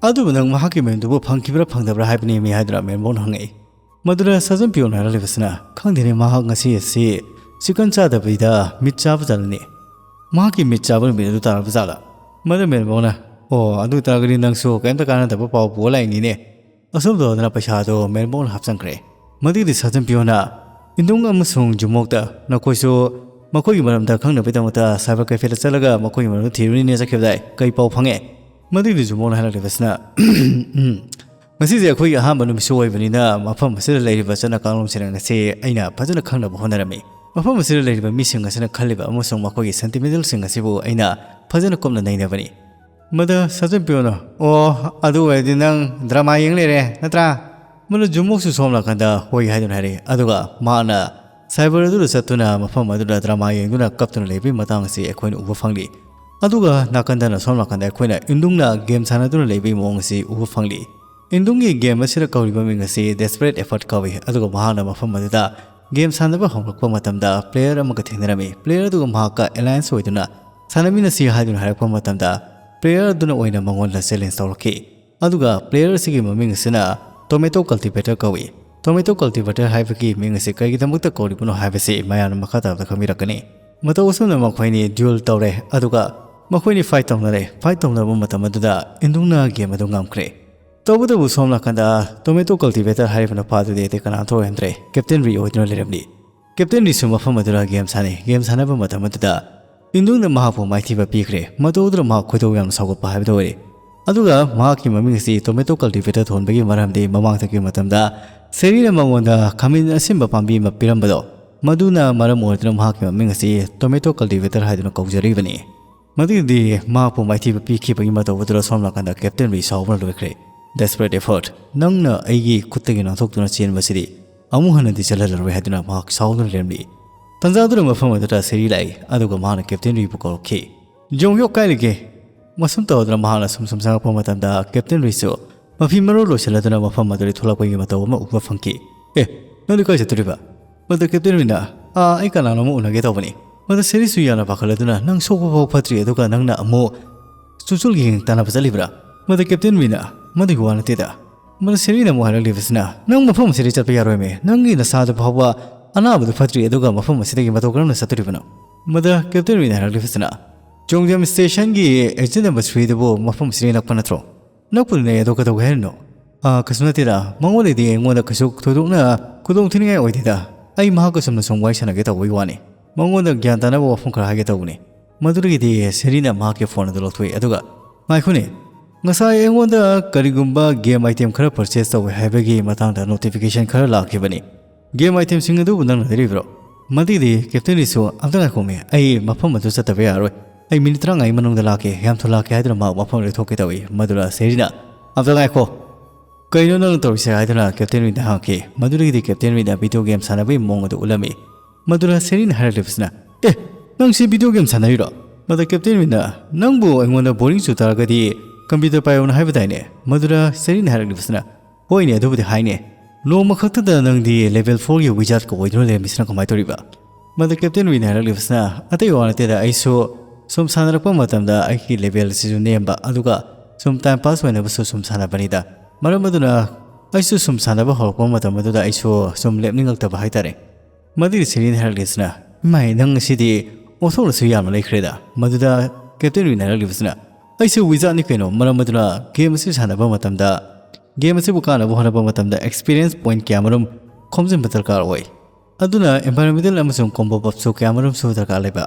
"ꯑꯗꯨꯕꯨ ꯅꯪ ꯃꯍꯥꯛꯀꯤ ꯃꯌꯨꯝꯗꯨꯕꯨ ꯐꯪꯈꯤꯕ꯭ꯔꯥ ꯐꯪꯗꯕ꯭ꯔꯥ ꯍꯥꯏꯕꯅꯦꯃꯤ?" ꯍꯥꯏꯗꯨꯅ ꯃꯦꯟꯕꯣꯟ ꯍꯪꯉꯛꯏ꯫ ꯃꯗꯨꯗ ꯁꯥꯖꯟ ꯄꯤꯌꯣꯟ ꯍꯥꯏꯔꯛꯂꯤꯕꯁꯤꯅ, "ꯈꯪꯗꯦꯅꯦ, ꯃꯍꯥꯛ ꯉꯁꯤ ꯑꯁꯤ ꯆꯤꯀꯟ ꯆꯥꯗꯕꯤꯗ ꯃꯤꯠ ꯆꯥꯕ ꯖꯥꯠꯂꯅꯦ꯫ ꯃꯍꯥꯛꯀꯤ ꯃꯤꯠ ꯆꯥꯕ ꯅꯨꯃꯤꯠ ꯑꯗꯨ ꯇꯥꯔꯕ ꯖꯥꯠꯂ?" ꯃꯗꯨ ꯃꯦꯟꯕꯣꯟꯅ, "ꯑꯣ, ꯑꯗꯨ ꯑꯣꯏꯇꯥꯔꯒꯗꯤ ꯅꯪꯁꯨ ꯀꯔꯤꯝꯇ ꯀꯥꯟꯅꯗꯕ ꯄꯥꯎ ꯄꯨꯔ ꯂꯥꯛꯏꯅꯤꯅꯦ"꯫ ꯑꯁꯨꯝ ꯇꯧꯗꯅ ꯄꯩꯁꯥꯗꯣ ꯃꯦꯟꯕꯣꯟꯅ ꯍꯥꯞꯆꯤꯟꯈ꯭ꯔꯦ꯫ ꯃꯗꯨꯒꯤꯗꯤ ꯁꯥꯖꯟ ꯄꯤꯌꯣꯅ, "ꯏꯟꯗꯨꯡ ꯑꯃꯁꯨꯡ ꯖꯨꯃꯣꯛꯇ ꯅꯈꯣꯏꯁꯨ ꯃꯈꯣꯏꯒꯤ ꯃꯔꯝꯗ ꯈꯪꯅꯕꯒꯤꯗꯃꯛꯇ ꯁꯥꯏꯕꯔ ꯀꯦꯐꯦꯗ ꯆꯠꯂꯒ ꯃꯈꯣꯏꯒꯤ ꯃꯔꯝꯗ ꯊꯤꯔꯨꯅꯤꯅ ꯆꯠꯈꯤꯕꯗꯥꯏ, ꯀꯔꯤ ꯄꯥꯎ ꯐꯪꯉꯦ?" ꯃꯗꯨꯒꯤꯗꯤ ꯖꯨꯃꯣꯛꯅ ꯍꯥꯏꯔꯛꯂꯤꯕꯁꯤꯅ, "ꯎꯝ, ꯉꯁꯤꯁꯦ ꯑꯩꯈꯣꯏꯒꯤ ꯑꯍꯥꯟꯕ ꯅꯨꯃꯤꯠꯁꯨ ꯑꯣꯏꯕꯅꯤꯅ ꯃꯐꯝ ꯑꯁꯤꯗ ꯂꯩꯔꯤꯕ ꯆꯠꯅ ꯀꯥꯡꯂꯣꯟꯁꯤꯡ ꯑꯁꯤ ꯑꯩꯅ ꯐꯖꯅ ꯈꯪꯅꯕ ꯍꯣꯠꯅꯔꯝꯃꯤ꯫ ꯃꯐꯝ ꯑꯁꯤꯗ ꯂꯩꯔꯤꯕ ꯃꯤꯁꯤꯡ ꯑꯁꯤꯅ ꯈꯜꯂꯤꯕ ꯑꯃꯁꯨꯡ ꯃꯈꯣꯏꯒꯤ ꯁꯦꯟꯇꯤꯃꯦꯟꯇꯦꯜꯁꯤꯡ ꯑꯁꯤꯕꯨ ꯑꯩꯅ ꯐꯖꯅ ꯀꯨꯞꯅ ꯅꯩꯅꯕꯅꯤ"꯫ ꯃꯗꯨ ꯁꯥꯖꯟ ꯄꯤꯌꯣꯅ, "ꯑꯣ, ꯑꯗꯨ ꯑꯣꯏꯔꯗꯤ ꯅꯪ ꯗ꯭ꯔꯃꯥ ꯌꯦꯡ ꯂꯩꯔꯦ ꯅꯠꯇ꯭ꯔꯥ?" ꯃꯗꯨ ꯖꯨꯃꯣꯛꯁꯨ ꯁꯣꯝ ꯅꯥꯀꯟꯗ ꯍꯣꯏ ꯍꯥꯏꯗꯨꯅ ꯍꯥꯏꯔꯛꯏ꯫ ꯑꯗꯨꯒ ꯃꯍꯥꯛꯅ ꯁꯥꯏꯕꯔ ꯑꯗꯨꯗ ꯆꯠꯇꯨꯅ ꯃꯐꯝ ꯑꯗꯨꯗ ꯗ꯭ꯔꯃꯥ ꯌꯦꯡꯗꯨꯅ ꯀꯞꯇꯨꯅ ꯂꯩꯕꯒꯤ ꯃꯇꯥꯡ ꯑꯁꯤ ꯑꯩꯈꯣꯏꯅ ꯎꯕ ꯐꯪꯂꯤ꯫ ꯑꯗꯨꯒ ꯅꯥꯀꯟꯗꯅ, ꯁꯣꯝ ꯅꯥꯀꯟꯗ ꯑꯩꯈꯣꯏꯅ ꯏꯟꯗꯨꯡꯅ ꯒꯦꯝ ꯁꯥꯟꯅꯗꯨꯅ ꯂꯩꯕꯒꯤ ꯃꯑꯣꯡ ꯑꯁꯤ ꯎꯕ ꯐꯪꯂꯤ꯫ ꯏꯟꯗꯨꯡꯒꯤ ꯒꯦꯝ ꯑꯁꯤꯗ ꯀꯧꯔꯤꯕ ꯃꯤꯡ ꯑꯁꯤ Desperate Effort ꯀꯧꯏ, ꯑꯗꯨꯒ ꯃꯍꯥꯛꯅ ꯃꯐꯝ ꯑꯗꯨꯗ ꯒꯦꯝ ꯁꯥꯟꯅꯕ ꯍꯧꯔꯛꯄ ꯃꯇꯝꯗ ꯄ꯭ꯂꯦꯌꯔ ꯑꯃꯒ ꯊꯦꯡꯅꯔꯝꯃꯤ꯫ ꯄ꯭ꯂꯦꯌꯔ ꯑꯗꯨꯒ ꯃꯍꯥꯛꯀ ꯑꯦꯂꯥꯏꯟꯁ ꯑꯣꯏꯗꯨꯅ ꯁꯥꯟꯅꯃꯤꯟꯅꯁꯤ ꯍꯥꯏꯗꯨꯅ ꯍꯥꯏꯔꯛꯄ ꯃꯇꯝꯗ ꯄ꯭ꯂꯦꯌꯔ ꯑꯗꯨꯅ ꯑꯣꯏꯅ ꯃꯉꯣꯟꯗ ꯆꯦꯂꯦꯟꯖ ꯇꯧꯔꯛꯈꯤ꯫ ꯑꯗꯨꯒ player ꯑꯁꯤꯒꯤ ꯃꯃꯤꯡ ꯑꯁꯤꯅ Tomato Cultivator ꯀꯧꯏ꯫ Tomato Cultivator ꯍꯥꯏꯕꯒꯤ ꯃꯤꯡ ꯑꯁꯤ ꯀꯔꯤꯒꯤꯗꯃꯛꯇ ꯀꯧꯔꯤꯕꯅꯣ ꯍꯥꯏꯕꯁꯤ ꯃꯌꯥꯝꯅ ꯃꯈꯥ ꯇꯥꯕꯗ ꯈꯪꯕꯤꯔꯛꯀꯅꯤ꯫ ꯃꯇꯧ ꯑꯁꯨꯝꯅ ꯃꯈꯣꯏꯅꯤ duel ꯇꯧꯔꯦ, ꯑꯗꯨꯒ ꯃꯈꯣꯏꯅꯤ fight ꯇꯧꯅꯔꯦ꯫ Fight ꯇꯧꯅꯕ ꯃꯇꯝ ꯑꯗꯨꯗ ꯏꯟꯗꯨꯡꯅ game ꯑꯗꯨ ꯉꯝꯈ꯭ꯔꯦ꯫ ꯇꯧꯕꯇꯕꯨ ꯁꯣꯝ ꯅꯥꯀꯟꯗ Tomato Cultivator ꯍꯥꯏꯔꯤꯕ ꯅꯨꯄꯥꯗꯨꯗꯤ ꯑꯇꯩ ꯀꯅꯥꯝꯇ ꯑꯣꯏꯔꯝꯗ꯭ꯔꯦ, Captain Ryu ꯑꯣꯏꯗꯨꯅ ꯂꯩꯔꯝꯂꯤ꯫ Captain Ryuꯁꯨ ꯃꯐꯝ ꯑꯗꯨꯗ game ꯁꯥꯟꯅꯩ꯫ Game ꯁꯥꯟꯅꯕ ꯃꯇꯝ ꯑꯗꯨꯗ ꯏꯟꯗꯨꯡꯅ ꯃꯍꯥꯛꯄꯨ ꯃꯥꯏꯊꯤꯕ ꯄꯤꯈ꯭ꯔꯦ꯫ ꯃꯇꯧ ꯑꯗꯨꯗ ꯃꯍꯥꯛ ꯈꯣꯏꯗꯧ ꯌꯥꯝꯅ ꯁꯥꯎꯒꯠꯄ ꯍꯥꯏꯕꯗꯨ ꯑꯣꯏꯔꯦ꯫ ꯑꯗꯨꯒ ꯃꯍꯥꯛꯀꯤ ꯃꯃꯤꯡ ꯑꯁꯤ Tomato Cultivator ꯊꯣꯟꯕꯒꯤ ꯃꯔꯝꯗꯤ ꯃꯃꯥꯡꯗꯒꯤ ꯃꯇꯝꯗ ꯁꯦꯔꯤꯅ ꯃꯉꯣꯟꯗ ꯈꯥꯃꯦꯟ ꯑꯁꯤꯟꯕ ꯄꯥꯝꯕꯤ ꯑꯃ ꯄꯤꯔꯝꯕꯗꯣ, ꯃꯗꯨꯅ ꯃꯔꯝ ꯑꯣꯏꯗꯨꯅ ꯃꯍꯥꯛꯀꯤ ꯃꯃꯤꯡ ꯑꯁꯤ Tomato Cultivator ꯍꯥꯏꯗꯨꯅ ꯀꯧꯖꯔꯤꯕꯅꯤ꯫ ꯃꯗꯨꯒꯤꯗꯤ ꯃꯍꯥꯛꯄꯨ ꯃꯥꯏꯊꯤꯕ ꯄꯤꯈꯤꯕꯒꯤ ꯃꯇꯧ ꯑꯗꯨꯗ ꯁꯣꯝ ꯅꯥꯀꯟꯗ Captain Ryu ꯁꯥꯎꯕꯅ ꯂꯣꯏꯈ꯭ꯔꯦ꯫ Desperate effort, ꯅꯪꯅ ꯑꯩꯒꯤ ꯈꯨꯠꯇꯒꯤ ꯅꯥꯟꯊꯣꯛꯇꯨꯅ ꯆꯦꯟꯕꯁꯤꯗꯤ ꯑꯃꯨꯛ ꯍꯟꯅꯗꯤ ꯆꯠꯍꯜꯂꯔꯣꯏ ꯍꯥꯏꯗꯨꯅ ꯃꯍꯥꯛ ꯁꯥꯎꯗꯨꯅ ꯂꯩꯔꯝꯂꯤ꯫ ꯇꯟꯖꯥꯗꯨꯗ ꯃꯐꯝ ꯑꯗꯨꯗ ꯁꯦꯔꯤ ꯂꯥꯛꯏ, ꯑꯗꯨꯒ ꯃꯍꯥꯛꯅ Captain Ryuꯕꯨ ꯀꯧꯔꯛꯈꯤ꯫ ꯖꯣꯡ ꯍ꯭ꯌꯣꯛ ꯀꯥꯏ ꯂꯩꯒꯦ? ꯃꯁꯨꯝ ꯇꯧꯗꯨꯅ ꯃꯍꯥꯛꯅ ꯁꯨꯝ ꯁꯨꯝ ꯆꯪꯉꯛꯄ ꯃꯇꯝꯗ Captain Ryuꯁꯨ ꯃꯐꯤ ꯃꯔꯣꯜ ꯂꯣꯏꯁꯤꯜꯂꯗꯨꯅ ꯃꯐꯝ ꯑꯗꯨꯗꯒꯤ ꯊꯣꯛꯂꯛꯄꯒꯤ ꯃꯇꯧ ꯑꯃ ꯎꯕ ꯐꯪꯈꯤ꯫ "ꯑꯦ, ꯅꯪꯗꯤ ꯀꯥꯏ ꯆꯠꯇꯣꯔꯤꯕ?" ꯃꯗꯨ Captain Ryuꯅ, "ꯑꯥ, ꯑꯩ ꯀꯅꯥꯅꯣꯝ ꯎꯅꯒꯦ ꯇꯧꯕꯅꯤ꯫" ꯃꯗꯨ ꯁꯦꯔꯤꯁꯨ ꯌꯥꯝꯅ ꯄꯥꯈꯠꯂꯗꯨꯅ, "ꯅꯪ ꯁꯣꯛꯄ ꯐꯥꯎ ꯐꯠꯇ꯭ꯔꯤ, ꯑꯗꯨꯒ ꯅꯪꯅ ꯑꯃꯨꯛ ꯆꯨꯆꯨꯜꯒꯤ ꯇꯥꯟꯅꯕ ꯆꯠꯂꯤꯕ꯭ꯔꯥ?" ꯃꯗꯨ Captain Ryuꯅ, "ꯃꯗꯨꯒꯤ ꯋꯥ ꯅꯠꯇꯦꯗ꯫" ꯃꯗꯨ ꯁꯦꯔꯤꯅ ꯑꯃꯨꯛ ꯍꯥꯏꯔꯛꯂꯤꯕꯁꯤꯅ, "ꯅꯪ ꯃꯐꯝ ꯑꯁꯤꯗꯒꯤ ꯆꯠꯄ ꯌꯥꯔꯣꯏꯃꯦ, ꯅꯪꯒꯤ ꯅꯁꯥꯗꯨ ꯐꯥꯎꯕ ꯑꯅꯥꯕꯗꯨ ꯐꯠꯇ꯭ꯔꯤ, ꯑꯗꯨꯒ ꯃꯐꯝ ꯑꯁꯤꯗꯒꯤ ꯃꯇꯧ ꯀꯔꯝꯅ ꯆꯠꯇꯣꯔꯤꯕꯅꯣ?" ꯃꯗꯨ Captain Ryuꯅ ꯍꯥꯏꯔꯛꯂꯤꯕꯁꯤꯅ, "ꯆꯣꯡꯖꯝ stationꯒꯤ exit number threeꯗꯨꯕꯨ ꯃꯐꯝ ꯑꯁꯤꯗꯒꯤ ꯅꯛꯄ ꯅꯠꯇ꯭ꯔꯣ? ꯅꯛꯄꯗꯨꯅꯦ, ꯑꯗꯣ ꯀꯩꯗꯧꯒꯦ ꯍꯥꯏꯔꯤꯅꯣ?" "ꯑꯥ, ꯀꯩꯁꯨ ꯅꯠꯇꯦꯗ, ꯃꯉꯣꯟꯗꯗꯤ ꯑꯩꯉꯣꯟꯗ ꯀꯩꯁꯨ ꯊꯣꯏꯗꯣꯛꯅ ꯈꯨꯗꯣꯡ ꯊꯤꯅꯤꯡꯉꯥꯏ ꯑꯣꯏꯗꯦꯗ꯫ ꯑꯩ ꯃꯍꯥꯛꯀ ꯆꯨꯝꯅ ꯁꯨꯝ ꯋꯥꯔꯤ ꯁꯥꯟꯅꯒꯦ ꯇꯧꯕꯒꯤ ꯋꯥꯅꯤ꯫ ꯃꯉꯣꯟꯗ ꯒ꯭ꯌꯥꯟ ꯇꯥꯅꯕ ꯋꯥꯐꯝ ꯈꯔ ꯍꯥꯏꯒꯦ ꯇꯧꯕꯅꯤ꯫" ꯃꯗꯨꯗꯒꯤꯗꯤ ꯁꯦꯔꯤꯅ ꯃꯍꯥꯛꯀꯤ phone ꯑꯗꯨ ꯂꯧꯊꯣꯛꯏ, ꯑꯗꯨꯒ, "ꯉꯥꯏꯈꯣꯅꯦ, ꯉꯁꯥꯏ ꯑꯩꯉꯣꯟꯗ ꯀꯔꯤꯒꯨꯝꯕ game item ꯈꯔ purchase ꯇꯧꯋꯦ ꯍꯥꯏꯕꯒꯤ ꯃꯇꯥꯡꯗ notification ꯈꯔ ꯂꯥꯛꯈꯤꯕꯅꯤ꯫ Game itemꯁꯤꯡ ꯑꯗꯨꯕꯨ ꯅꯪꯅ ꯂꯩꯔꯤꯕ꯭ꯔꯣ?" ꯃꯗꯨꯒꯤꯗꯤ Captain Ryuꯁꯨ, "ꯑꯝꯇ ꯉꯥꯏꯈꯣꯃꯦ, ꯑꯩ ꯃꯐꯝ ꯑꯗꯨ ꯆꯠꯇꯕ ꯌꯥꯔꯣꯏ꯫ ꯑꯩ minute ꯇꯔꯥꯃꯉꯥꯒꯤ ꯃꯅꯨꯡꯗ ꯂꯥꯛꯀꯦ, ꯌꯥꯝ ꯊꯨꯅ ꯂꯥꯛꯀꯦ" ꯍꯥꯏꯗꯨꯅ ꯃꯍꯥꯛ ꯃꯐꯝ ꯑꯗꯨꯗꯒꯤ ꯊꯣꯛꯀꯦ ꯇꯧꯏ꯫ ꯃꯗꯨꯗ ꯁꯦꯔꯤꯅ, "ꯑꯝꯇ ꯉꯥꯏꯈꯣ, ꯀꯩꯅꯣ ꯅꯪꯅ ꯇꯧꯔꯤꯁꯦ?" ꯍꯥꯏꯗꯨꯅ Captain Ryuꯗ ꯍꯪꯉꯛꯈꯤ꯫ ꯃꯗꯨꯗꯒꯤꯗꯤ Captain Ryuꯅ video game ꯁꯥꯟꯅꯕꯒꯤ ꯃꯑꯣꯡ ꯑꯗꯨ ꯎꯠꯂꯝꯃꯤ꯫ ꯃꯗꯨꯗ ꯁꯦꯔꯤꯅ ꯍꯥꯏꯔꯛꯂꯤꯕꯁꯤꯅ, "ꯑꯦ, ꯅꯪꯁꯤ video game ꯁꯥꯟꯅꯔꯤꯔꯣ?" ꯃꯗꯨꯗ Captain Ryuꯅ, "ꯅꯪꯕꯨ ꯑꯩꯉꯣꯟꯗ boring ꯆꯨ ꯇꯥꯔꯒꯗꯤ computer ꯄꯥꯏꯌꯣꯅ ꯍꯥꯏꯕꯗꯥꯏꯅꯦ?" ꯃꯗꯨꯗ ꯁꯦꯔꯤꯅ ꯍꯥꯏꯔꯛꯂꯤꯕꯁꯤꯅ, "ꯍꯣꯏꯅꯦ, ꯑꯗꯨꯕꯨꯗꯤ ꯍꯥꯏꯅꯦ꯫ ꯅꯣꯡꯃ ꯈꯛꯇꯗ ꯅꯪꯗꯤ level fourꯒꯤ wizardꯀ ꯑꯣꯏꯗꯨꯅ ꯂꯩꯔꯝꯃꯤꯁꯤꯅ ꯀꯃꯥꯏꯅ ꯇꯧꯔꯤꯕ?" ꯃꯗꯨꯗ Captain Ryuꯅ ꯍꯥꯏꯔꯛꯂꯤꯕꯁꯤꯅ, "ꯑꯇꯩ ꯋꯥ ꯅꯠꯇꯦꯗ, ꯑꯩꯁꯨ ꯁꯨꯝ ꯁꯥꯟꯅꯔꯛꯄ ꯃꯇꯝꯗ ꯑꯩꯒꯤ level ꯑꯁꯤꯁꯨ ꯅꯦꯝꯕ, ꯑꯗꯨꯒ ꯁꯨꯝ time pass ꯑꯣꯏꯅꯕꯁꯨ ꯁꯨꯝ ꯁꯥꯟꯅꯕꯅꯤꯗ꯫ ꯃꯔꯝ ꯑꯗꯨꯅ ꯑꯩꯁꯨ ꯁꯨꯝ ꯁꯥꯟꯅꯕ ꯍꯧꯔꯛꯄ ꯃꯇꯝ ꯑꯗꯨꯗ ꯑꯩꯁꯨ ꯁꯨꯝ ꯂꯦꯞꯅꯤꯡꯉꯛꯇꯕ ꯍꯥꯏꯇꯥꯔꯦ꯫ ꯃꯗꯨꯒꯤ ꯁꯦꯔꯤꯅ ꯍꯥꯏꯔꯛꯂꯤꯁꯤꯅ, "ꯏꯃꯥꯏ, ꯅꯪ ꯉꯁꯤꯗꯤ ꯑꯣꯟꯊꯣꯛꯅꯁꯨ ꯌꯥꯝꯅ ꯂꯩꯈ꯭ꯔꯦꯗ"꯫ ꯃꯗꯨꯗ ꯀꯦꯞꯇꯦꯟ ꯔꯤꯅ ꯍꯥꯏꯔꯛꯂꯤꯕꯁꯤꯅ, "ꯑꯩꯁꯨ ꯋꯤꯖꯥꯔꯗꯅꯤ ꯀꯩꯅꯣ, ꯃꯔꯝ ꯑꯗꯨꯅ ꯒꯦꯝ ꯑꯁꯤ ꯁꯥꯟꯅꯕ ꯃꯇꯝꯗ, ꯒꯦꯝ ꯑꯁꯤꯕꯨ ꯀꯥꯟꯅꯕ ꯍꯣꯠꯅꯕ ꯃꯇꯝꯗ experience point ꯀꯌꯥꯃꯔꯨꯝ ꯈꯣꯝꯖꯤꯟꯕ ꯗꯔꯀꯥꯔ ꯑꯣꯏ꯫ ꯑꯗꯨꯅ environmental ꯑꯃꯁꯨꯡ combo buffꯁꯨ ꯀꯌꯥꯃꯔꯨꯝꯁꯨ ꯗꯔꯀꯥꯔ ꯂꯩꯕ꯫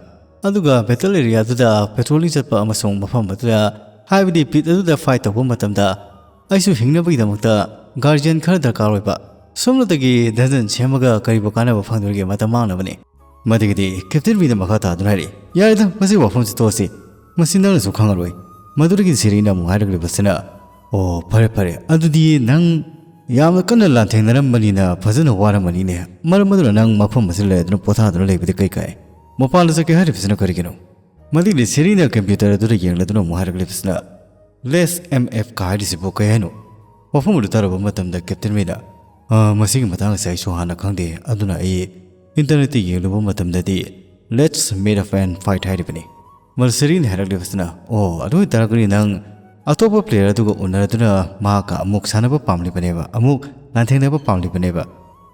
ꯑꯗꯨꯒ battle areaꯗꯨꯗ patrolling ꯆꯠꯄ ꯑꯃꯁꯨꯡ ꯃꯐꯝ ꯑꯗꯨꯗ, ꯍꯥꯏꯕꯗꯤ pit ꯑꯗꯨꯗ fight ꯇꯧꯕ ꯃꯇꯝꯗ ꯑꯩꯁꯨ ꯍꯤꯡꯅꯕꯒꯤꯗꯃꯛꯇ guardian ꯈꯔ ꯗꯔꯀꯥꯔ ꯑꯣꯏꯕ꯫ ꯁꯣꯝꯂꯣꯝꯗꯒꯤ dungeon ꯁꯦꯝꯃꯒ ꯀꯔꯤꯕꯨ ꯀꯥꯟꯅꯕ ꯐꯪꯗꯣꯔꯤꯒꯦ ꯃꯇꯝ ꯃꯥꯡꯅꯕꯅꯤ"꯫ ꯃꯗꯨꯒꯤꯗꯤ ꯀꯦꯞꯇꯦꯟ ꯔꯤꯅ ꯃꯈꯥ ꯇꯥꯗꯨꯅ ꯍꯥꯏꯔꯛꯏ, "ꯌꯥꯔꯦꯗ, ꯃꯁꯤꯒꯤ ꯋꯥꯐꯝꯁꯤ ꯇꯣꯛꯑꯁꯤ꯫ ꯃꯁꯤ ꯅꯪꯅꯁꯨ ꯈꯪꯉꯔꯣꯏ"꯫ ꯃꯗꯨꯗꯒꯤ ꯁꯦꯔꯤꯅ ꯑꯃꯨꯛ ꯍꯥꯏꯔꯛꯂꯤꯕꯁꯤꯅ, "ꯑꯣ, ꯐꯔꯦ ꯐꯔꯦ, ꯑꯗꯨꯗꯤ ꯅꯪ ꯌꯥꯝꯅ ꯀꯟꯅ ꯂꯥꯟꯊꯦꯡꯅꯔꯝꯕꯅꯤꯅ ꯐꯖꯅ ꯋꯥꯔꯝꯃꯅꯤꯅꯦ꯫ ꯃꯔꯝ ꯑꯗꯨꯅ ꯅꯪ ꯃꯐꯝ ꯑꯁꯤꯗ ꯂꯩꯗꯨꯅ ꯄꯣꯊꯥꯗꯨꯅ ꯂꯩꯕꯗꯤ ꯀꯩ ꯀꯥꯏ? ꯃꯄꯥꯟꯗ ꯆꯠꯀꯦ ꯍꯥꯏꯔꯤꯕꯁꯤꯅ ꯀꯔꯤꯒꯤꯅꯣ?" ꯃꯗꯨꯒꯤ ꯁꯦꯔꯤꯅ computer ꯑꯗꯨꯗ ꯌꯦꯡꯂꯗꯨꯅ ꯑꯃꯨꯛ ꯍꯥꯏꯔꯛꯂꯤꯕꯁꯤꯅ, "Let's M F ꯀ ꯍꯥꯏꯔꯤꯁꯤꯕꯨ ꯀꯩ ꯍꯥꯏꯅꯣ?" ꯋꯥꯐꯝ ꯑꯗꯨ ꯇꯥꯔꯨꯕ ꯃꯇꯝꯗ ꯀꯦꯞꯇꯦꯟ ꯃꯤꯅ, "ꯑ, ꯃꯁꯤꯒꯤ ꯃꯇꯥꯡ ꯑꯁꯦ ꯑꯩꯁꯨ ꯍꯥꯟꯅ ꯈꯪꯗꯦ, ꯑꯗꯨꯅ ꯑꯩ internetꯇ ꯌꯦꯡꯂꯨꯕ ꯃꯇꯝꯗꯗꯤ let's meet up and fight ꯍꯥꯏꯔꯤꯕꯅꯤ"꯫ ꯃꯗꯨ ꯁꯦꯔꯤꯅ ꯍꯥꯏꯔꯛꯂꯤꯕꯁꯤꯅ, "ꯑꯣ, ꯑꯗꯨ ꯑꯣꯏꯇꯥꯔꯒꯗꯤ ꯅꯪ ꯑꯇꯣꯞꯄ player ꯑꯗꯨꯒ ꯎꯅꯔꯗꯨꯅ ꯃꯍꯥꯛꯀ ꯑꯃꯨꯛ ꯁꯥꯟꯅꯕ ꯄꯥꯝꯂꯤꯕꯅꯦꯕ, ꯑꯃꯨꯛ ꯂꯥꯟꯊꯦꯡꯅꯕ ꯄꯥꯝꯂꯤꯕꯅꯦꯕ꯫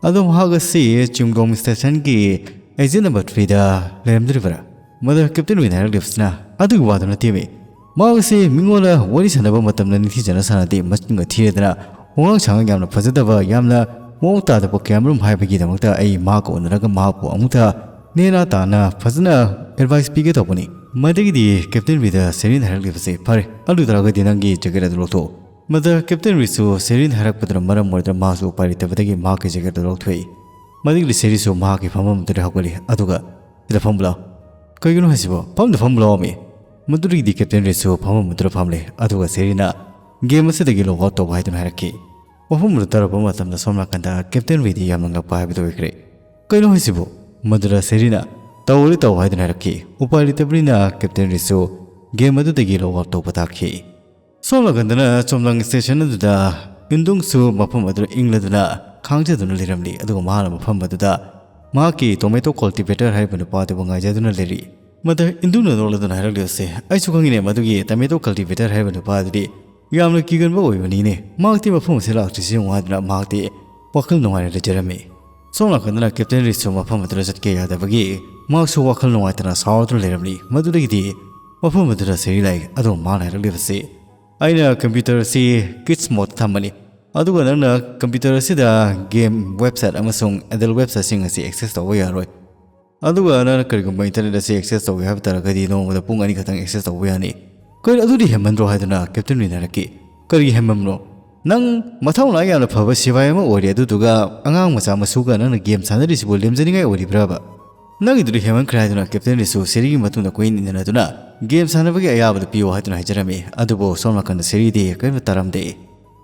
ꯑꯗꯣ ꯃꯍꯥꯛ ꯑꯁꯤ ꯆꯤꯡꯗꯣꯡ stationꯒꯤ exit number threeꯗ ꯂꯩꯔꯝꯗꯣꯔꯤꯕ꯭ꯔꯥ?" ꯃꯗꯨ ꯀꯦꯞꯇꯦꯟ ꯋꯤꯟ ꯍꯥꯏꯔꯛꯂꯤꯕꯁꯤꯅ, "ꯑꯗꯨꯒꯤ ꯋꯥꯗꯨ ꯅꯠꯇꯦꯃꯤ꯫ ꯃꯍꯥꯛ ꯑꯁꯤ ꯃꯤꯉꯣꯟꯗ ꯋꯥꯔꯤ ꯁꯥꯟꯅꯕ ꯃꯇꯝꯗ ꯅꯤꯡꯊꯤꯖꯅ ꯁꯥꯟꯅꯗꯦ, ꯃꯆꯤꯟꯒ ꯊꯤꯔꯗꯅ ꯋꯥꯉꯥꯡ ꯁꯉꯥꯡ ꯌꯥꯝꯅ ꯐꯖꯗꯕ, ꯌꯥꯝꯅ ꯃꯑꯣꯡ ꯇꯥꯗꯕ ꯀꯌꯥꯃꯔꯨꯝ ꯍꯥꯏꯕꯒꯤꯗꯃꯛꯇ ꯑꯩ ꯃꯍꯥꯛꯀ ꯎꯅꯔꯒ ꯃꯍꯥꯛꯄꯨ ꯑꯃꯨꯛꯇ ꯅꯦꯅꯥ ꯇꯥꯅ ꯐꯖꯅ advice ꯄꯤꯒꯦ ꯇꯧꯕꯅꯤ"꯫ ꯃꯗꯒꯤꯗꯤ ꯀꯦꯞꯇꯦꯟ ꯋꯤꯗ ꯁꯦꯔꯤꯟ ꯍꯥꯏꯔꯛꯂꯤꯕꯁꯦ, "ꯐꯔꯦ, ꯑꯗꯨ ꯑꯣꯏꯇꯥꯔꯒꯗꯤ ꯅꯪꯒꯤ jacket ꯑꯗꯨ ꯂꯧꯊꯣꯛꯑꯣ"꯫ ꯃꯗ ꯀꯦꯞꯇꯦꯟ ꯋꯤꯁꯨ ꯁꯦꯔꯤꯟ ꯍꯥꯏꯔꯛꯄꯗꯨꯅ ꯃꯔꯝ ꯑꯣꯏꯔꯒ ꯃꯥꯁꯨ ꯎꯄꯥꯏ ꯂꯩꯇꯕꯗꯒꯤ ꯃꯍꯥꯛꯀꯤ jacket ꯑꯗꯨ ꯂꯧꯊꯣꯛꯏ꯫ ꯃꯗꯒꯤꯗꯤ ꯁꯦꯔꯤꯁꯨ ꯃꯍꯥꯛꯀꯤ ꯐꯝꯐꯝ ꯑꯗꯨꯗ ꯍꯧꯒꯠꯂꯤ, ꯑꯗꯨꯒ, "ꯁꯤꯗ ꯐꯝꯕ ꯂꯥꯛꯑꯣ"꯫ "ꯀꯩꯒꯤꯅꯣ ꯍꯥꯏꯁꯤꯕꯣ? ꯐꯝꯗ ꯐꯝꯕ ꯂꯥꯛꯑꯣꯃꯤ"꯫ ꯃꯗꯨꯗꯒꯤꯗꯤ ꯀꯦꯞꯇꯦꯟ ꯔꯤꯁꯁꯨ ꯐꯝꯐꯝ ꯑꯗꯨꯗ ꯐꯝꯂꯦ, ꯑꯗꯨꯒ ꯁꯦꯔꯤꯅ, "ꯒꯦꯝ ꯑꯁꯤꯗꯒꯤ log out ꯇꯧꯕ" ꯍꯥꯏꯗꯨꯅ ꯍꯥꯏꯔꯛꯈꯤ꯫ ꯋꯥꯐꯝ ꯑꯗꯨ ꯇꯥꯔꯨꯕ ꯃꯇꯝꯗ ꯁꯣꯝ ꯅꯥꯀꯟꯗ ꯀꯦꯞꯇꯦꯟ ꯔꯤꯗꯤ ꯌꯥꯝꯅ ꯉꯛꯄ ꯍꯥꯏꯕꯗꯨ ꯑꯣꯏꯈ꯭ꯔꯦ꯫ "ꯀꯩꯅꯣ ꯍꯥꯏꯁꯤꯕꯨ?" ꯃꯗꯨꯗ ꯁꯦꯔꯤꯅ, "ꯇꯧꯔꯗꯤ ꯇꯧ" ꯍꯥꯏꯗꯨꯅ ꯍꯥꯏꯔꯛꯈꯤ꯫ ꯎꯄꯥꯏ ꯂꯩꯇꯕꯅꯤꯅ ꯀꯦꯞꯇꯦꯟ ꯔꯤꯁꯁꯨ ꯒꯦꯝ ꯑꯗꯨꯗꯒꯤ log out ꯇꯧꯕ ꯇꯥꯈꯤ꯫ ꯁꯣꯝ ꯅꯥꯀꯟꯗꯅ ꯆꯣꯝꯂꯥꯡ ꯁ꯭ꯇꯦꯁꯟ ꯑꯗꯨꯗ ꯏꯟꯗꯨꯡꯁꯨ ꯃꯐꯝ ꯑꯗꯨꯗ ꯏꯪꯂꯗꯨꯅ ꯈꯥꯡꯖꯗꯨꯅ ꯂꯩꯔꯝꯂꯤ, ꯑꯗꯨꯒ ꯃꯍꯥꯛꯅ ꯃꯐꯝ ꯑꯗꯨꯗ ꯃꯍꯥꯛꯀꯤ tomato cultivator ꯍꯥꯏꯔꯤꯕ ꯅꯨꯄꯥ ꯑꯗꯨꯕꯨ ꯉꯥꯏꯖꯗꯨꯅ ꯂꯩꯔꯤ꯫ ꯃꯗꯨ ꯏꯟꯗꯨꯅ ꯅꯣꯛꯂꯗꯨꯅ ꯍꯥꯏꯔꯛꯂꯤꯕꯁꯦ, "ꯑꯩꯁꯨ ꯈꯪꯉꯤꯅꯦ, ꯃꯗꯨꯒꯤ ꯇꯃꯦꯇꯣ ꯀꯜꯇꯤꯚꯦꯇꯔ ꯍꯥꯏꯕ ꯅꯨꯄꯥ ꯑꯗꯨꯗꯤ ꯌꯥꯝꯅ ꯀꯤꯒꯟꯕ ꯑꯣꯏꯕꯅꯤꯅꯦ꯫ ꯃꯍꯥꯛꯇꯤ ꯃꯐꯝ ꯑꯁꯤꯗ ꯂꯥꯛꯇ꯭ꯔꯤꯁꯤ ꯌꯦꯡꯉꯨ" ꯍꯥꯏꯗꯨꯅ ꯃꯍꯥꯛꯇꯤ ꯋꯥꯈꯜ ꯅꯨꯡꯉꯥꯏꯅ ꯂꯩꯖꯔꯝꯃꯤ꯫ ꯁꯣꯝ ꯅꯥꯀꯟꯗꯅ ꯀꯦꯞꯇꯦꯟ ꯔꯤꯁꯁꯨ ꯃꯐꯝ ꯑꯗꯨꯗ ꯆꯠꯀꯦ ꯌꯥꯗꯕꯒꯤ ꯃꯍꯥꯛꯁꯨ ꯋꯥꯈꯜ ꯅꯨꯡꯉꯥꯏꯇꯅ ꯁꯥꯎꯗꯨꯅ ꯂꯩꯔꯝꯂꯤ꯫ ꯃꯗꯨꯗꯒꯤꯗꯤ ꯃꯐꯝ ꯑꯗꯨꯗ ꯁꯦꯔꯤ ꯂꯥꯛꯏ꯫ ꯑꯗꯣ ꯃꯥꯅ ꯍꯥꯏꯔꯛꯂꯤꯕꯁꯤ, "ꯑꯩꯅ ꯀꯝꯄ꯭ꯌꯨꯇꯔ ꯑꯁꯤ ꯀꯤꯗꯁ ꯃꯣꯗꯇ ꯊꯝꯕꯅꯤ, ꯑꯗꯨꯒ ꯅꯪꯅ ꯀꯝꯄ꯭ꯌꯨꯇꯔ ꯑꯁꯤꯗ ꯒꯦꯝ ꯋꯦꯕꯁꯥꯏꯠ ꯑꯃꯁꯨꯡ ꯑꯦꯗꯜ ꯋꯦꯕꯁꯥꯏꯠꯁꯤꯡ ꯑꯁꯤ ꯑꯦꯛꯁꯦꯁ ꯇꯧꯕ ꯌꯥꯔꯣꯏ꯫ ꯑꯗꯨꯒ ꯅꯪꯅ ꯀꯔꯤꯒꯨꯝꯕ ꯏꯟꯇꯔꯅꯦꯠ ꯑꯁꯤ ꯑꯦꯛꯁꯦꯁ ꯇꯧꯒꯦ ꯍꯥꯏꯕ ꯇꯥꯔꯒꯗꯤ ꯅꯣꯡꯃꯗ ꯄꯨꯡ ꯑꯅꯤ ꯈꯛꯇꯪ ꯑꯦꯛꯁꯦꯁ ꯇꯧꯕ ꯌꯥꯅꯤ"꯫ "ꯀꯩꯅꯣ, ꯑꯗꯨꯗꯤ ꯍꯦꯟꯃꯟꯗ꯭ꯔꯣ?" ꯍꯥꯏꯗꯨꯅ ꯀꯦꯞꯇꯦꯟ ꯔꯤꯟꯅ ꯍꯥꯏꯔꯛꯈꯤ꯫ "ꯀꯔꯤꯒꯤ ꯍꯦꯟꯃꯟꯕꯅꯣ? ꯅꯪ ꯃꯊꯧꯅꯥ ꯌꯥꯝꯅ ꯐꯕ ꯁꯤꯐꯥꯏ ꯑꯃ ꯑꯣꯏꯔꯦ, ꯑꯗꯨꯗꯨꯒ ꯑꯉꯥꯡ ꯃꯆꯥ ꯃꯁꯨꯒ ꯅꯪꯅ ꯒꯦꯝ ꯁꯥꯟꯅꯔꯤꯁꯤꯕꯨ ꯂꯦꯝꯖꯅꯤꯡꯉꯥꯏ ꯑꯣꯏꯔꯤꯕ꯭ꯔꯕ?" "ꯅꯪꯒꯤꯗꯨꯗꯤ ꯍꯦꯟꯃꯟꯈ꯭ꯔꯦ" ꯍꯥꯏꯗꯨꯅ ꯀꯦꯞꯇꯦꯟ ꯔꯤꯁꯁꯨ ꯁꯦꯔꯤꯒꯤ ꯃꯇꯨꯡꯗ ꯀꯣꯏꯏꯟ ꯏꯟꯅꯗꯨꯅ "ꯒꯦꯝ ꯁꯥꯟꯅꯕꯒꯤ ꯑꯌꯥꯕꯗꯨ ꯄꯤꯌꯨ" ꯍꯥꯏꯗꯨꯅ ꯍꯥꯏꯖꯔꯝꯃꯤ꯫ ꯑꯗꯨꯕꯨ ꯁꯣꯝ ꯅꯥꯀꯟꯗ ꯁꯦꯔꯤꯗꯤ ꯀꯔꯤꯝꯇ ꯇꯥꯔꯝꯗꯦ꯫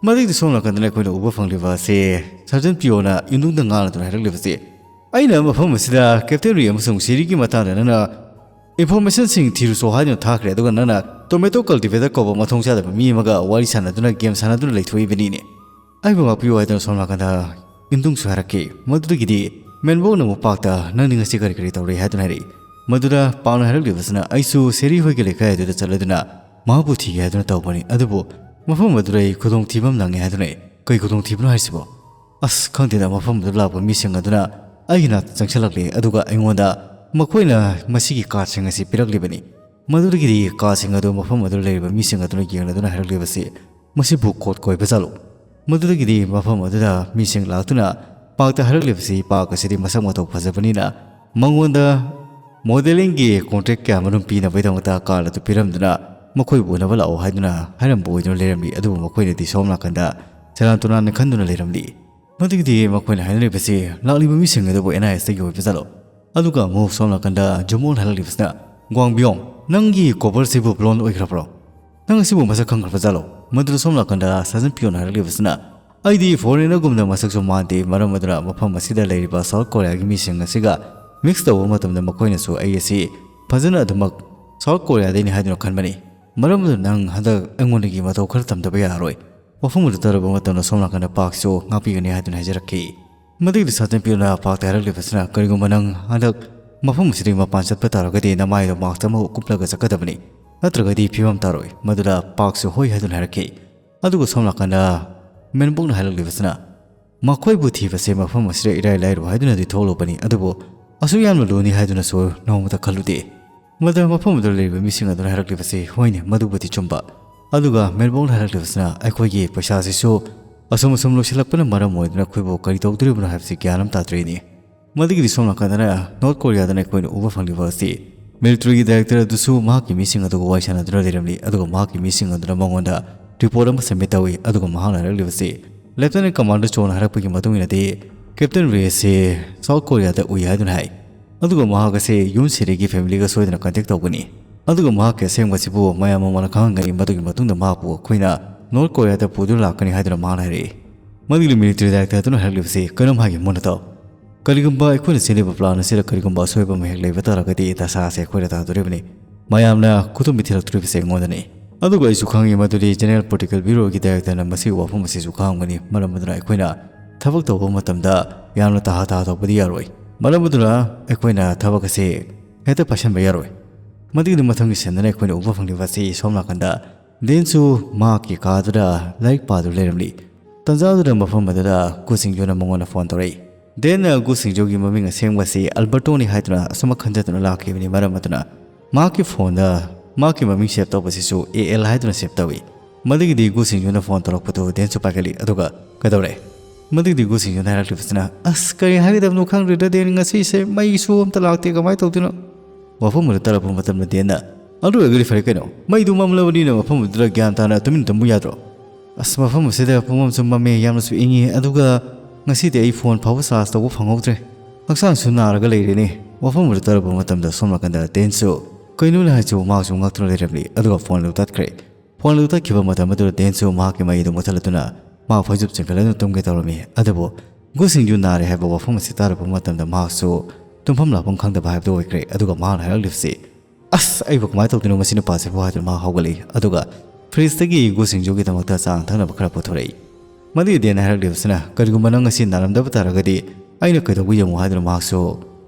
ꯃꯗꯨꯒꯤꯗꯤ ꯁꯣꯝ ꯅꯥꯀꯟꯗꯅ ꯑꯩꯈꯣꯏꯅ ꯎꯕ ꯐꯪꯂꯤꯕ ꯑꯁꯤ ꯁꯥꯔꯖꯦꯟ ꯄꯤꯌꯣꯅ ꯏꯟꯗꯨꯡꯗ ꯉꯥꯡꯂꯗꯨꯅ ꯍꯥꯏꯔꯛꯂꯤꯕꯁꯤ, "ꯑꯩꯅ ꯃꯐꯝ ꯑꯁꯤꯗ ꯀꯦꯞꯇꯦꯟ ꯔꯤ ꯑꯃꯁꯨꯡ ꯁꯦꯔꯤꯒꯤ ꯃꯇꯥꯡꯗ ꯅꯪꯅ ꯏꯟꯐꯣꯔꯃꯦꯁꯟꯁꯤꯡ ꯊꯤꯔꯨꯆꯣ ꯍꯥꯏꯗꯨꯅ ꯊꯥꯈ꯭ꯔꯦ, ꯑꯗꯨꯒ ꯅꯪꯅ ꯇꯣꯃꯦꯇꯣ ꯀꯜꯇꯤꯚꯦꯇꯔ ꯀꯧꯕ ꯃꯊꯣꯡ ꯆꯥꯗꯕ ꯃꯤ ꯑꯃꯒ ꯋꯥꯔꯤ ꯁꯥꯟꯅꯗꯨꯅ ꯒꯦꯝ ꯁꯥꯟꯅꯗꯨꯅ ꯂꯩꯊꯣꯛꯏꯕꯅꯤꯅꯦ꯫ ꯑꯩꯕꯨ ꯉꯥꯛꯄꯤꯌꯨ" ꯍꯥꯏꯗꯨꯅ ꯁꯣꯝ ꯅꯥꯀꯟꯗ ꯏꯟꯗꯨꯡꯁꯨ ꯍꯥꯏꯔꯛꯈꯤ꯫ ꯃꯗꯨꯗꯒꯤꯗꯤ ꯃꯦꯟꯕꯣꯛꯅ ꯑꯃꯨꯛ ꯄꯥꯛꯇ, "ꯅꯪꯗꯤ ꯉꯁꯤ ꯀꯔꯤ ꯀꯔꯤ ꯇꯧꯔꯦ?" ꯍꯥꯏꯗꯨꯅ ꯍꯥꯏꯔꯛꯏ꯫ ꯃꯗꯨꯗ ꯄꯥꯛꯅ ꯍꯥꯏꯔꯛꯂꯤꯕꯁꯤꯅ, "ꯑꯩꯁꯨ ꯁꯦꯔꯤ ꯍꯣꯏꯒꯤ ꯂꯩꯀꯥꯏ ꯑꯗꯨꯗ ꯆꯠꯂꯗꯨꯅ ꯃꯍꯥꯛꯄꯨ ꯊꯤꯒꯦ ꯍꯥꯏꯗꯨꯅ ꯇꯧꯕꯅꯤ, ꯑꯗꯨꯕꯨ ꯃꯐꯝ ꯑꯗꯨꯗ ꯑꯩ ꯈꯨꯗꯣꯡꯊꯤꯕ ꯑꯃ ꯅꯪꯉꯦ" ꯍꯥꯏꯗꯨꯅ꯫ "ꯀꯩ ꯈꯨꯗꯣꯡꯊꯤꯕꯅꯣ ꯍꯥꯏꯁꯤꯕꯣ?" "ꯑꯁ, ꯈꯪꯗꯦꯗ, ꯃꯐꯝ ꯑꯗꯨꯗ ꯂꯥꯛꯄ ꯃꯤꯁꯤꯡ ꯑꯗꯨꯅ ꯑꯩꯒꯤ ꯅꯥꯛꯇ ꯆꯪꯁꯤꯜꯂꯛꯂꯦ, ꯑꯗꯨꯒ ꯑꯩꯉꯣꯟꯗ ꯃꯈꯣꯏꯅ ꯃꯁꯤꯒꯤ ꯀꯥꯔꯠꯁꯤꯡ ꯑꯁꯤ ꯄꯤꯔꯛꯂꯤꯕꯅꯤ꯫ ꯃꯗꯨꯗꯒꯤꯗꯤ ꯀꯥꯔꯠꯁꯤꯡ ꯑꯗꯨ ꯃꯐꯝ ꯑꯗꯨꯗ ꯂꯩꯔꯤꯕ ꯃꯤꯁꯤꯡ ꯑꯗꯨꯅ ꯌꯦꯡꯂꯗꯨꯅ ꯍꯥꯏꯔꯛꯂꯤꯕꯁꯤ, ꯃꯁꯤꯕꯨ ꯀꯣꯗ ꯀꯣꯏꯕ ꯖꯥꯠꯂꯣ?" ꯃꯗꯨꯗꯒꯤꯗꯤ ꯃꯐꯝ ꯑꯗꯨꯗ ꯃꯤꯁꯤꯡ ꯂꯥꯛꯇꯨꯅ ꯄꯥꯛꯇ ꯍꯥꯏꯔꯛꯂꯤꯕꯁꯤ, ꯄꯥꯛ ꯑꯁꯤꯗꯤ ꯃꯁꯛ ꯃꯇꯧ ꯐꯖꯕꯅꯤꯅ ꯃꯉꯣꯟꯗ ꯃꯣꯗꯦꯂꯤꯡꯒꯤ ꯀꯣꯟꯇ꯭ꯔꯦꯛ ꯀꯌꯥ ꯃꯔꯨꯝ ꯄꯤꯅꯕꯒꯤꯗꯃꯛꯇ ꯀꯥꯔꯠ ꯑꯗꯨ ꯄꯤꯔꯝꯗꯨꯅ ꯃꯈꯣꯏꯕꯨ ꯎꯅꯕ ꯂꯥꯛꯑꯣ ꯍꯥꯏꯗꯨꯅ ꯍꯥꯏꯔꯝꯕ ꯑꯣꯏꯗꯨꯅ ꯂꯩꯔꯝꯂꯤ꯫ ꯑꯗꯨꯕꯨ ꯃꯈꯣꯏꯅꯗꯤ ꯁꯣꯝ ꯅꯥꯀꯟꯗ ꯁꯦꯔꯥꯟ ꯇꯨꯔꯥꯟꯅ ꯈꯟꯗꯨꯅ ꯂꯩꯔꯝꯂꯤ꯫ ꯃꯗꯨꯒꯤꯗꯤ ꯃꯈꯣꯏꯅ ꯍꯥꯏꯅꯔꯤꯕꯁꯤ ꯂꯥꯛꯂꯤꯕ ꯃꯤꯁꯤꯡ ꯑꯗꯨꯕꯨ ꯑꯦꯟ ꯑꯥꯏ ꯑꯦꯁꯇꯒꯤ ꯑꯣꯏꯕ ꯖꯥꯠꯂꯣ? ꯑꯗꯨꯒ ꯑꯃꯨꯛ ꯁꯣꯝ ꯅꯥꯀꯟꯗ ꯖꯨꯃꯣꯟ ꯍꯥꯏꯔꯛꯂꯤꯕꯁꯤꯅ, "ꯒ꯭ꯋꯥꯡꯕꯤꯌꯣꯡ, ꯅꯪꯒꯤ ꯀꯣꯕꯔꯁꯤꯕꯨ ꯕ꯭ꯂꯣꯟ ꯑꯣꯏꯈ꯭ꯔꯕ꯭ꯔꯣ? ꯅꯪ ꯑꯁꯤꯕꯨ ꯃꯁꯛ ꯈꯪꯈ꯭ꯔꯕ ꯖꯥꯠꯂꯣ?" ꯃꯗꯨꯗ ꯁꯣꯝ ꯅꯥꯀꯟꯗ ꯁꯥꯖꯟ ꯄꯤꯌꯣꯟ ꯍꯥꯏꯔꯛꯂꯤꯕꯁꯤꯅ, "ꯑꯩꯗꯤ ꯐꯣꯔꯦꯅꯔꯒꯨꯝꯅ ꯃꯁꯛꯁꯨ ꯃꯥꯟꯗꯦ, ꯃꯔꯝ ꯑꯗꯨꯅ ꯃꯐꯝ ꯑꯁꯤꯗ ꯂꯩꯔꯤꯕ ꯁꯥꯎꯠ ꯀꯣꯔꯤꯌꯥꯒꯤ ꯃꯤꯁꯤꯡ ꯑꯁꯤꯒ ꯃꯤꯛꯁ ꯇꯧꯕ ꯃꯇꯝꯗ ꯃꯈꯣꯏꯅꯁꯨ ꯑꯩ ꯑꯁꯤ ꯐꯖꯅ ꯑꯗꯨꯃꯛ ꯁꯥꯎꯠ ꯀꯣꯔꯤꯌꯥꯗꯩꯅꯤ ꯍꯥꯏꯗꯨꯅ ꯈꯟꯕꯅꯤ꯫ ꯃꯔꯝ ꯑꯗꯨꯅ ꯅꯪ ꯍꯟꯗꯛ ꯑꯩꯉꯣꯟꯗꯒꯤ ꯃꯇꯧ ꯈꯔ ꯇꯝꯗꯕ ꯌꯥꯔꯣꯏ꯫ ꯋꯥꯐꯝ ꯑꯗꯨ ꯇꯥꯔꯕ ꯃꯇꯝꯗ ꯁꯣꯝ ꯅꯥꯀꯟꯗ ꯄꯥꯛꯁꯨ ꯉꯥꯛꯄꯤꯒꯅꯤ" ꯍꯥꯏꯗꯨꯅ ꯍꯥꯏꯖꯔꯛꯈꯤ꯫ ꯃꯗꯨꯒꯤꯗꯤ ꯁꯥꯖꯟ ꯄꯤꯌꯣꯟꯅ ꯄꯥꯛꯇ ꯍꯥꯏꯔꯛꯂꯤꯕꯁꯤꯅ, "ꯀꯔꯤꯒꯨꯝꯕ ꯅꯪ ꯍꯟꯗꯛ "ꯃꯐꯝ ꯑꯁꯤꯗꯒꯤ ꯃꯄꯥꯟ ꯆꯠꯄ ꯇꯥꯔꯒꯗꯤ ꯅꯃꯥꯏꯗꯣ ꯃꯥꯛꯁ ꯑꯃ ꯀꯨꯞꯂꯒ ꯆꯠꯀꯗꯕꯅꯤ, ꯅꯠꯇ꯭ꯔꯒꯗꯤ ꯐꯤꯕꯝ ꯇꯥꯔꯣꯏ꯫ ꯃꯗꯨꯗ ꯄꯥꯛꯁꯨ ꯍꯣꯏ" ꯍꯥꯏꯗꯨꯅ ꯍꯥꯏꯔꯛꯈꯤ꯫ ꯑꯗꯨꯒ ꯁꯣꯝ ꯅꯥꯀꯟꯗ ꯃꯦꯟꯕꯣꯛꯅ ꯍꯥꯏꯔꯛꯂꯤꯕꯁꯤꯅ, "ꯃꯈꯣꯏꯕꯨ ꯊꯤꯕꯁꯦ ꯃꯐꯝ ꯑꯁꯤꯗ ꯏꯔꯥꯏ ꯂꯥꯏꯔꯣꯏ ꯍꯥꯏꯗꯨꯅꯗꯤ ꯊꯣꯛꯂꯨꯕꯅꯤ, ꯑꯗꯨꯕꯨ ꯑꯁꯨꯛ ꯌꯥꯝꯅ ꯂꯨꯅꯤ ꯍꯥꯏꯗꯨꯅꯁꯨ ꯅꯣꯡꯃꯇ ꯈꯜꯂꯨꯗꯦ"꯫ ꯃꯗꯨ ꯃꯐꯝ ꯑꯗꯨꯗ ꯂꯩꯔꯤꯕ ꯃꯤꯁꯤꯡ ꯑꯗꯨꯅ ꯍꯥꯏꯔꯛꯂꯤꯕꯁꯤ, "ꯍꯣꯏꯅꯦ, ꯃꯗꯨꯕꯨꯗꯤ ꯆꯨꯝꯕ"꯫ ꯑꯗꯨꯒ ꯃꯦꯟꯕꯣꯛꯅ ꯍꯥꯏꯔꯛꯂꯤꯕꯁꯤꯅ, "ꯑꯩꯈꯣꯏꯒꯤ ꯄꯩꯁꯥꯁꯤꯁꯨ ꯑꯁꯨꯝ ꯑꯁꯨꯝ ꯂꯣꯏꯁꯤꯜꯂꯛꯄꯅ ꯃꯔꯝ ꯑꯣꯏꯗꯨꯅ ꯑꯩꯈꯣꯏꯕꯨ ꯀꯔꯤ ꯇꯧꯗꯣꯔꯤꯕꯅꯣ ꯍꯥꯏꯕꯁꯤ ꯒ꯭ꯌꯥꯟ ꯑꯃ ꯇꯥꯗ꯭ꯔꯤꯅꯤ"꯫ ꯃꯗꯨꯒꯤꯗꯤ ꯁꯣꯝ ꯅꯥꯀꯟꯗꯅ ꯅꯣꯔꯠ ꯀꯣꯔꯤꯌꯥꯗꯅ ꯑꯩꯈꯣꯏꯅ ꯎꯕ ꯐꯪꯂꯤꯕ ꯑꯁꯤ, ꯃꯤꯂꯤꯇꯔꯤꯒꯤ ꯗꯥꯏꯔꯦꯛꯇꯔ ꯑꯗꯨꯁꯨ ꯃꯍꯥꯛꯀꯤ ꯃꯤꯁꯤꯡ ꯑꯗꯨꯒ ꯋꯥꯔꯤ ꯁꯥꯟꯅꯗꯨꯅ ꯂꯩꯔꯝꯂꯤ, ꯑꯗꯨꯒ ꯃꯍꯥꯛꯀꯤ ꯃꯤꯁꯤꯡ ꯑꯗꯨꯅ ꯃꯉꯣꯟꯗ ꯔꯤꯄꯣꯔꯠ ꯑꯃ ꯁꯕꯃꯤꯠ ꯇꯧꯏ, ꯑꯗꯨꯒ ꯃꯍꯥꯛꯅ ꯍꯥꯏꯔꯛꯂꯤꯕꯁꯤ, ꯂꯦꯐꯇꯦꯅꯦꯟ ꯀꯃꯥꯟꯗꯔ ꯆꯣꯅ ꯍꯥꯏꯔꯛꯄꯒꯤ ꯃꯇꯨꯡ ꯏꯟꯅꯗꯤ, ꯀꯦꯞꯇꯦꯟ ꯔꯦ ꯑꯁꯤ ꯁꯥꯎꯠ ꯀꯣꯔꯤꯌꯥꯗ ꯎꯏ ꯍꯥꯏꯗꯨꯅ ꯍꯥꯏ꯫ ꯑꯗꯨꯒ ꯃꯍꯥꯛ ꯑꯁꯤ ꯌꯨꯟ ꯁꯤꯔꯤꯒꯤ ꯐꯦꯃꯤꯂꯤꯒ ꯁꯣꯏꯗꯅ ꯀꯟꯇꯦꯛ ꯇꯧꯒꯅꯤ꯫ ꯑꯗꯨꯒ ꯃꯍꯥꯛꯀꯤ ꯑꯁꯦꯡꯕꯁꯤꯕꯨ ꯃꯌꯥꯝ ꯃꯃꯥꯡꯗ ꯈꯪꯍꯟꯒꯅꯤ, ꯃꯗꯨꯒꯤ ꯃꯇꯨꯡꯗ ꯃꯍꯥꯛꯄꯨ ꯑꯩꯈꯣꯏꯅ ꯅꯣꯔꯠ ꯀꯣꯔꯤꯌꯥꯗ ꯄꯨꯗꯨꯅ ꯂꯥꯛꯀꯅꯤ ꯍꯥꯏꯗꯨꯅ ꯃꯍꯥꯛꯅ ꯍꯥꯏꯔꯛꯏ꯫ ꯃꯗꯨꯒꯤ ꯃꯤꯂꯤꯇꯔꯤ ꯗꯥꯏꯔꯦꯛꯇꯔ ꯑꯗꯨꯅ ꯍꯥꯏꯔꯛꯂꯤꯕꯁꯤ, "ꯀꯔꯝ ꯍꯥꯏꯒꯦ ꯃꯨꯟꯅ ꯇꯥꯎ꯫ ꯀꯔꯤꯒꯨꯝꯕ ꯑꯩꯈꯣꯏꯅ ꯁꯤꯜꯂꯤꯕ ꯄ꯭ꯂꯥꯟ ꯑꯁꯤꯗ ꯀꯔꯤꯒꯨꯝꯕ ꯑꯁꯣꯏꯕ ꯑꯃ ꯍꯦꯛ ꯂꯩꯕ ꯇꯥꯔꯒꯗꯤ ꯗꯁꯥ ꯑꯁꯤ ꯑꯩꯈꯣꯏꯗ ꯇꯥꯗꯣꯔꯤꯕꯅꯤ꯫ ꯃꯌꯥꯝꯅ ꯈꯨꯗꯣꯝꯕꯤ ꯊꯤꯜꯂꯛꯇꯣꯔꯤꯕꯁꯦ ꯑꯩꯉꯣꯟꯗꯅꯤ꯫ ꯑꯗꯨꯒ ꯑꯩꯁꯨ ꯈꯪꯏ ꯃꯗꯨꯗꯤ ꯖꯦꯅꯔꯦꯜ ꯄ꯭ꯔꯣꯇꯣꯀꯣꯜ ꯕ꯭ꯌꯨꯔꯣꯒꯤ ꯗꯥꯏꯔꯦꯛꯇꯔꯅ ꯃꯁꯤꯒꯤ ꯋꯥꯐꯝ ꯑꯁꯤꯁꯨ ꯈꯪꯂꯝꯒꯅꯤ, ꯃꯔꯝ ꯑꯗꯨꯅ ꯑꯩꯈꯣꯏꯅ ꯊꯕꯛ ꯇꯧꯕ ꯃꯇꯝꯗ ꯌꯥꯝꯅ ꯇꯍꯥ ꯇꯍꯥ ꯇꯧꯕꯗꯤ ꯌꯥꯔꯣꯏ꯫ ꯃꯔꯝ ꯑꯗꯨꯅ ꯑꯩꯈꯣꯏꯅ ꯊꯕꯛ ꯑꯁꯤ ꯍꯦꯛꯇ ꯄꯥꯏꯁꯟꯕ ꯌꯥꯔꯣꯏ"꯫ ꯃꯗꯨꯒꯤꯗꯤ ꯃꯊꯪꯒꯤ ꯁꯦꯟꯗꯅ ꯑꯩꯈꯣꯏꯅ ꯎꯕ ꯐꯪꯂꯤꯕ ꯑꯁꯤ ꯁꯣꯝ ꯅꯥꯀꯟꯗ ꯗꯦꯟꯁꯨ ꯃꯍꯥꯛꯀꯤ ꯀꯥꯗꯨꯗ ꯂꯥꯏꯔꯤꯛ ꯄꯥꯗꯨꯅ ꯂꯩꯔꯝꯂꯤ꯫ ꯇꯟꯖꯥꯗꯨꯗ ꯃꯐꯝ ꯑꯗꯨꯗ ꯒꯨ ꯁꯤꯡꯖꯨꯅ ꯃꯉꯣꯟꯗ ꯐꯣꯟ ꯇꯧꯔꯛꯏ꯫ ꯗꯦꯟꯅ ꯒꯨ ꯁꯤꯡꯖꯨꯒꯤ ꯃꯃꯤꯡ ꯑꯁꯦꯡꯕ ꯑꯁꯤ ꯑꯜꯕꯔꯇꯣꯅꯤ ꯍꯥꯏꯗꯨꯅ ꯑꯁꯨꯝꯃꯛ ꯈꯟꯖꯗꯨꯅ ꯂꯥꯛꯈꯤꯕꯅꯤ, ꯃꯔꯝ ꯑꯗꯨꯅ ꯃꯍꯥꯛꯀꯤ ꯐꯣꯟꯗ ꯃꯍꯥꯛꯀꯤ ꯃꯃꯤꯡ ꯁꯦꯞ ꯇꯧꯕꯁꯤꯁꯨ ꯑꯦ ꯑꯦꯜ ꯍꯥꯏꯗꯨꯅ ꯁꯦꯞ ꯇꯧꯏ꯫ ꯃꯗꯨꯒꯤꯗꯤ ꯒꯨ ꯁꯤꯡꯖꯨꯅ ꯐꯣꯟ ꯇꯧꯔꯛꯄꯗꯨ ꯗꯦꯟꯁꯨ ꯄꯥꯏꯈꯠꯂꯤ, ꯑꯗꯨꯒ, "ꯀꯩꯗꯧꯔꯦ?" ꯃꯗꯨꯒꯤꯗꯤ ꯒꯨ ꯁꯤꯡꯖꯨꯅ ꯍꯥꯏꯔꯛꯂꯤꯕꯁꯤꯅ, "ꯑꯁ, ꯀꯔꯤ ꯍꯥꯏꯒꯗꯕꯅꯣ ꯈꯪꯗ꯭ꯔꯦꯗ ꯗꯦꯟ, ꯉꯁꯤꯁꯦ ꯃꯩꯁꯨ ꯑꯝꯇ ꯂꯥꯛꯇꯦ, ꯀꯃꯥꯏꯅ ꯇꯧꯗꯣꯏꯅꯣ?" ꯋꯥꯐꯝ ꯑꯗꯨ ꯇꯥꯔꯛꯄ ꯃꯇꯝꯗ ꯗꯦꯟꯅ, "ꯑꯗꯨ ꯑꯣꯏꯔꯒꯗꯤ ꯐꯔꯦ ꯀꯩꯅꯣ, ꯃꯩꯗꯨ ꯃꯝꯂꯕꯅꯤꯅ ꯃꯐꯝ ꯑꯗꯨꯗ ꯒ꯭ꯌꯥꯟ ꯇꯥꯅ ꯇꯨꯃꯤꯟ ꯇꯨꯝꯕ ꯌꯥꯗ꯭ꯔꯣ? ꯑꯁ, ꯃꯐꯝ ꯑꯁꯤꯗ ꯄꯨꯡꯃꯝꯁꯨ ꯃꯝꯃꯦ, ꯌꯥꯝꯅꯁꯨ ꯏꯪꯉꯤ, ꯑꯗꯨꯒ ꯉꯁꯤꯗꯤ ꯑꯩ ꯐꯣꯟ ꯐꯥꯎꯕ ꯆꯥꯔꯖ ꯇꯧꯕ ꯐꯪꯍꯧꯗ꯭ꯔꯦ꯫ ꯍꯛꯆꯥꯡꯁꯨ ꯅꯥꯔꯒ ꯂꯩꯔꯦꯅꯦ"꯫ ꯋꯥꯐꯝ ꯑꯗꯨ ꯇꯥꯔꯛꯄ ꯃꯇꯝꯗ ꯁꯣꯝ ꯅꯥꯀꯟꯗ ꯗꯦꯟꯁꯨ, "ꯀꯩꯅꯣꯅꯦ ꯍꯥꯏꯁꯤꯕꯨ?" ꯃꯍꯥꯛꯁꯨ ꯉꯛꯇꯨꯅ ꯂꯩꯔꯝꯂꯤ, ꯑꯗꯨꯒ ꯐꯣꯟ ꯑꯗꯨ ꯇꯠꯈ꯭ꯔꯦ꯫ ꯐꯣꯟ ꯑꯗꯨ ꯇꯠꯈꯤꯕ ꯃꯇꯝ ꯑꯗꯨꯗ ꯗꯦꯟꯁꯨ ꯃꯍꯥꯛꯀꯤ ꯃꯩ ꯑꯗꯨ ꯃꯨꯠꯊꯠꯂꯗꯨꯅ ꯃꯍꯥꯛ ꯐꯩꯖꯨꯞ ꯆꯤꯡꯈꯠꯂꯗꯨꯅ ꯇꯨꯝꯒꯦ ꯇꯧꯔꯝꯃꯤ꯫ ꯑꯗꯨꯕꯨ ꯒꯨ ꯁꯤꯡꯖꯨ ꯅꯥꯔꯦ ꯍꯥꯏꯕ ꯋꯥꯐꯝ ꯑꯁꯤ ꯇꯥꯔꯨꯕ ꯃꯇꯝꯗ ꯃꯍꯥꯛꯁꯨ ꯇꯨꯝꯐꯝ ꯂꯥꯛꯐꯝ ꯈꯪꯗꯕ ꯍꯥꯏꯕꯗꯨ ꯑꯣꯏꯈ꯭ꯔꯦ꯫ ꯑꯗꯨꯒ ꯃꯍꯥꯛꯅ ꯍꯥꯏꯔꯛꯂꯤꯕꯁꯤ, "ꯑꯁ, ꯑꯩꯕꯨ ꯀꯃꯥꯏꯅ ꯇꯧꯗꯣꯏꯅꯣ ꯃꯁꯤ ꯅꯨꯄꯥꯁꯤꯕꯨ?" ꯍꯥꯏꯗꯨꯅ ꯃꯍꯥꯛ ꯍꯧꯒꯠꯂꯛꯏ꯫ ꯑꯗꯨꯒ ꯐ꯭ꯔꯤꯖꯇꯒꯤ ꯒꯨ ꯁꯤꯡꯖꯨꯒꯤꯗꯃꯛꯇ ꯆꯥ ꯊꯛꯅꯕ ꯈꯔ ꯄꯨꯊꯣꯔꯛꯏ꯫ ꯃꯗꯨꯒꯤ ꯗꯦꯟꯅ ꯍꯥꯏꯔꯛꯂꯤꯕꯁꯤꯅ, "ꯀꯔꯤꯒꯨꯝꯕ ꯅꯪ ꯉꯁꯤ ꯅꯥꯔꯝꯗꯕ ꯇꯥꯔꯒꯗꯤ ꯑꯩꯅ ꯀꯩꯗꯧꯕ ꯌꯦꯡꯉꯨ?" ꯍꯥꯏꯗꯨꯅ ꯃꯍꯥꯛꯁꯨ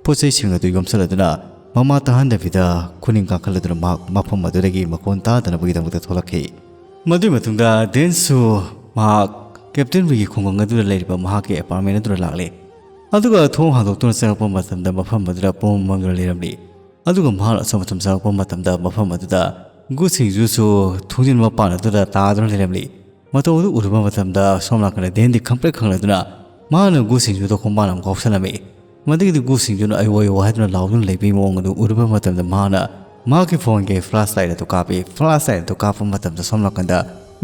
ꯄꯣꯠ ꯆꯩꯁꯤꯡ ꯑꯗꯨ ꯌꯣꯝꯁꯤꯜꯂꯗꯨꯅ ꯃꯃꯥ ꯇꯥꯍꯟꯗꯕꯤꯗ ꯈꯨꯅꯤꯡ ꯀꯥꯡꯈꯠꯂꯗꯨꯅ ꯃꯍꯥꯛ ꯃꯐꯝ ꯑꯗꯨꯗꯒꯤ ꯃꯀꯣꯟ ꯇꯥꯗꯅꯕꯒꯤꯗꯃꯛꯇ ꯊꯣꯛꯂꯛꯈꯤ꯫ ꯃꯗꯨꯒꯤ ꯃꯇꯨꯡꯗ ꯗꯦꯟꯁꯨ ꯃꯍꯥꯛ ꯀꯦꯞꯇꯦꯟ ꯋꯤꯒꯤ ꯈꯨꯡꯒꯪ ꯑꯗꯨꯗ ꯂꯩꯔꯤꯕ ꯃꯍꯥꯛꯀꯤ ꯑꯦꯄꯥꯔꯠꯃꯦꯟ ꯑꯗꯨꯗ ꯂꯥꯛꯂꯦ꯫ ꯑꯗꯨꯒ ꯊꯣꯡ ꯍꯥꯡꯗꯣꯛꯇꯨꯅ ꯆꯪꯂꯛꯄ ꯃꯇꯝꯗ ꯃꯐꯝ ꯑꯗꯨꯗ ꯄꯨꯝ ꯃꯝꯗꯨꯅ ꯂꯩꯔꯝꯂꯤ꯫ ꯑꯗꯨꯒ ꯃꯍꯥꯛꯅ ꯑꯁꯣꯝ ꯑꯊꯨꯝ ꯆꯪꯂꯛꯄ ꯃꯇꯝꯗ ꯃꯐꯝ ꯑꯗꯨꯗ ꯒꯨ ꯁꯤꯡꯖꯨꯁꯨ ꯊꯣꯡꯖꯤꯟ ꯃꯄꯥꯟ ꯑꯗꯨꯗ ꯇꯥꯗꯨꯅ ꯂꯩꯔꯝꯂꯤ꯫ ꯃꯇꯧ ꯑꯗꯨ ꯎꯔꯨꯕ ꯃꯇꯝꯗ ꯁꯣꯝ ꯅꯥꯀꯟꯗ ꯗꯦꯟꯗꯤ ꯈꯪꯄ꯭ꯔꯦꯛ ꯈꯪꯂꯗꯨꯅ ꯃꯍꯥꯛꯅ ꯒꯨ ꯁꯤꯡꯖꯨꯗ ꯈꯣꯡꯕꯥꯟ ꯑꯃ ꯀꯥꯎꯁꯜꯂꯝꯃꯤ꯫ ꯃꯗꯨꯒꯤꯗꯤ ꯒꯨ ꯁꯤꯡꯖꯨꯅ "ꯑꯩꯌꯣ ꯑꯩꯌꯣ" ꯍꯥꯏꯗꯨꯅ ꯂꯥꯎꯗꯨꯅ ꯂꯩꯕꯒꯤ ꯃꯑꯣꯡ ꯑꯗꯨ ꯎꯔꯨꯕ ꯃꯇꯝꯗ ꯃꯍꯥꯛꯅ ꯃꯍꯥꯛꯀꯤ ꯐꯣꯟꯒꯤ ꯐ꯭ꯂꯥꯁ ꯂꯥꯏꯠ ꯑꯗꯨ ꯀꯥꯞꯄꯤ꯫ ꯐ꯭ꯂꯥꯁ ꯂꯥꯏꯠ ꯑꯗꯨ ꯀꯥꯞꯄ ꯃꯇꯝꯗ ꯁꯣꯝ ꯅꯥꯀꯟꯗ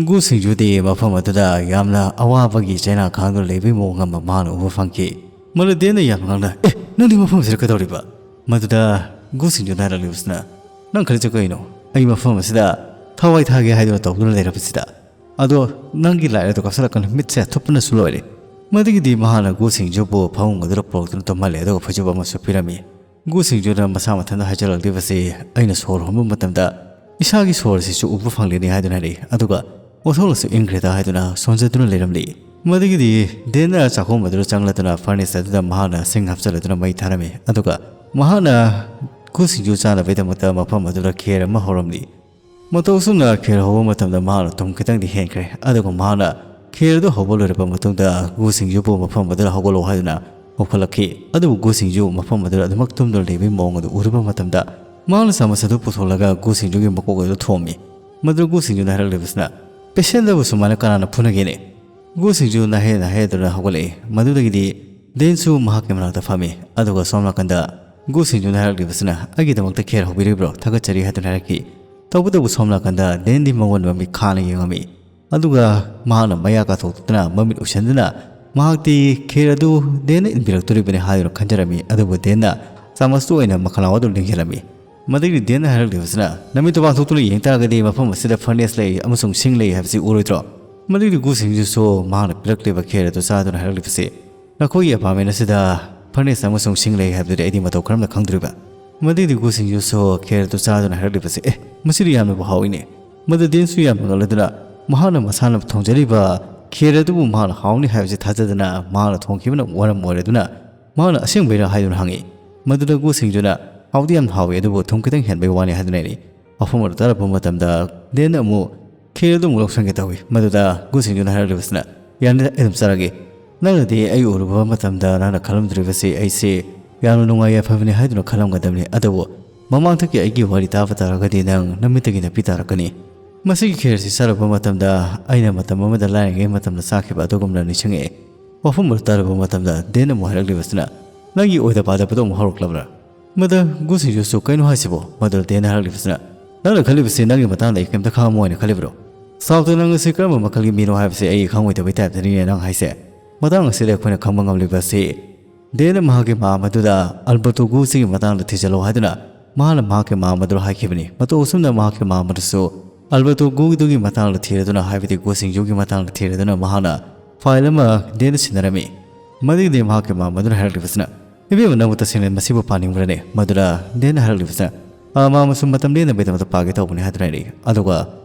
ꯒꯨ ꯁꯤꯡꯖꯨꯗꯤ ꯃꯐꯝ ꯑꯗꯨꯗ ꯌꯥꯝꯅ ꯑꯋꯥꯕꯒꯤ ꯆꯩꯅꯥ ꯈꯥꯡꯗꯨꯅ ꯂꯩꯕꯒꯤ ꯃꯑꯣꯡ ꯑꯃ ꯃꯍꯥꯛꯅ ꯎꯕ ꯐꯪꯈꯤ꯫ ꯃꯗꯨ ꯗꯦꯟꯅ ꯌꯥꯝ ꯉꯥꯡꯅ, "ꯑꯦ, ꯅꯪꯗꯤ ꯃꯐꯝ ꯑꯁꯤꯗ ꯀꯩꯗꯧꯔꯤꯕ?" ꯃꯗꯨꯗ ꯒꯨ ꯁꯤꯡꯖꯨꯅ ꯍꯥꯏꯔꯛꯂꯤꯕꯁꯤꯅ, "ꯅꯪ ꯈꯜꯂꯤꯁꯦ ꯀꯩꯅꯣ? ꯑꯩ ꯃꯐꯝ ꯑꯁꯤꯗ ꯊꯋꯥꯏ ꯊꯥꯒꯦ ꯍꯥꯏꯗꯨꯅ ꯇꯧꯗꯨꯅ ꯂꯩꯔꯕꯁꯤꯗ? ꯑꯗꯣ ꯅꯪꯒꯤ ꯂꯥꯏꯠ ꯑꯗꯨ ꯀꯥꯞꯁꯤꯜꯂꯛꯀꯅꯨ, ꯃꯤꯠꯁꯦ ꯊꯨꯞꯄꯅꯁꯨ ꯂꯣꯏꯔꯦ꯫" ꯃꯗꯨꯒꯤꯗꯤ ꯃꯍꯥꯛꯅ ꯒꯨ ꯁꯤꯡꯖꯨꯕꯨ ꯐꯃꯨꯡ ꯑꯗꯨꯗ ꯄꯨꯔꯛꯇꯨꯅ ꯇꯨꯝꯍꯜꯂꯦ, ꯑꯗꯨꯒ ꯐꯩꯖꯨꯞ ꯑꯃꯁꯨ ꯄꯤꯔꯝꯃꯤ꯫ ꯒꯨ ꯁꯤꯡꯖꯨꯅ ꯃꯁꯥ ꯃꯊꯟꯇ ꯍꯥꯏꯖꯔꯛꯂꯤꯕꯁꯤ, "ꯑꯩꯅ ꯁꯣꯔ ꯍꯣꯟꯕ ꯃꯇꯝꯗ ꯏꯁꯥꯒꯤ ꯁꯣꯔ ꯑꯁꯤꯁꯨ ꯎꯕ ꯐꯪꯂꯦꯅꯦ" ꯍꯥꯏꯗꯨꯅ ꯍꯥꯏꯔꯛꯏ꯫ ꯑꯗꯨꯒ "ꯋꯥꯊꯣꯛꯂꯁꯨ ꯏꯪꯈ꯭ꯔꯦꯗ" ꯍꯥꯏꯗꯨꯅ ꯁꯣꯟꯖꯗꯨꯅ ꯂꯩꯔꯝꯂꯤ꯫ ꯃꯗꯨꯒꯤꯗꯤ ꯗꯦꯟꯅ ꯆꯥꯛꯈꯨꯝ ꯑꯗꯨꯗ ꯆꯪꯂꯗꯨꯅ ꯐꯔꯅꯦꯁ ꯑꯗꯨꯗ ꯃꯍꯥꯛꯅ ꯁꯤꯡ ꯍꯥꯞꯆꯤꯜꯂꯗꯨꯅ ꯃꯩ ꯊꯥꯔꯝꯃꯤ꯫ ꯑꯗꯨꯒ ꯃꯍꯥꯛꯅ ꯒꯨ ꯁꯤꯡꯖꯨ ꯆꯥꯅꯕꯒꯤꯗꯃꯛꯇ ꯃꯐꯝ ꯑꯗꯨꯗ ꯈꯦꯔ ꯑꯃ ꯍꯧꯔꯝꯂꯤ꯫ ꯃꯇꯧ ꯑꯁꯨꯝꯅ ꯈꯦꯔ ꯍꯧꯕ ꯃꯇꯝꯗ ꯃꯍꯥꯛꯅ ꯊꯨꯝ ꯈꯤꯇꯪꯗꯤ ꯍꯦꯟꯈ꯭ꯔꯦ꯫ ꯑꯗꯨꯒ ꯃꯍꯥꯛꯅ ꯈꯦꯔ ꯑꯗꯨ ꯍꯧꯕ ꯂꯣꯏꯔꯕ ꯃꯇꯨꯡꯗ ꯒꯨ ꯁꯤꯡꯖꯨꯕꯨ ꯃꯐꯝ ꯑꯗꯨꯗ ꯍꯧꯒꯠꯂꯛꯑꯣ ꯍꯥꯏꯗꯨꯅ ꯀꯧꯈꯠꯂꯛꯈꯤ꯫ ꯑꯗꯨꯕꯨ ꯒꯨ ꯁꯤꯡꯖꯨ ꯃꯐꯝ ꯑꯗꯨꯗ ꯑꯗꯨꯃꯛ ꯇꯨꯝꯗꯨꯅ ꯂꯩꯕꯒꯤ ꯃꯑꯣꯡ ꯑꯗꯨ ꯎꯔꯨꯕ ꯃꯇꯝꯗ ꯃꯍꯥꯛꯅ ꯆꯥꯃꯁ ꯑꯗꯨ ꯄꯨꯊꯣꯛꯂꯒ ꯒꯨ ꯁꯤꯡꯖꯨꯒꯤ ꯃꯀꯣꯛ ꯑꯗꯨꯗ ꯊꯣꯝꯃꯤ꯫ ꯃꯗꯨ ꯒꯨ ꯁꯤꯡꯖꯨꯅ ꯍꯥꯏꯔꯛꯂꯤꯕꯁꯤꯅ, "ꯄꯦꯁꯦꯟꯗꯕꯨ ꯁꯨꯃꯥꯏꯅ ꯀꯅꯥꯅ ꯐꯨꯅꯒꯦꯅꯦ?" ꯒꯨ ꯁꯤꯡꯖꯨ ꯅꯥꯍꯦ ꯅꯥꯍꯦꯗꯨꯅ ꯍꯧꯒꯠꯂꯛꯏ꯫ ꯃꯗꯨꯗꯒꯤꯗꯤ ꯗꯦꯟꯁꯨ ꯃꯍꯥꯛꯀꯤ ꯃꯅꯥꯛꯇ ꯐꯝꯃꯤ꯫ ꯑꯗꯨꯒ ꯁꯣꯝ ꯅꯥꯀꯟꯗ ꯒꯨ ꯁꯤꯡꯖꯨꯅ ꯍꯥꯏꯔꯛꯂꯤꯕꯁꯤꯅ, "ꯑꯩꯒꯤꯗꯃꯛꯇ ꯈꯦꯔ ꯍꯧꯕꯤꯔꯤꯕ꯭ꯔꯣ? ꯊꯥꯒꯠꯆꯔꯤ" ꯍꯥꯏꯗꯨꯅ ꯍꯥꯏꯔꯛꯈꯤ꯫ ꯇꯧꯕꯇꯕꯨ ꯁꯣꯝ ꯅꯥꯀꯟꯗ ꯗꯦꯟꯗꯤ ꯃꯉꯣꯟꯗ ꯃꯃꯤꯠ ꯈꯥꯅ ꯌꯦꯡꯉꯝꯃꯤ꯫ ꯑꯗꯨꯒ ꯃꯍꯥꯛꯅ ꯃꯌꯥ ꯀꯥꯊꯣꯛꯇꯨꯅ ꯃꯃꯤꯠ ꯎꯏꯁꯟꯗꯨꯅ ꯃꯍꯥꯛꯇꯤ ꯈꯦꯔ ꯑꯗꯨ ꯗꯦꯟꯅ ꯏꯟꯕꯤꯔꯛꯇꯣꯔꯤꯕꯅꯤ ꯍꯥꯏꯗꯨꯅ ꯈꯟꯖꯔꯝꯃꯤ꯫ ꯑꯗꯨꯕꯨ ꯗꯦꯟꯅ ꯆꯥꯃꯁꯇꯨ ꯑꯣꯏꯅ ꯃꯈꯅꯥꯎ ꯑꯗꯨ ꯂꯦꯡꯁꯤꯜꯂꯝꯃꯤ꯫ ꯃꯗꯨꯒꯤ ꯗꯦꯟꯅ ꯍꯥꯏꯔꯛꯂꯤꯕꯁꯤꯅ, "ꯅꯃꯤꯠꯇꯨ ꯄꯥꯡꯊꯣꯛꯇꯨꯅ ꯌꯦꯡ ꯇꯥꯔꯒꯗꯤ ꯃꯐꯝ ꯑꯁꯤꯗ ꯐꯔꯅꯦꯁ ꯂꯩ ꯑꯃꯁꯨꯡ ꯁꯤꯡ ꯂꯩ ꯍꯥꯏꯕꯁꯤ ꯎꯔꯣꯏꯗ꯭ꯔꯣ?" ꯃꯗꯨꯒꯤ ꯒꯨ ꯁꯤꯡꯖꯨꯁꯨ ꯃꯍꯥꯛꯅ ꯄꯤꯔꯛꯂꯤꯕ ꯈꯦꯔ ꯑꯗꯨ ꯆꯥꯗꯨꯅ ꯍꯥꯏꯔꯛꯂꯤꯕꯁꯤ, "ꯅꯈꯣꯏꯒꯤ ꯑꯦꯄꯥꯔꯠꯃꯦꯟ ꯑꯁꯤꯗ ꯐꯔꯅꯦꯁ ꯑꯃꯁꯨꯡ ꯁꯤꯡ ꯂꯩ ꯍꯥꯏꯕꯗꯨꯗꯤ ꯑꯩꯗꯤ ꯃꯇꯧ ꯀꯔꯝꯅ ꯈꯪꯗꯣꯔꯤꯕ?" ꯃꯗꯨꯒꯤ ꯒꯨ ꯁꯤꯡꯖꯨꯁꯨ ꯈꯦꯔ ꯑꯗꯨ ꯆꯥꯗꯨꯅ ꯍꯥꯏꯔꯛꯂꯤꯕꯁꯤ, "ꯑꯦ, ꯃꯁꯤꯗꯤ ꯌꯥꯝꯅꯕꯨ ꯍꯥꯎꯏꯅꯦ!" ꯃꯗꯨ ꯗꯦꯟꯁꯨ ꯌꯥꯝꯅ ꯉꯛꯂꯗꯨꯅ ꯃꯍꯥꯛꯅ ꯃꯁꯥꯅ ꯊꯣꯡꯖꯔꯤꯕ ꯈꯦꯔ ꯑꯗꯨꯕꯨ ꯃꯍꯥꯛꯅ ꯍꯥꯎꯅꯤ ꯍꯥꯏꯕꯁꯤ ꯊꯥꯖꯗꯅ ꯃꯍꯥꯛꯅ ꯊꯣꯡꯈꯤꯕꯅ ꯃꯔꯝ ꯑꯣꯏꯔꯗꯨꯅ ꯃꯍꯥꯛꯅ "ꯑꯁꯦꯡꯕꯩꯔꯥ?" ꯍꯥꯏꯗꯨꯅ ꯍꯪꯉꯤ꯫ ꯃꯗꯨꯗ ꯒꯨ ꯁꯤꯡꯖꯨꯅ, "ꯍꯥꯎꯗꯤ ꯌꯥꯝ ꯍꯥꯎꯏ, ꯑꯗꯨꯕꯨ ꯊꯨꯝ ꯈꯤꯇꯪ ꯍꯦꯟꯕꯒꯤ ꯋꯥꯅꯤ" ꯍꯥꯏꯗꯨꯅ ꯂꯩꯔꯤ꯫ ꯋꯥꯐꯝ ꯑꯗꯨ ꯇꯥꯔꯛꯄ ꯃꯇꯝꯗ ꯗꯦꯟꯅ ꯑꯃꯨꯛ ꯈꯦꯔꯗꯨ ꯑꯃꯨꯛ ꯂꯧꯁꯟꯒꯦ ꯇꯧꯏ꯫ ꯃꯗꯨꯗ ꯒꯨ ꯁꯤꯡꯖꯨꯅ ꯍꯥꯏꯔꯛꯂꯤꯕꯁꯤꯅ, "ꯌꯥꯅꯤꯗ, ꯑꯩ ꯑꯗꯨꯝ ꯆꯥꯔꯒꯦ꯫ ꯅꯪꯅꯗꯤ ꯑꯩ ꯎꯔꯨꯕ ꯃꯇꯝꯗ ꯅꯪꯅ ꯈꯜꯂꯝꯗ꯭ꯔꯤꯕꯁꯤ ꯑꯩꯁꯦ ꯌꯥꯝꯅ ꯅꯨꯡꯉꯥꯏ ꯌꯥꯏꯐꯕꯅꯤ ꯍꯥꯏꯗꯨꯅ ꯈꯜꯂꯝꯒꯗꯕꯅꯤ, ꯑꯗꯨꯕꯨ ꯃꯃꯥꯡꯗꯒꯤ ꯑꯩꯒꯤ ꯋꯥꯔꯤ ꯇꯥꯕ ꯇꯥꯔꯒꯗꯤ ꯅꯪ ꯅꯃꯤꯠꯇꯒꯤ ꯅꯥꯄꯤ ꯇꯥꯔꯛꯀꯅꯤ꯫ ꯃꯁꯤꯒꯤ ꯈꯦꯔꯁꯤ ꯆꯥꯔꯨꯕ ꯃꯇꯝꯗ ꯑꯩꯅ ꯃꯇꯝ ꯑꯃꯗ ꯂꯥꯏꯔꯤꯉꯩ ꯃꯇꯝꯗ ꯆꯥꯈꯤꯕ ꯑꯗꯨꯒꯨꯝꯅ ꯅꯤꯡꯁꯤꯡꯉꯛꯑꯦ꯫" ꯋꯥꯐꯝ ꯑꯗꯨ ꯇꯥꯔꯨꯕ ꯃꯇꯝꯗ ꯗꯦꯟ ꯑꯃꯨꯛ ꯍꯥꯏꯔꯛꯂꯤꯕꯁꯤꯅ, "ꯅꯪꯒꯤ ꯑꯣꯏꯗ ꯄꯥꯗꯕꯗꯣ ꯑꯃꯨꯛ ꯍꯧꯔꯛꯂꯕ꯭ꯔꯥ?" ꯃꯗ ꯒꯨ ꯁꯤꯡꯖꯨꯁꯨ, "ꯀꯩꯅꯣ ꯍꯥꯏꯁꯤꯕꯣ?" ꯃꯗꯨꯗ ꯗꯦꯟꯅ ꯍꯥꯏꯔꯛꯂꯤꯕꯁꯤꯅ, "ꯅꯪꯅ ꯈꯜꯂꯤꯕꯁꯤ ꯅꯪꯒꯤ ꯃꯇꯥꯡꯗ ꯑꯩ ꯀꯩꯝꯇ ꯈꯪꯉꯝꯃꯣꯏꯅ ꯈꯜꯂꯤꯕ꯭ꯔꯣ? ꯁꯥꯎꯇ ꯅꯪ ꯑꯁꯤ ꯀꯔꯝꯕ ꯃꯈꯜꯒꯤ ꯃꯤꯅꯣ ꯍꯥꯏꯕꯁꯤ ꯑꯩ ꯈꯪꯉꯣꯏꯗꯕꯩ ꯇꯥꯏꯞꯇꯅꯤꯅꯦ ꯅꯪ ꯍꯥꯏꯁꯦ꯫ ꯃꯇꯥꯡ ꯑꯁꯤꯗ ꯑꯩꯈꯣꯏꯅ ꯈꯪꯕ ꯉꯝꯂꯤꯕꯁꯤ ꯗꯦꯟꯅ ꯃꯍꯥꯛꯀꯤ ꯃꯥꯝ ꯑꯗꯨꯗ ꯑꯜꯕꯔꯇꯣ ꯒꯨꯁꯤꯒꯤ ꯃꯇꯥꯡꯗ ꯊꯤꯖꯤꯜꯂꯣ ꯍꯥꯏꯗꯨꯅ ꯃꯍꯥꯛꯅ ꯃꯍꯥꯛꯀꯤ ꯃꯥꯝ ꯑꯗꯨꯗ ꯍꯥꯏꯈꯤꯕꯅꯤ꯫ ꯃꯇꯧ ꯑꯁꯨꯝꯅ ꯃꯍꯥꯛꯀꯤ ꯃꯥꯝ ꯑꯗꯨꯁꯨ ꯑꯜꯕꯔꯇꯣ ꯒꯨꯗꯨꯒꯤ ꯃꯇꯥꯡꯗ ꯊꯤꯔꯗꯨꯅ, ꯍꯥꯏꯕꯗꯤ ꯒꯨ ꯁꯤꯡꯖꯨꯒꯤ ꯃꯇꯥꯡꯗ ꯊꯤꯔꯗꯨꯅ ꯃꯍꯥꯛꯅ ꯐꯥꯏꯜ ꯑꯃ ꯗꯦꯟꯗ ꯁꯤꯟꯅꯔꯝꯃꯤ꯫ ꯃꯗꯨꯒꯤꯗꯤ ꯃꯍꯥꯛꯀꯤ ꯃꯥꯝ ꯑꯗꯨꯅ ꯍꯥꯏꯔꯛꯂꯤꯕꯁꯤꯅ, "ꯏꯕꯦꯝꯃ, ꯅꯪꯕꯨ ꯇꯁꯦꯡꯅ ꯃꯁꯤꯕꯨ ꯄꯥꯅꯤꯡꯕ꯭ꯔꯅꯦ?" ꯃꯗꯨꯗ ꯗꯦꯟꯅ ꯍꯥꯏꯔꯛꯂꯤꯕꯁꯤꯅ, "ꯑꯥ, ꯃꯥꯝ ꯑꯁꯨꯝ ꯃꯇꯝ ꯂꯦꯟꯅꯕꯒꯤꯗꯃꯛꯇ ꯄꯥꯒꯦ ꯇꯧꯕꯅꯤ" ꯍꯥꯏꯗꯨꯅ ꯍꯥꯏꯔꯛꯏ꯫ ꯑꯗꯨꯒ